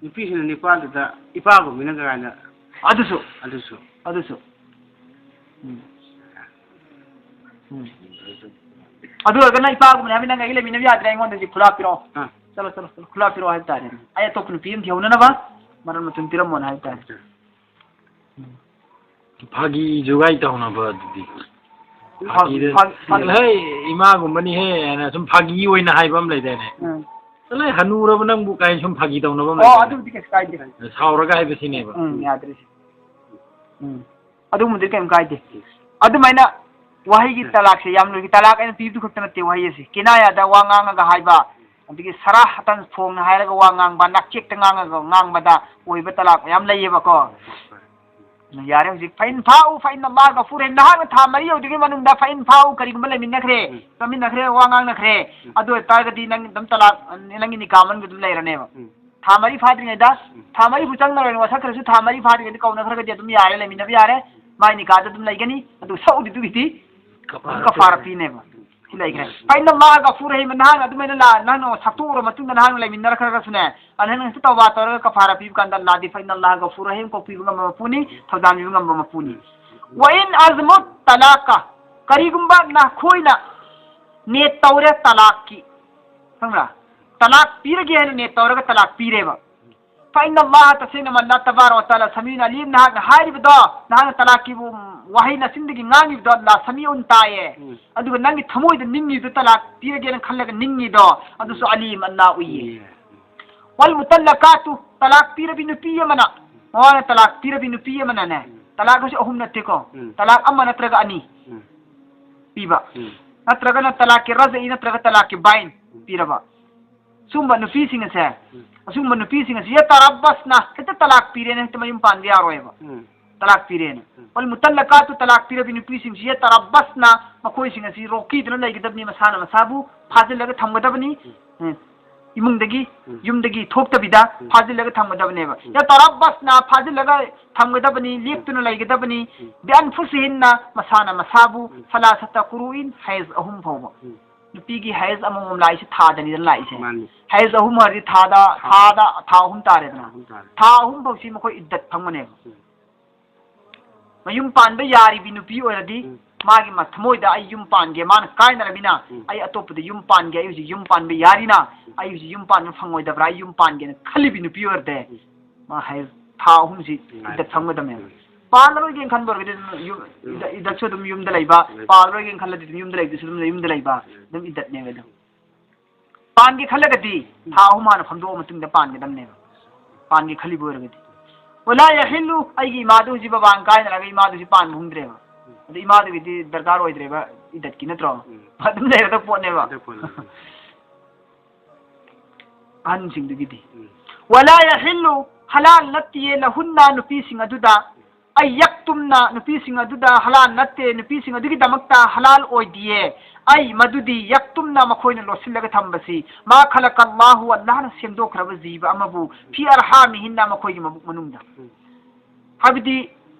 ꯅꯨꯄꯤꯁꯤꯅ ꯅꯤꯄꯥꯗꯨꯗ ꯏꯄꯥꯒꯨꯝꯕꯅ ꯀꯥꯏꯅ꯫ ꯑꯗꯨꯁꯨ꯫ ꯑꯗꯨꯁꯨ꯫ ꯑꯗꯨꯁꯨ꯫ ꯎꯝ꯫ ꯎꯝ꯫ ꯑꯗꯨ ꯑꯣꯏꯔꯒꯅ ꯏꯄꯥꯒꯨꯝꯕꯅꯤ ꯍꯥꯏꯕ, "ꯅꯪ ꯑꯩꯒ ꯂꯩꯃꯤꯟꯅꯕ ꯌꯥꯗ꯭ꯔꯦ, ꯑꯩꯉꯣꯟꯗꯗꯤ ꯈꯨꯂꯥ ꯄꯤꯔꯛꯑꯣ꯫ ꯑꯥ꯫ ꯆꯠꯂꯣ, ꯆꯠꯂꯣ, ꯆꯠꯂꯣ, ꯈꯨꯂꯥ ꯄꯤꯔꯛꯑꯣ" ꯍꯥꯏꯕ ꯇꯥꯔꯦ꯫ ꯑꯩ ꯑꯇꯣꯞꯄ ꯅꯨꯄꯤ ꯑꯃ ꯊꯤꯍꯧꯅꯅꯕ ꯃꯔꯟ ꯃꯊꯨꯝ ꯄꯤꯔꯝꯃꯣꯅ ꯍꯥꯏꯕ ꯇꯥꯔꯦ꯫ ꯎꯝ꯫ ꯐꯥꯒꯤ ꯖꯨꯒꯥꯏ ꯇꯧꯅꯕ ꯑꯗꯨꯗꯤ꯫ ꯐꯥꯒꯤ-, ꯐꯥꯒꯤꯗ ꯐꯥꯒꯤ-, ꯐꯥꯒꯤ-, "ꯍꯩ, ꯏꯃꯥꯒꯨꯝꯕꯅꯤꯍꯦ" ꯍꯥꯏꯅ ꯁꯨꯝ ꯐꯥꯒꯤ ꯑꯣꯏꯅ ꯍꯥꯏꯕ ꯑꯃ ꯂꯩꯗꯥꯏꯅꯦ? ꯎꯝ꯫ "ꯆꯠꯂꯣꯍꯦ, ꯍꯅꯨꯔꯕ ꯅꯪꯕꯨ" ꯀꯥꯏꯅ ꯁꯨꯝ ꯐꯥꯒꯤ ꯇꯧꯅꯕ ꯑꯃ ꯑꯣ, ꯂꯩꯗꯥꯏꯅꯦ? ꯑꯗꯨꯕꯨꯗꯤ ꯀꯩꯁꯨ ꯀꯥꯏꯗꯦ꯫ ꯁꯥꯎꯔꯒ ꯍꯥꯏꯕꯁꯤꯅꯦꯕ꯫ ꯎꯝ, ꯌꯥꯗ꯭ꯔꯤꯁꯦ꯫ ꯎꯝ꯫ ꯑꯗꯨꯒꯨꯝꯕꯗꯤ ꯀꯩꯝ ꯀꯥꯏꯗꯦ꯫ ꯑꯗꯨꯃꯥꯏꯅ ꯋꯥꯍꯩꯒꯤ ꯎꯝ꯫ ꯇꯂꯥꯛꯁꯦ ꯌꯥꯝ ꯂꯨꯏ꯫ ꯇꯂꯥꯛ ꯑꯩꯅ ꯄꯤꯕꯗꯨ ꯈꯛꯇ ꯅꯠꯇꯦ ꯋꯥꯍꯩ ꯑꯁꯤ꯫ ꯀꯤꯅꯥꯌꯥꯗ ꯋꯥ ꯉꯥꯡꯉꯒ ꯍꯥꯏꯕ, ꯑꯗꯒꯤ ꯁꯔꯥꯍꯇꯟ, ꯐꯣꯡꯅ ꯍꯥꯏꯔꯒ ꯋꯥ ꯉꯥꯡꯕ, ꯅꯥꯛꯆꯦꯛꯇ ꯉꯥꯡꯉꯒ ꯉꯥꯡꯕꯗ ꯑꯣꯏꯕ ꯇꯂꯥꯛ ꯃꯌꯥꯝ ꯂꯩꯌꯦꯕꯀꯣ꯫ ꯌꯥꯔꯦ ꯍꯧꯖꯤꯛ, ꯐꯏꯟ ꯐꯥꯎ ꯐꯏꯟ ꯑꯜꯂꯥꯍ ꯒꯐꯨꯔ ꯔꯍꯤꯝ꯫ ꯅꯍꯥꯛꯅ ꯊꯥ ꯃꯔꯤ ꯌꯧꯗ꯭ꯔꯤꯉꯩ ꯃꯅꯨꯡꯗ ꯐꯏꯟ ꯐꯥꯎ ꯀꯔꯤꯒꯨꯝꯕ ꯂꯩꯃꯤꯟꯅꯈ꯭ꯔꯦ, ꯎꯝ꯫ ꯆꯠꯃꯤꯟꯅꯈ꯭ꯔꯦ, ꯋꯥ ꯉꯥꯡꯅꯈ꯭ꯔꯦ, ꯎꯝ꯫ ꯑꯗꯨ ꯑꯣꯏꯇꯥꯔꯒꯗꯤ ꯅꯪ ꯑꯗꯨꯝ ꯇꯂꯥꯛ, ꯅꯪꯒꯤ ꯅꯤꯀꯥ ꯃꯅꯨꯡꯗ ꯑꯗꯨꯝ ꯂꯩꯔꯅꯦꯕ꯫ ꯎꯝ꯫ ꯊꯥ ꯃꯔꯤ ꯐꯥꯗ꯭ꯔꯤꯉꯩꯗ, ꯎꯝ꯫ ꯊꯥ ꯃꯔꯤ ꯐꯥꯎ ꯆꯪꯅꯔꯣꯏ, ꯋꯥꯁꯛꯈ꯭ꯔꯁꯨ ꯊꯥ ꯃꯔꯤ ꯐꯥꯗ꯭ꯔꯤꯉꯩꯗ ꯀꯧꯅꯈ꯭ꯔꯒꯗꯤ ꯑꯗꯨꯝ ꯌꯥꯔꯦ, ꯂꯩꯃꯤꯟꯅꯕ ꯌꯥꯔꯦ, ꯃꯥꯏ ꯅꯤꯀꯥꯗ ꯑꯗꯨꯝ ꯂꯩꯒꯅꯤ꯫ ꯑꯗꯨ ꯁꯛꯎꯗꯨꯒꯤꯗꯤ ꯀꯐꯥꯔꯥ ꯀꯐꯥꯔꯥ ꯄꯤꯅꯦꯕ꯫ ꯁꯤ ꯂꯩꯈ꯭ꯔꯦ꯫ ꯐꯏꯟ ꯑꯜꯂꯥꯍ ꯒꯐꯨꯔ ꯔꯍꯤꯝ꯫ ꯅꯍꯥꯛꯅ ꯑꯗꯨꯃꯥꯏꯅ ꯂꯥ-, ꯅꯍꯥꯛꯅ ꯁꯛꯇꯣꯛꯎꯔ ꯃꯇꯨꯡꯗ ꯅꯍꯥꯛꯅ ꯂꯩꯃꯤꯟꯅꯔꯛꯈ꯭ꯔꯒꯁꯨꯅꯦ, ꯑꯗꯨ ꯅꯪꯅꯁꯨ ꯇꯧꯕꯥ ꯇꯧꯔꯒ ꯀꯐꯥꯔꯥ ꯄꯤꯕ ꯀꯥꯟꯗ ꯑꯜꯂꯥꯍꯗꯤ ꯐꯏꯟ ꯑꯜꯂꯥꯍ ꯒꯐꯨꯔ ꯔꯍꯤꯝ, ꯀꯣꯛꯄꯤꯕ ꯉꯝꯕ ꯃꯄꯨꯅꯤ, ꯊꯧꯖꯥꯟꯕꯤꯕ ꯉꯝꯕ ꯃꯄꯨꯅꯤ꯫ ꯋꯥ ꯏꯟ ꯑꯖꯃꯨꯠ ꯇꯂꯥꯀ, ꯀꯔꯤꯒꯨꯝꯕ ꯅꯈꯣꯏꯅ ꯅꯦꯠ ꯇꯧꯔꯦ ꯇꯂꯥꯛꯀꯤ, ꯈꯪꯕ꯭ꯔꯥ? ꯇꯂꯥꯛ ꯄꯤꯔꯒꯦ ꯍꯥꯏꯅ ꯅꯦꯠ ꯇꯧꯔꯒ ꯇꯂꯥꯛ ꯄꯤꯔꯦꯕ꯫ ꯐꯏꯟ ꯑꯜꯂꯥꯍ, ꯇꯁꯦꯡꯅ ꯑꯜꯂꯥꯍ ꯇꯕꯥꯔꯛ ꯋ ꯇꯥꯂꯥ ꯁꯃꯤꯎꯟ ꯑꯂꯤꯝ, ꯅꯍꯥꯛꯅ ꯍꯥꯏꯔꯤꯕꯗꯣ, ꯅꯍꯥꯛꯅ ꯇꯂꯥꯛꯀꯤ ꯋꯥꯍꯩ ꯅꯆꯤꯟꯗꯒꯤ ꯉꯥꯡꯉꯤꯕꯗꯣ ꯑꯜꯂꯥꯍ ꯁꯃꯤꯎꯟ ꯇꯥꯏꯌꯦ꯫ ꯎꯝ꯫ ꯑꯗꯨꯒ ꯅꯪꯒꯤ ꯊꯃꯣꯏꯗ ꯅꯤꯡꯉꯤꯗꯣ, ꯇꯂꯥꯛ ꯄꯤꯔꯒꯦꯅ ꯈꯜꯂꯒ ꯅꯤꯡꯉꯤꯗꯣ, ꯑꯗꯨꯁꯨ ꯎꯝ꯫ ꯑꯂꯤꯝ, ꯑꯜꯂꯥꯍ ꯎꯏꯌꯦ꯫ ꯎꯏꯌꯦ꯫ ꯋꯥꯜ ꯃꯨꯇꯜꯂꯀꯥꯇꯨ, ꯇꯂꯥꯛ ꯄꯤꯔꯕꯤ ꯅꯨꯄꯤ ꯑꯃꯅ, ꯃꯋꯥꯅ ꯇꯂꯥꯛ ꯄꯤꯔꯕꯤ ꯅꯨꯄꯤ ꯑꯃꯅꯅꯦ, ꯎꯝ꯫ ꯇꯂꯥꯛ ꯑꯁꯤ ꯑꯍꯨꯝ ꯅꯠꯇꯦꯀꯣ, ꯎꯝ꯫ ꯇꯂꯥꯛ ꯑꯃ ꯅꯠꯇ꯭ꯔꯒ ꯑꯅꯤ ꯎꯝ꯫ ꯄꯤꯕ, ꯎꯝ꯫ ꯅꯠꯇ꯭ꯔꯒꯅ ꯇꯂꯥꯛꯀꯤ ꯔꯖꯏ ꯅꯠꯇ꯭ꯔꯒ ꯇꯂꯥꯛꯀꯤ ꯕꯥꯏꯟ ꯎꯝ꯫ ꯄꯤꯔꯕ, ꯁꯨꯝꯕ ꯅꯨꯄꯤꯁꯤꯡ ꯑꯁꯦ, ꯎꯝ꯫ ꯑꯁꯨꯝꯕ ꯅꯨꯄꯤꯁꯤꯡ ꯑꯁꯤ ꯌꯇꯔꯕꯁꯅ, ꯍꯦꯛꯇ ꯇꯂꯥꯛ ꯄꯤꯔꯦꯅ ꯍꯦꯛꯇ ꯃꯌꯨꯝ ꯄꯥꯟꯕ ꯌꯥꯔꯣꯏꯕ꯫ ꯎꯝ꯫ ꯇꯂꯥꯛ ꯄꯤꯔꯦꯅ꯫ ꯎꯝ꯫ ꯋꯥꯜ ꯃꯨꯇꯜꯂꯀꯥꯇꯨ, ꯇꯂꯥꯛ ꯄꯤꯔꯕꯤ ꯅꯨꯄꯤꯁꯤꯡꯁꯤ ꯌꯇꯔꯕꯁꯅ, ꯃꯈꯣꯏꯁꯤꯡ ꯑꯁꯤ ꯔꯣꯛꯀꯤꯗꯨꯅ ꯂꯩꯒꯗꯕꯅꯤ, ꯃꯁꯥꯅ ꯃꯁꯥꯕꯨ ꯐꯥꯖꯤꯜꯂꯒ ꯊꯝꯒꯗꯕꯅꯤ꯫ ꯎꯝ꯫ ꯎꯝ꯫ ꯏꯃꯨꯡꯗꯒꯤ, ꯎꯝ꯫ ꯌꯨꯝꯗꯒꯤ ꯊꯣꯛꯇꯕꯤꯗ ꯎꯝ꯫ ꯐꯥꯖꯤꯜꯂꯒ ꯊꯝꯒꯗꯕꯅꯦꯕ꯫ ꯎꯝ꯫ ꯌꯇꯔꯕꯁꯅ, ꯐꯥꯖꯤꯜꯂꯒ ꯊꯝꯒꯗꯕꯅꯤ, ꯎꯝ꯫ ꯂꯦꯞꯇꯨꯅ ꯂꯩꯒꯗꯕꯅꯤ꯫ ꯎꯝ꯫ ꯕꯤꯑꯟꯐꯨꯁꯤꯍꯤꯟꯅ, ꯃꯁꯥꯅ ꯃꯁꯥꯕꯨ, ꯎꯝ꯫ ꯁꯂꯥꯁꯥꯇ ꯀꯨꯔꯨꯏꯟ, ꯍꯩꯖ ꯑꯍꯨꯝ ꯐꯥꯎꯕ꯫ ꯎꯝ꯫ ꯅꯨꯄꯤꯒꯤ ꯍꯩꯖ ꯑꯃꯃꯝ ꯂꯥꯛꯏꯁꯦ ꯊꯥꯗꯅꯤꯗꯅ ꯂꯥꯛꯏꯁꯦ꯫ ꯃꯥꯅꯤ꯫ ꯍꯩꯖ ꯑꯍꯨꯝ ꯍꯥꯏꯔꯗꯤ ꯊꯥꯗ, ꯊꯥ꯫ ꯊꯥꯗ, ꯊꯥ ꯑꯍꯨꯝ ꯇꯥꯔꯦꯗꯅ꯫ ꯊꯥ ꯑꯍꯨꯝ ꯇꯥꯔꯦ꯫ ꯊꯥ ꯑꯍꯨꯝ ꯐꯥꯎꯁꯤ ꯃꯈꯣꯏ ꯏꯗꯠ ꯐꯪꯕꯅꯦꯕ꯫ ꯎꯝ꯫ ꯃꯌꯨꯝ ꯄꯥꯟꯕ ꯌꯥꯔꯤꯕꯤ ꯅꯨꯄꯤ ꯑꯣꯏꯔꯗꯤ, ꯎꯝ꯫ ꯃꯥꯒꯤ ꯃ-, ꯊꯃꯣꯏꯗ ꯑꯩ ꯌꯨꯝ ꯄꯥꯟꯒꯦ, ꯃꯥꯅ ꯀꯥꯏꯅꯔꯃꯤꯅ, ꯎꯝ꯫ ꯑꯩ ꯑꯇꯣꯞꯄꯗ ꯌꯨꯝ ꯄꯥꯟꯒꯦ, ꯑꯩ ꯍꯧꯖꯤꯛ ꯌꯨꯝ ꯄꯥꯟꯕ ꯌꯥꯔꯤꯅ, ꯎꯝ꯫ ꯑꯩ ꯍꯧꯖꯤꯛ ꯌꯨꯝ ꯄꯥꯟꯕ ꯐꯪꯉꯣꯏꯗꯕ꯭ꯔꯥ, ꯑꯩ ꯌꯨꯝ ꯄꯥꯟꯒꯦꯅ ꯈꯜꯂꯤꯕꯤ ꯅꯨꯄꯤ ꯑꯣꯏꯔꯗꯤ, ꯎꯝ꯫ ꯃꯥ ꯍꯥꯏ, ꯊꯥ ꯑꯍꯨꯝꯁꯤ ꯎꯝ꯫ ꯏꯗꯠ ꯐꯪꯒꯗꯕꯅꯦꯕ꯫ ꯎꯝ꯫ ꯄꯥꯜꯂꯔꯣꯏꯒꯦꯅ ꯈꯟꯕ ꯑꯣꯏꯔꯒꯗꯤ ꯑꯗꯨꯝ ꯌꯨꯝ, ꯎꯝ꯫ ꯏꯗ-, ꯏꯗꯠꯁꯨ ꯑꯗꯨꯝ ꯌꯨꯝꯗ ꯂꯩꯕ, ꯂꯩꯕ꯫ ꯄꯥꯜꯂꯔꯣꯏꯒꯦꯅ ꯈꯜꯂꯗꯤ ꯑꯗꯨꯝ ꯌꯨꯝꯗ ꯂꯩꯕꯗꯨꯁꯨ ꯑꯗꯨꯝ ꯌꯨꯝꯗ ꯂꯩꯕ, ꯎꯝ꯫ ꯑꯗꯨꯝ ꯏꯗꯠꯅꯦꯕ ꯑꯗꯨꯝ꯫ ꯄꯥꯟꯒꯦ ꯈꯜꯂꯒꯗꯤ ꯎꯝ꯫ ꯊꯥ ꯑꯍꯨꯝ ꯍꯥꯟꯅ ꯐꯝꯗꯣꯛꯑ ꯃꯇꯨꯡꯗ ꯄꯥꯟꯒꯗꯕꯅꯦꯕ, ꯄꯥꯟꯒꯦ ꯈꯜꯂꯤꯕ ꯑꯣꯏꯔꯒꯗꯤ꯫ ꯋꯥꯂꯥ ꯌꯥꯍꯤꯜꯂꯨ, ꯑꯩꯒꯤ ꯏꯃꯥꯗꯨ ꯍꯧꯖꯤꯛ ꯕꯕꯥꯅ ꯀꯥꯏꯅꯔꯒ ꯏꯃꯥꯗꯨ ꯍꯧꯖꯤꯛ ꯄꯥꯟꯕ ꯐꯪꯗ꯭ꯔꯦꯕ꯫ ꯎꯝ꯫ ꯑꯗꯨ ꯏꯃꯥꯗꯨꯒꯤꯗꯤ ꯗꯔꯀꯥꯔ ꯑꯣꯏꯗ꯭ꯔꯦꯕ ꯏꯗꯠꯀꯤ, ꯅꯠꯇ꯭ꯔꯣ? ꯎꯝ꯫ ꯑꯗꯨꯝ ꯂꯩꯔꯗꯕ ꯄꯣꯠꯅꯦꯕ꯫ ꯑꯗꯨ ꯄꯣꯠꯅꯦꯕ꯫ ꯑꯍꯟꯁꯤꯡꯗꯨꯒꯤꯗꯤ꯫ ꯎꯝ. "ꯋꯂꯥ ꯌꯍꯤꯜꯂꯨ", ꯍꯂꯥꯜ ꯅꯠꯇꯤꯌꯦ, "ꯂꯍꯨꯟꯅ", ꯅꯨꯄꯤꯁꯤꯡ ꯑꯗꯨꯗ, "ꯑꯩ ꯌꯛꯇꯨꯝꯅ", ꯅꯨꯄꯤꯁꯤꯡ ꯑꯗꯨꯗ ꯍꯂꯥꯜ ꯅꯠꯇꯦ, ꯅꯨꯄꯤꯁꯤꯡ ꯑꯗꯨꯒꯤꯗꯃꯛꯇ ꯍꯂꯥꯜ ꯑꯣꯏꯗꯤꯌꯦ, "ꯑꯩ ꯃꯗꯨꯗꯤ ꯌꯛꯇꯨꯝꯅ", ꯃꯈꯣꯏꯅ ꯂꯣꯠꯁꯤꯜꯂꯒ ꯊꯝꯕꯁꯤ, "ꯃꯥ ꯈꯂꯀꯜꯂꯥꯍꯨ", ꯑꯜꯂꯥꯍꯅ ꯁꯦꯝꯗꯣꯛꯈ꯭ꯔꯕ ꯖꯤꯕ ꯑꯃꯕꯨ, "ꯐꯤ ꯑꯔꯍꯥꯃꯤꯍꯤꯟꯅ", ꯃꯈꯣꯏꯒꯤ ꯃꯕꯨꯛ ꯃꯅꯨꯡꯗ꯫ ꯎꯝ. ꯍꯥꯏꯕꯗꯤ,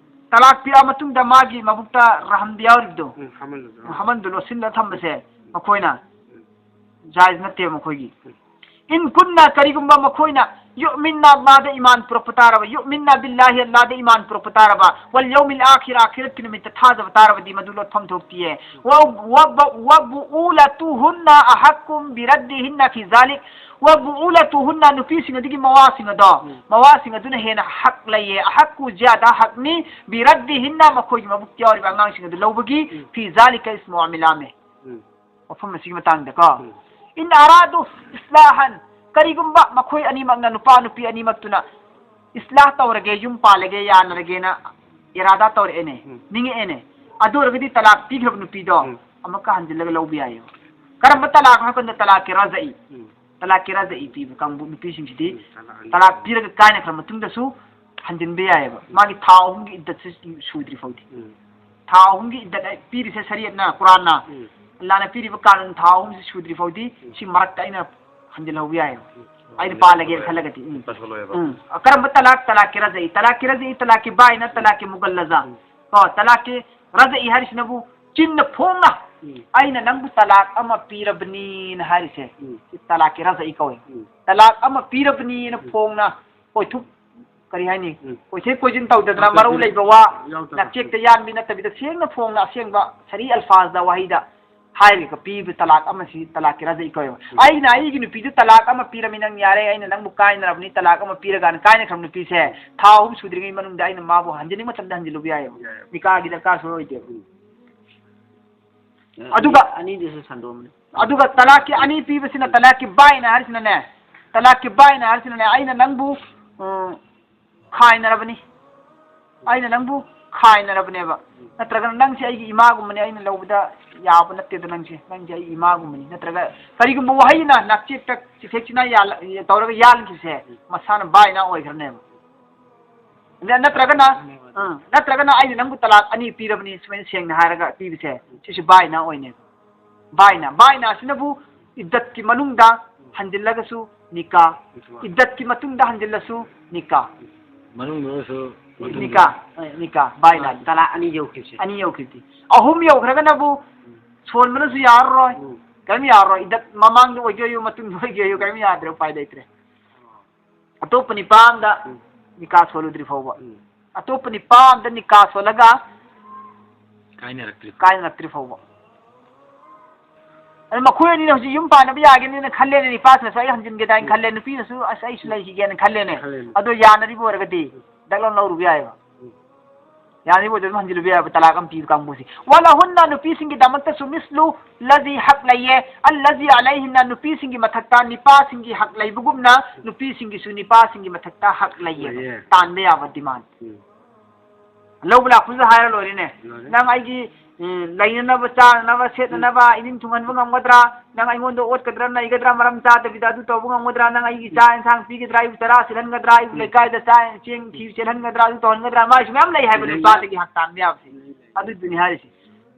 ꯇꯂꯥꯛ ꯄꯤꯔꯛꯑ ꯃꯇꯨꯡꯗ ꯃꯥꯒꯤ ꯃꯕꯨꯛꯇ ꯔꯍꯝꯗ ꯌꯥꯎꯔꯤꯕꯗꯣ, ꯎꯝ, ꯍꯃꯜꯗꯣ, ꯎꯝ. ꯍꯃꯜꯗꯣ ꯂꯣꯠꯁꯤꯜꯂ ꯊꯝꯕꯁꯦ, ꯎꯝ. ꯃꯈꯣꯏꯅ ꯎꯝ. ꯖꯥꯏꯖ ꯅꯠꯇꯦꯕ ꯃꯈꯣꯏꯒꯤ꯫ ꯎꯝ. "ꯏꯟ ꯀꯨꯟꯅ", ꯀꯔꯤꯒꯨꯝꯕ ꯃꯈꯣꯏꯅ, "ꯌꯨꯑꯃꯤꯟꯅ", ꯑꯜꯂꯥꯍꯗ ꯏꯃꯥꯟ ꯄꯨꯔꯛꯄ ꯇꯥꯔꯕ, "ꯌꯨꯑꯃꯤꯟꯅ ꯕꯤꯜꯂꯥꯍꯤ", ꯑꯜꯂꯥꯍꯗ ꯏꯃꯥꯟ ꯄꯨꯔꯛꯄ ꯇꯥꯔꯕ, "ꯋꯜ ꯌꯧꯃꯤꯜ ꯑꯥꯈꯤꯔ", ꯑꯥꯈꯤꯔꯠꯀꯤ ꯅꯨꯃꯤꯠꯇ ꯊꯥꯖꯕ ꯇꯥꯔꯕꯗꯤ ꯃꯗꯨ ꯂꯣꯠꯐꯝ ꯊꯣꯛꯇꯤꯌꯦ꯫ "ꯋ-, ꯋ-, ꯕ-, ꯋ ꯕꯨꯎꯂꯇꯨꯍꯨꯟꯅ ꯑꯍꯛꯀꯨꯝ ꯕꯤꯔꯗꯤꯍꯤꯟꯅ ꯐꯤ ꯖꯥꯂꯤꯛ", ꯋ ꯕꯨꯎꯂꯇꯨꯍꯨꯟꯅ, ꯅꯨꯄꯤꯁꯤꯡ ꯑꯗꯨꯒꯤ ꯃꯋꯥꯁꯤꯡ ꯑꯗꯣ, ꯎꯝ. ꯃꯋꯥꯁꯤꯡ ꯑꯗꯨꯅ ꯍꯦꯟꯅ ꯍꯛ ꯂꯩꯌꯦ, ꯑꯍꯛꯀꯨ ꯖꯤꯌꯥꯗꯥ ꯍꯛꯅꯤ, ꯕꯤꯔꯗꯤꯍꯤꯟꯅ, ꯃꯈꯣꯏꯒꯤ ꯃꯕꯨꯛꯇ ꯌꯥꯎꯔꯤꯕ ꯑꯉꯥꯡꯁꯤꯡ ꯑꯗꯨ ꯂꯧꯕꯒꯤ, ꯎꯝ. ꯐꯤ ꯖꯥꯂꯤꯀ ꯏꯁꯃꯨ ꯑꯃꯤꯂꯥꯃꯦ꯫ ꯎꯝ. ꯋꯥꯐꯝ ꯑꯁꯤꯒꯤ ꯃꯇꯥꯡꯗꯀꯣ꯫ ꯎꯝ. "ꯏꯟ ꯑꯔꯥꯗꯨ ꯏꯁꯂꯥꯍꯟ", ꯀꯔꯤꯒꯨꯝꯕ ꯃꯈꯣꯏ ꯑꯅꯤꯃꯛꯅ, ꯅꯨꯄꯥ ꯅꯨꯄꯤ ꯑꯅꯤꯃꯛꯇꯨꯅ ꯏꯁꯂꯥꯍ ꯇꯧꯔꯒꯦ, ꯌꯨꯝ ꯄꯥꯜꯂꯒꯦ, ꯌꯥꯅꯔꯒꯦꯅ ꯏꯔꯥꯗꯥ ꯇꯧꯔꯛꯑꯦꯅꯦ, ꯎꯝ. ꯅꯤꯡꯉꯛꯑꯦꯅꯦ, ꯑꯗꯨ ꯑꯣꯏꯔꯒꯗꯤ ꯇꯂꯥꯛ ꯄꯤꯈ꯭ꯔꯕ ꯅꯨꯄꯤꯗꯣ ꯎꯝ. ꯑꯃꯨꯛꯀ ꯍꯟꯖꯤꯜꯂꯒ ꯂꯧꯕ ꯌꯥꯏꯌꯦꯕ꯫ ꯀꯔꯝꯕ ꯇꯂꯥꯛꯅꯣ ꯍꯥꯏ ꯀꯥꯟꯗ ꯇꯂꯥꯛꯀꯤ ꯔꯖꯏ, ꯎꯝ. ꯇꯂꯥꯛꯀꯤ ꯔꯖꯏ ꯄꯤꯕ ꯀꯥꯡꯕꯨ ꯅꯨꯄꯤꯁꯤꯡꯁꯤꯗꯤ ꯎꯝ, ꯇꯂꯥꯛ ꯑꯅꯤ. ꯇꯂꯥꯛ ꯄꯤꯔꯒ ꯀꯥꯏꯅꯈ꯭ꯔ ꯃꯇꯨꯡꯗꯁꯨ ꯍꯟꯖꯤꯟꯕ ꯌꯥꯏꯌꯦꯕ꯫ ꯎꯝ. ꯃꯥꯒꯤ ꯊꯥ ꯑꯍꯨꯝꯒꯤ ꯏꯗꯠꯁꯤ ꯁꯨꯗ꯭ꯔꯤ ꯐꯥꯎꯗꯤ꯫ ꯎꯝ. ꯊꯥ ꯑꯍꯨꯝꯒꯤ ꯏꯗꯠ ꯄꯤꯔꯤꯁꯦ ꯁꯔꯤꯌꯠꯅ, ꯀꯨꯔꯥꯟꯅ, ꯎꯝ. ꯑꯜꯂꯥꯍꯅ ꯄꯤꯔꯤꯕ ꯀꯥꯅꯨꯟ ꯊꯥ ꯑꯍꯨꯝꯁꯤ ꯁꯨꯗ꯭ꯔꯤ ꯐꯥꯎꯗꯤ ꯎꯝ. ꯁꯤ ꯃꯔꯛꯇ ꯑꯩꯅ ꯍꯟꯖꯤꯜꯍꯧꯕ ꯌꯥꯏꯌꯦꯕ꯫ ꯎꯝ. ꯑꯩꯅ ꯄꯥꯜꯂꯒꯦꯅ ꯈꯜꯂꯒꯗꯤ꯫ ꯎꯝ. ꯇꯥꯁꯜꯂꯣꯏꯕ. ꯎꯝ. ꯀꯔꯝꯕ ꯇꯂꯥꯛ? ꯇꯂꯥꯛꯀꯤ ꯔꯖꯏ꯫ ꯇꯂꯥꯛꯀꯤ ꯔꯖꯏ, ꯇꯂꯥꯛꯀꯤ ꯕꯥꯏꯅ, ꯇꯂꯥꯛꯀꯤ ꯃꯨꯒꯜꯂꯖꯥ꯫ ꯎꯝ. ꯀꯣ, ꯇꯂꯥꯛꯀꯤ ꯔꯖꯏ ꯍꯥꯏꯔꯤꯁꯤꯅꯕꯨ ꯆꯤꯟꯅ ꯐꯣꯡꯅ ꯎꯝ. "ꯑꯩꯅ ꯅꯪꯕꯨ ꯇꯂꯥꯛ ꯑꯃ ꯄꯤꯔꯕꯅꯤꯅ" ꯍꯥꯏꯔꯤꯁꯦ꯫ ꯎꯝ. ꯁꯤ ꯇꯂꯥꯛꯀꯤ ꯔꯖꯏ ꯀꯧꯋꯦ꯫ ꯎꯝ. "ꯇꯂꯥꯛ ꯑꯃ ꯄꯤꯔꯕꯅꯤꯅ" ꯎꯝ. ꯐꯣꯡꯅ ꯀꯣꯏꯊꯨꯛ-, ꯀꯔꯤ ꯍꯥꯏꯅꯤ? ꯎꯝ. ꯀꯣꯏꯊꯦꯛ ꯀꯣꯏꯁꯤꯟ ꯇꯧꯗꯗꯅ ꯌꯥꯎꯗꯕꯤꯗ, ꯃꯔꯧ ꯂꯩꯕ ꯋꯥ, ꯌꯥꯎꯗꯕ. ꯅꯆꯦꯛꯇ ꯌꯥꯟꯕꯤ ꯅꯠꯇꯕꯤꯗ ꯁꯦꯡꯅ ꯐꯣꯡꯅ ꯑꯁꯦꯡꯕ ꯁꯔꯤ ꯑꯜꯐꯥꯖꯗ ꯋꯥꯍꯩꯗ ꯍꯥꯏꯔꯒ ꯄꯤꯕ ꯇꯂꯥꯛ ꯑꯃꯁꯤ ꯇꯂꯥꯛꯀꯤ ꯔꯖꯏ ꯀꯧꯋꯦꯕ꯫ ꯎꯝ. "ꯑꯩꯅ ꯑꯩꯒꯤ ꯅꯨꯄꯤꯗꯨ ꯇꯂꯥꯛ ꯑꯃ ꯄꯤꯔꯝꯃꯤ, ꯅꯪ ꯌꯥꯔꯦ, ꯑꯩꯅ ꯅꯪꯕꯨ ꯀꯥꯏꯅꯔꯕꯅꯤ, ꯇꯂꯥꯛ ꯑꯃ ꯄꯤꯔꯒꯅ" ꯀꯥꯏꯅꯈ꯭ꯔꯕ ꯅꯨꯄꯤꯁꯦ ꯊꯥ ꯑꯍꯨꯝ ꯁꯨꯗ꯭ꯔꯤꯉꯩ ꯃꯅꯨꯡꯗ ꯑꯩꯅ ꯃꯥꯕꯨ ꯍꯟꯖꯤꯟꯅꯤꯡꯕ ꯃꯇꯝꯗ ꯍꯟꯖꯤꯜꯂꯨꯕ ꯌꯥꯏꯌꯦꯕ꯫ ꯌꯥꯏꯌꯦꯕ. ꯅꯤꯀꯥꯒꯤ ꯗꯔꯀꯥꯔ ꯁꯨꯡꯑꯣꯏ ꯑꯣꯏꯗꯦꯕ꯫ ꯎꯝ. ꯑꯗꯨꯒ ꯑꯅꯤꯗꯨꯁꯨ ꯁꯟꯗꯣꯛꯑꯝꯕꯅꯤ. ꯑꯗꯨꯒ ꯇꯂꯥꯛꯀꯤ ꯑꯅꯤ ꯄꯤꯕꯁꯤꯅ, ꯇꯂꯥꯛꯀꯤ ꯕꯥꯏꯅ ꯍꯥꯏꯔꯤꯁꯤꯅꯅꯦ, ꯇꯂꯥꯛꯀꯤ ꯕꯥꯏꯅ ꯍꯥꯏꯔꯤꯁꯤꯅꯅꯦ, "ꯑꯩꯅ ꯅꯪꯕꯨ, ꯎꯝ, ꯈꯥꯏꯅꯔꯕꯅꯤ, ꯑꯩꯅ ꯅꯪꯕꯨ ꯈꯥꯏꯅꯔꯕꯅꯦꯕ꯫ ꯅꯠꯇ꯭ꯔꯒꯅ ꯅꯪꯁꯦ ꯑꯩꯒꯤ ꯏꯃꯥꯒꯨꯝꯕꯅꯤ, ꯑꯩꯅ ꯂꯧꯕꯗ ꯌꯥꯕ ꯅꯠꯇꯦꯗ, ꯅꯪꯁꯦ, ꯅꯪꯁꯦ ꯑꯩ ꯏꯃꯥꯒꯨꯝꯕꯅꯤ꯫ ꯅꯠꯇ꯭ꯔꯒ ꯀꯔꯤꯒꯨꯝꯕ ꯋꯥꯍꯩꯅ ꯅꯥꯆꯦꯠꯇ ꯆꯤꯊꯦꯛ ꯆꯤꯅꯥ ꯌꯥꯜꯂ-, ꯇꯧꯔꯒ ꯌꯥꯟꯈꯤꯕꯁꯦ, ꯃꯁꯥꯅ ꯕꯥꯏꯅ ꯑꯣꯏꯈ꯭ꯔꯅꯦꯕ꯫ ꯑꯗ ꯅꯠꯇ꯭ꯔꯒꯅ, ꯑ, ꯅꯠꯇ꯭ꯔꯒꯅ ꯑꯩꯅ ꯅꯪꯕꯨ ꯇꯂꯥꯛ ꯑꯅꯤ ꯄꯤꯔꯕꯅꯤ, ꯁꯨꯃꯥꯏꯅ ꯁꯦꯡꯅ ꯍꯥꯏꯔꯒ ꯄꯤꯕꯁꯦ, ꯁꯤꯁꯨ ꯕꯥꯏꯅ ꯑꯣꯏꯅꯦꯕ꯫ ꯕꯥꯏꯅ, ꯕꯥꯏꯅ ꯑꯁꯤꯅꯕꯨ ꯏꯗꯠꯀꯤ ꯃꯅꯨꯡꯗ ꯍꯟꯖꯤꯜꯂꯒꯁꯨ ꯅꯤꯀꯥ, ꯏꯗꯠꯀꯤ ꯃꯇꯨꯡꯗ ꯍꯟꯖꯤꯜꯂꯁꯨ ꯅꯤꯀꯥ꯫ ꯃꯅꯨꯡꯗꯁꯨ ꯅꯤꯀꯥ, ꯑ, ꯅꯤꯀꯥ, ꯕꯥꯏꯅ꯫ ꯇꯂꯥꯛ ꯑꯅꯤ ꯌꯧꯈꯤꯕꯁꯦ꯫ ꯑꯅꯤ ꯌꯧꯈꯤꯕꯗꯤ꯫ ꯑꯍꯨꯝ ꯌꯧꯈ꯭ꯔꯒꯅꯕꯨ ꯁꯣꯟꯕꯅꯁꯨ ꯌꯥꯔꯔꯣꯏ, ꯎꯝ꯫ ꯀꯔꯤꯝ ꯌꯥꯔꯔꯣꯏ꯫ ꯏꯗꯠ ꯃꯃꯥꯡꯗ ꯑꯣꯏꯒꯦ ꯑꯣꯏꯌꯨ, ꯃꯇꯨꯡꯗ ꯑꯣꯏꯒꯦ ꯑꯣꯏꯌꯨ, ꯀꯔꯤꯝ ꯌꯥꯗ꯭ꯔꯦ, ꯎꯄꯥꯏ ꯂꯩꯇ꯭ꯔꯦ꯫ ꯑꯇꯣꯞꯄ ꯅꯤꯄꯥ ꯑꯝꯗ ꯎꯝ꯫ ꯅꯤꯀꯥ ꯁꯣꯜꯂꯨꯗ꯭ꯔꯤ ꯐꯥꯎꯕ꯫ ꯎꯝ꯫ ꯑꯇꯣꯞꯄ ꯅꯤꯄꯥ ꯑꯝꯗ ꯅꯤꯀꯥ ꯁꯣꯜꯂꯒ ꯀꯥꯏꯅꯔꯛꯇ꯭ꯔꯤ꯫ ꯀꯥꯏꯅꯔꯛꯇ꯭ꯔꯤ ꯐꯥꯎꯕ꯫ ꯑꯗꯨ ꯃꯈꯣꯏ ꯑꯅꯤꯅ ꯍꯧꯖꯤꯛ ꯌꯨꯝ ꯄꯥꯟꯅꯕ ꯌꯥꯒꯅꯤꯅ ꯈꯜꯂꯦꯅꯦ, ꯅꯤꯄꯥꯁꯤꯅꯁꯨ ꯑꯩ ꯍꯟꯖꯤꯟꯒꯦ ꯀꯥꯏꯅ ꯎꯝ꯫ ꯈꯜꯂꯦ, ꯅꯨꯄꯤꯅꯁꯨ ꯑꯁ ꯑꯩꯁꯨ ꯂꯩꯈꯤꯒꯦꯅ ꯈꯜꯂꯦꯅꯦ꯫ ꯈꯜꯂꯦꯅꯦ꯫ ꯑꯗꯣ ꯌꯥꯅꯔꯤꯕ ꯑꯣꯏꯔꯒꯗꯤ ꯎꯝ꯫ ꯗꯛ ꯂꯥꯎꯅ ꯂꯧꯔꯨꯕ ꯌꯥꯏꯑꯕ꯫ ꯎꯝ꯫ ꯌꯥꯅꯔꯤꯕ ꯑꯣꯏꯔꯗꯤ ꯑꯗꯨꯝ ꯍꯟꯖꯤꯜꯂꯨꯕ ꯌꯥꯏꯑꯕ, ꯇꯂꯥꯛ ꯑꯃ ꯄꯤꯕ ꯀꯥꯡꯕꯨꯁꯦ꯫ ꯋꯂꯍꯨꯟꯅ, ꯅꯨꯄꯤꯁꯤꯡꯒꯤꯗꯃꯛꯇꯁꯨ, ꯃꯤꯁꯂꯨ ꯂꯖꯤ, ꯍꯛ ꯂꯩꯌꯦ, ꯑꯜꯂꯖꯤ ꯑꯂꯩꯍꯤꯟꯅ, ꯅꯨꯄꯤꯁꯤꯡꯒꯤ ꯃꯊꯛꯇ ꯅꯤꯄꯥꯁꯤꯡꯒꯤ ꯍꯛ ꯂꯩꯕꯒꯨꯝꯅ ꯅꯨꯄꯤꯁꯤꯡꯒꯤꯁꯨ ꯅꯤꯄꯥꯁꯤꯡꯒꯤ ꯃꯊꯛꯇ ꯍꯛ ꯂꯩꯌꯦꯕ꯫ ꯂꯩꯌꯦ꯫ ꯇꯥꯟꯕ ꯌꯥꯕ ꯗꯤꯃꯥꯟ꯫ ꯎꯝ꯫ ꯂꯧꯕ ꯂꯥꯛꯄꯁꯨ ꯍꯥꯏꯔ ꯂꯣꯏꯔꯦꯅꯦ꯫ ꯂꯣꯏꯔꯦ꯫ ꯅꯪ ꯑꯩꯒꯤ, ꯎꯝ, ꯂꯩꯅꯅꯕ, ꯆꯥꯅꯅꯕ, ꯁꯦꯠꯅꯅꯕ, ꯎꯝ꯫ ꯏꯅꯤꯡ ꯊꯨꯡꯍꯟꯕ ꯉꯝꯒꯗ꯭ꯔꯥ? ꯅꯪ ꯑꯩꯉꯣꯟꯗ ꯑꯣꯠꯀꯗ꯭ꯔꯥ, ꯅꯩꯒꯗ꯭ꯔꯥ, ꯃꯔꯝ ꯆꯥꯗꯕꯤꯗ ꯑꯗꯨ ꯇꯧꯕ ꯉꯝꯒꯗ꯭ꯔꯥ? ꯅꯪ ꯑꯩꯒꯤ ꯆꯥꯛ ꯏꯟꯁꯥꯡ ꯄꯤꯒꯗ꯭ꯔꯥ? ꯑꯩꯕꯨ ꯆꯔꯥ ꯁꯤꯜꯍꯟꯒꯗ꯭ꯔꯥ? ꯑꯩꯕꯨ ꯎꯝ꯫ ꯂꯩꯀꯥꯏꯗ ꯆꯥꯛ ꯆꯦꯡ ꯊꯤꯕ ꯆꯦꯜꯍꯟꯒꯗ꯭ꯔꯥ? ꯑꯗꯨ ꯇꯧꯍꯟꯒꯗ꯭ꯔꯥ? ꯃꯥꯏꯁꯨ ꯃꯌꯥꯝ ꯂꯩ ꯍꯥꯏꯕ ꯂꯩ, ꯂꯩ꯫ ꯅꯨꯄꯥꯗꯒꯤ ꯍꯛ ꯇꯥꯟꯕ ꯌꯥꯕꯁꯦ꯫ ꯂꯩ, ꯂꯩ꯫ ꯑꯗꯨꯗꯨꯅꯤ ꯍꯥꯏꯔꯤꯁꯦ꯫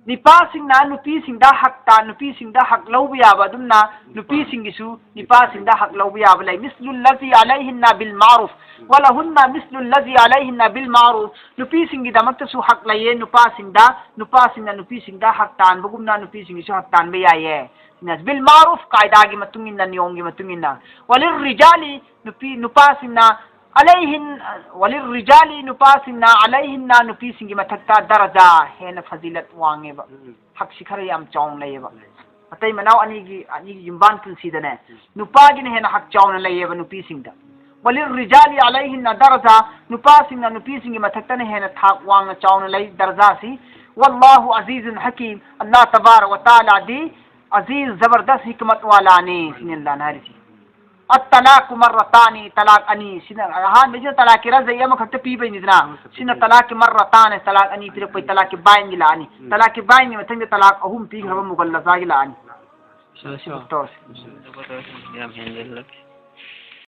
ꯅꯤꯄꯥꯁꯤꯡꯅ ꯅꯨꯄꯤꯁꯤꯡꯗ ꯍꯛ ꯇꯥꯟ-, ꯅꯨꯄꯤꯁꯤꯡꯗ ꯍꯛ ꯂꯧꯕ ꯌꯥꯕ ꯑꯗꯨꯝꯅ ꯅꯨꯄꯤꯁꯤꯡꯒꯤꯁꯨ ꯅꯤꯄꯥꯁꯤꯡꯗ ꯍꯛ ꯂꯧꯕ ꯌꯥꯕ ꯂꯩ꯫ ꯃꯤꯁꯂꯨ ꯂꯖꯤ ꯑꯂꯩꯍꯤꯟꯅ ꯕꯤꯜ ꯃꯥꯔꯨꯐ꯫ ꯋꯂꯍꯨꯟꯅ ꯃꯤꯁꯂꯨ ꯂꯖꯤ ꯑꯂꯩꯍꯤꯟꯅ ꯕꯤꯜ ꯃꯥꯔꯨꯐ꯫ ꯅꯨꯄꯤꯁꯤꯡꯒꯤꯗꯃꯛꯇꯁꯨ ꯍꯛ ꯂꯩꯌꯦ ꯅꯨꯄꯥꯁꯤꯡꯗ, ꯅꯨꯄꯥꯁꯤꯡꯅ ꯅꯨꯄꯤꯁꯤꯡꯗ ꯍꯛ ꯇꯥꯟꯕꯒꯨꯝꯅ ꯅꯨꯄꯤꯁꯤꯡꯒꯤꯁꯨ ꯍꯛ ꯇꯥꯟꯕ ꯌꯥꯏꯌꯦ꯫ ꯕꯤꯜ ꯃꯥꯔꯨꯐ, ꯀꯥꯏꯗꯥꯒꯤ ꯃꯇꯨꯡ ꯏꯟꯅ, ꯅꯤꯌꯣꯝꯒꯤ ꯃꯇꯨꯡ ꯏꯟꯅ꯫ ꯋꯥꯂꯤꯔ ꯔꯤꯖꯥꯂꯤ, ꯅꯨꯄꯤ, ꯅꯨꯄꯥꯁꯤꯡꯅ ꯑꯂꯩꯍꯤꯟ-, ꯋꯥꯂꯤꯔ ꯔꯤꯖꯥꯂꯤ, ꯅꯨꯄꯥꯁꯤꯡꯅ ꯑꯂꯩꯍꯤꯟꯅ, ꯅꯨꯄꯤꯁꯤꯡꯒꯤ ꯃꯊꯛꯇ ꯗꯔꯖꯥ, ꯍꯦꯟꯅ ꯐꯖꯤꯂꯠ ꯋꯥꯡꯉꯦꯕ꯫ ꯎꯝ꯫ ꯍꯛꯁꯤ ꯈꯔ ꯌꯥꯝ ꯆꯥꯎꯅ ꯂꯩꯌꯦꯕ꯫ ꯂꯩ꯫ ꯑꯇꯩ ꯃꯅꯥꯎ ꯑꯅꯤꯒꯤ, ꯑꯅꯤꯒꯤ ꯌꯨꯝꯕꯥꯟ ꯄꯨꯟꯁꯤꯗꯅꯦ, ꯎꯝ꯫ ꯅꯨꯄꯥꯒꯤꯅ ꯍꯦꯟꯅ ꯍꯛ ꯆꯥꯎꯅ ꯂꯩꯌꯦꯕ ꯅꯨꯄꯤꯁꯤꯡꯗ꯫ ꯋꯥꯂꯤꯔ ꯔꯤꯖꯥꯂꯤ ꯑꯂꯩꯍꯤꯟꯅ ꯗꯔꯖꯥ, ꯅꯨꯄꯥꯁꯤꯡꯅ ꯅꯨꯄꯤꯁꯤꯡꯒꯤ ꯃꯊꯛꯇꯅ ꯍꯦꯟꯅ ꯊꯥꯛ ꯋꯥꯡꯅ ꯆꯥꯎꯅ ꯂꯩ ꯗꯔꯖꯥꯁꯤ꯫ ꯋꯜꯂꯥꯍꯨ ꯑꯖꯤꯖꯨꯟ ꯍꯀꯤꯝ, ꯑꯜꯂꯥꯍ ꯇꯕꯥꯔꯛ ꯋ ꯇꯥꯂꯥꯗꯤ ꯑꯖꯤꯖ ꯖꯕꯔꯗꯁ ꯍꯤꯀꯃꯠ ꯋꯥꯂꯥꯅꯤ, ꯁꯤꯅꯤ ꯑꯜꯂꯥꯍꯅ ꯍꯥꯏꯔꯤꯁꯤ꯫ الطلاق مرتان, ꯇꯂꯥꯛ ꯑꯅꯤ. ꯁꯤꯅ ꯑꯍꯥꯟꯕꯁꯤꯅ ꯇꯂꯥꯛꯀꯤ ꯔꯖꯏ ꯑꯃꯈꯛꯇ ꯄꯤꯕꯩꯅꯤꯗꯅ, ꯁꯤꯅ ꯇꯂꯥꯛꯀꯤ ꯃꯔꯔꯇꯥꯟ, ꯇꯂꯥꯛ ꯑꯅꯤ ꯄꯤꯔꯛꯄꯩ ꯇꯂꯥꯛꯀꯤ ꯕꯥꯏꯟꯒꯤ ꯂꯥꯛꯑꯅꯤ. ꯇꯂꯥꯛꯀꯤ ꯕꯥꯏꯟꯒꯤ ꯃꯊꯪꯗ ꯇꯂꯥꯛ ꯑꯍꯨꯝ ꯄꯤꯈ꯭ꯔꯕ ꯃꯨꯒꯜꯂꯖꯥꯒꯤ ꯂꯥꯛꯑꯅꯤ. ꯁꯤ ꯇꯧꯔꯁꯤ. ꯌꯥꯝ ꯍꯦꯟꯖꯜꯂꯛ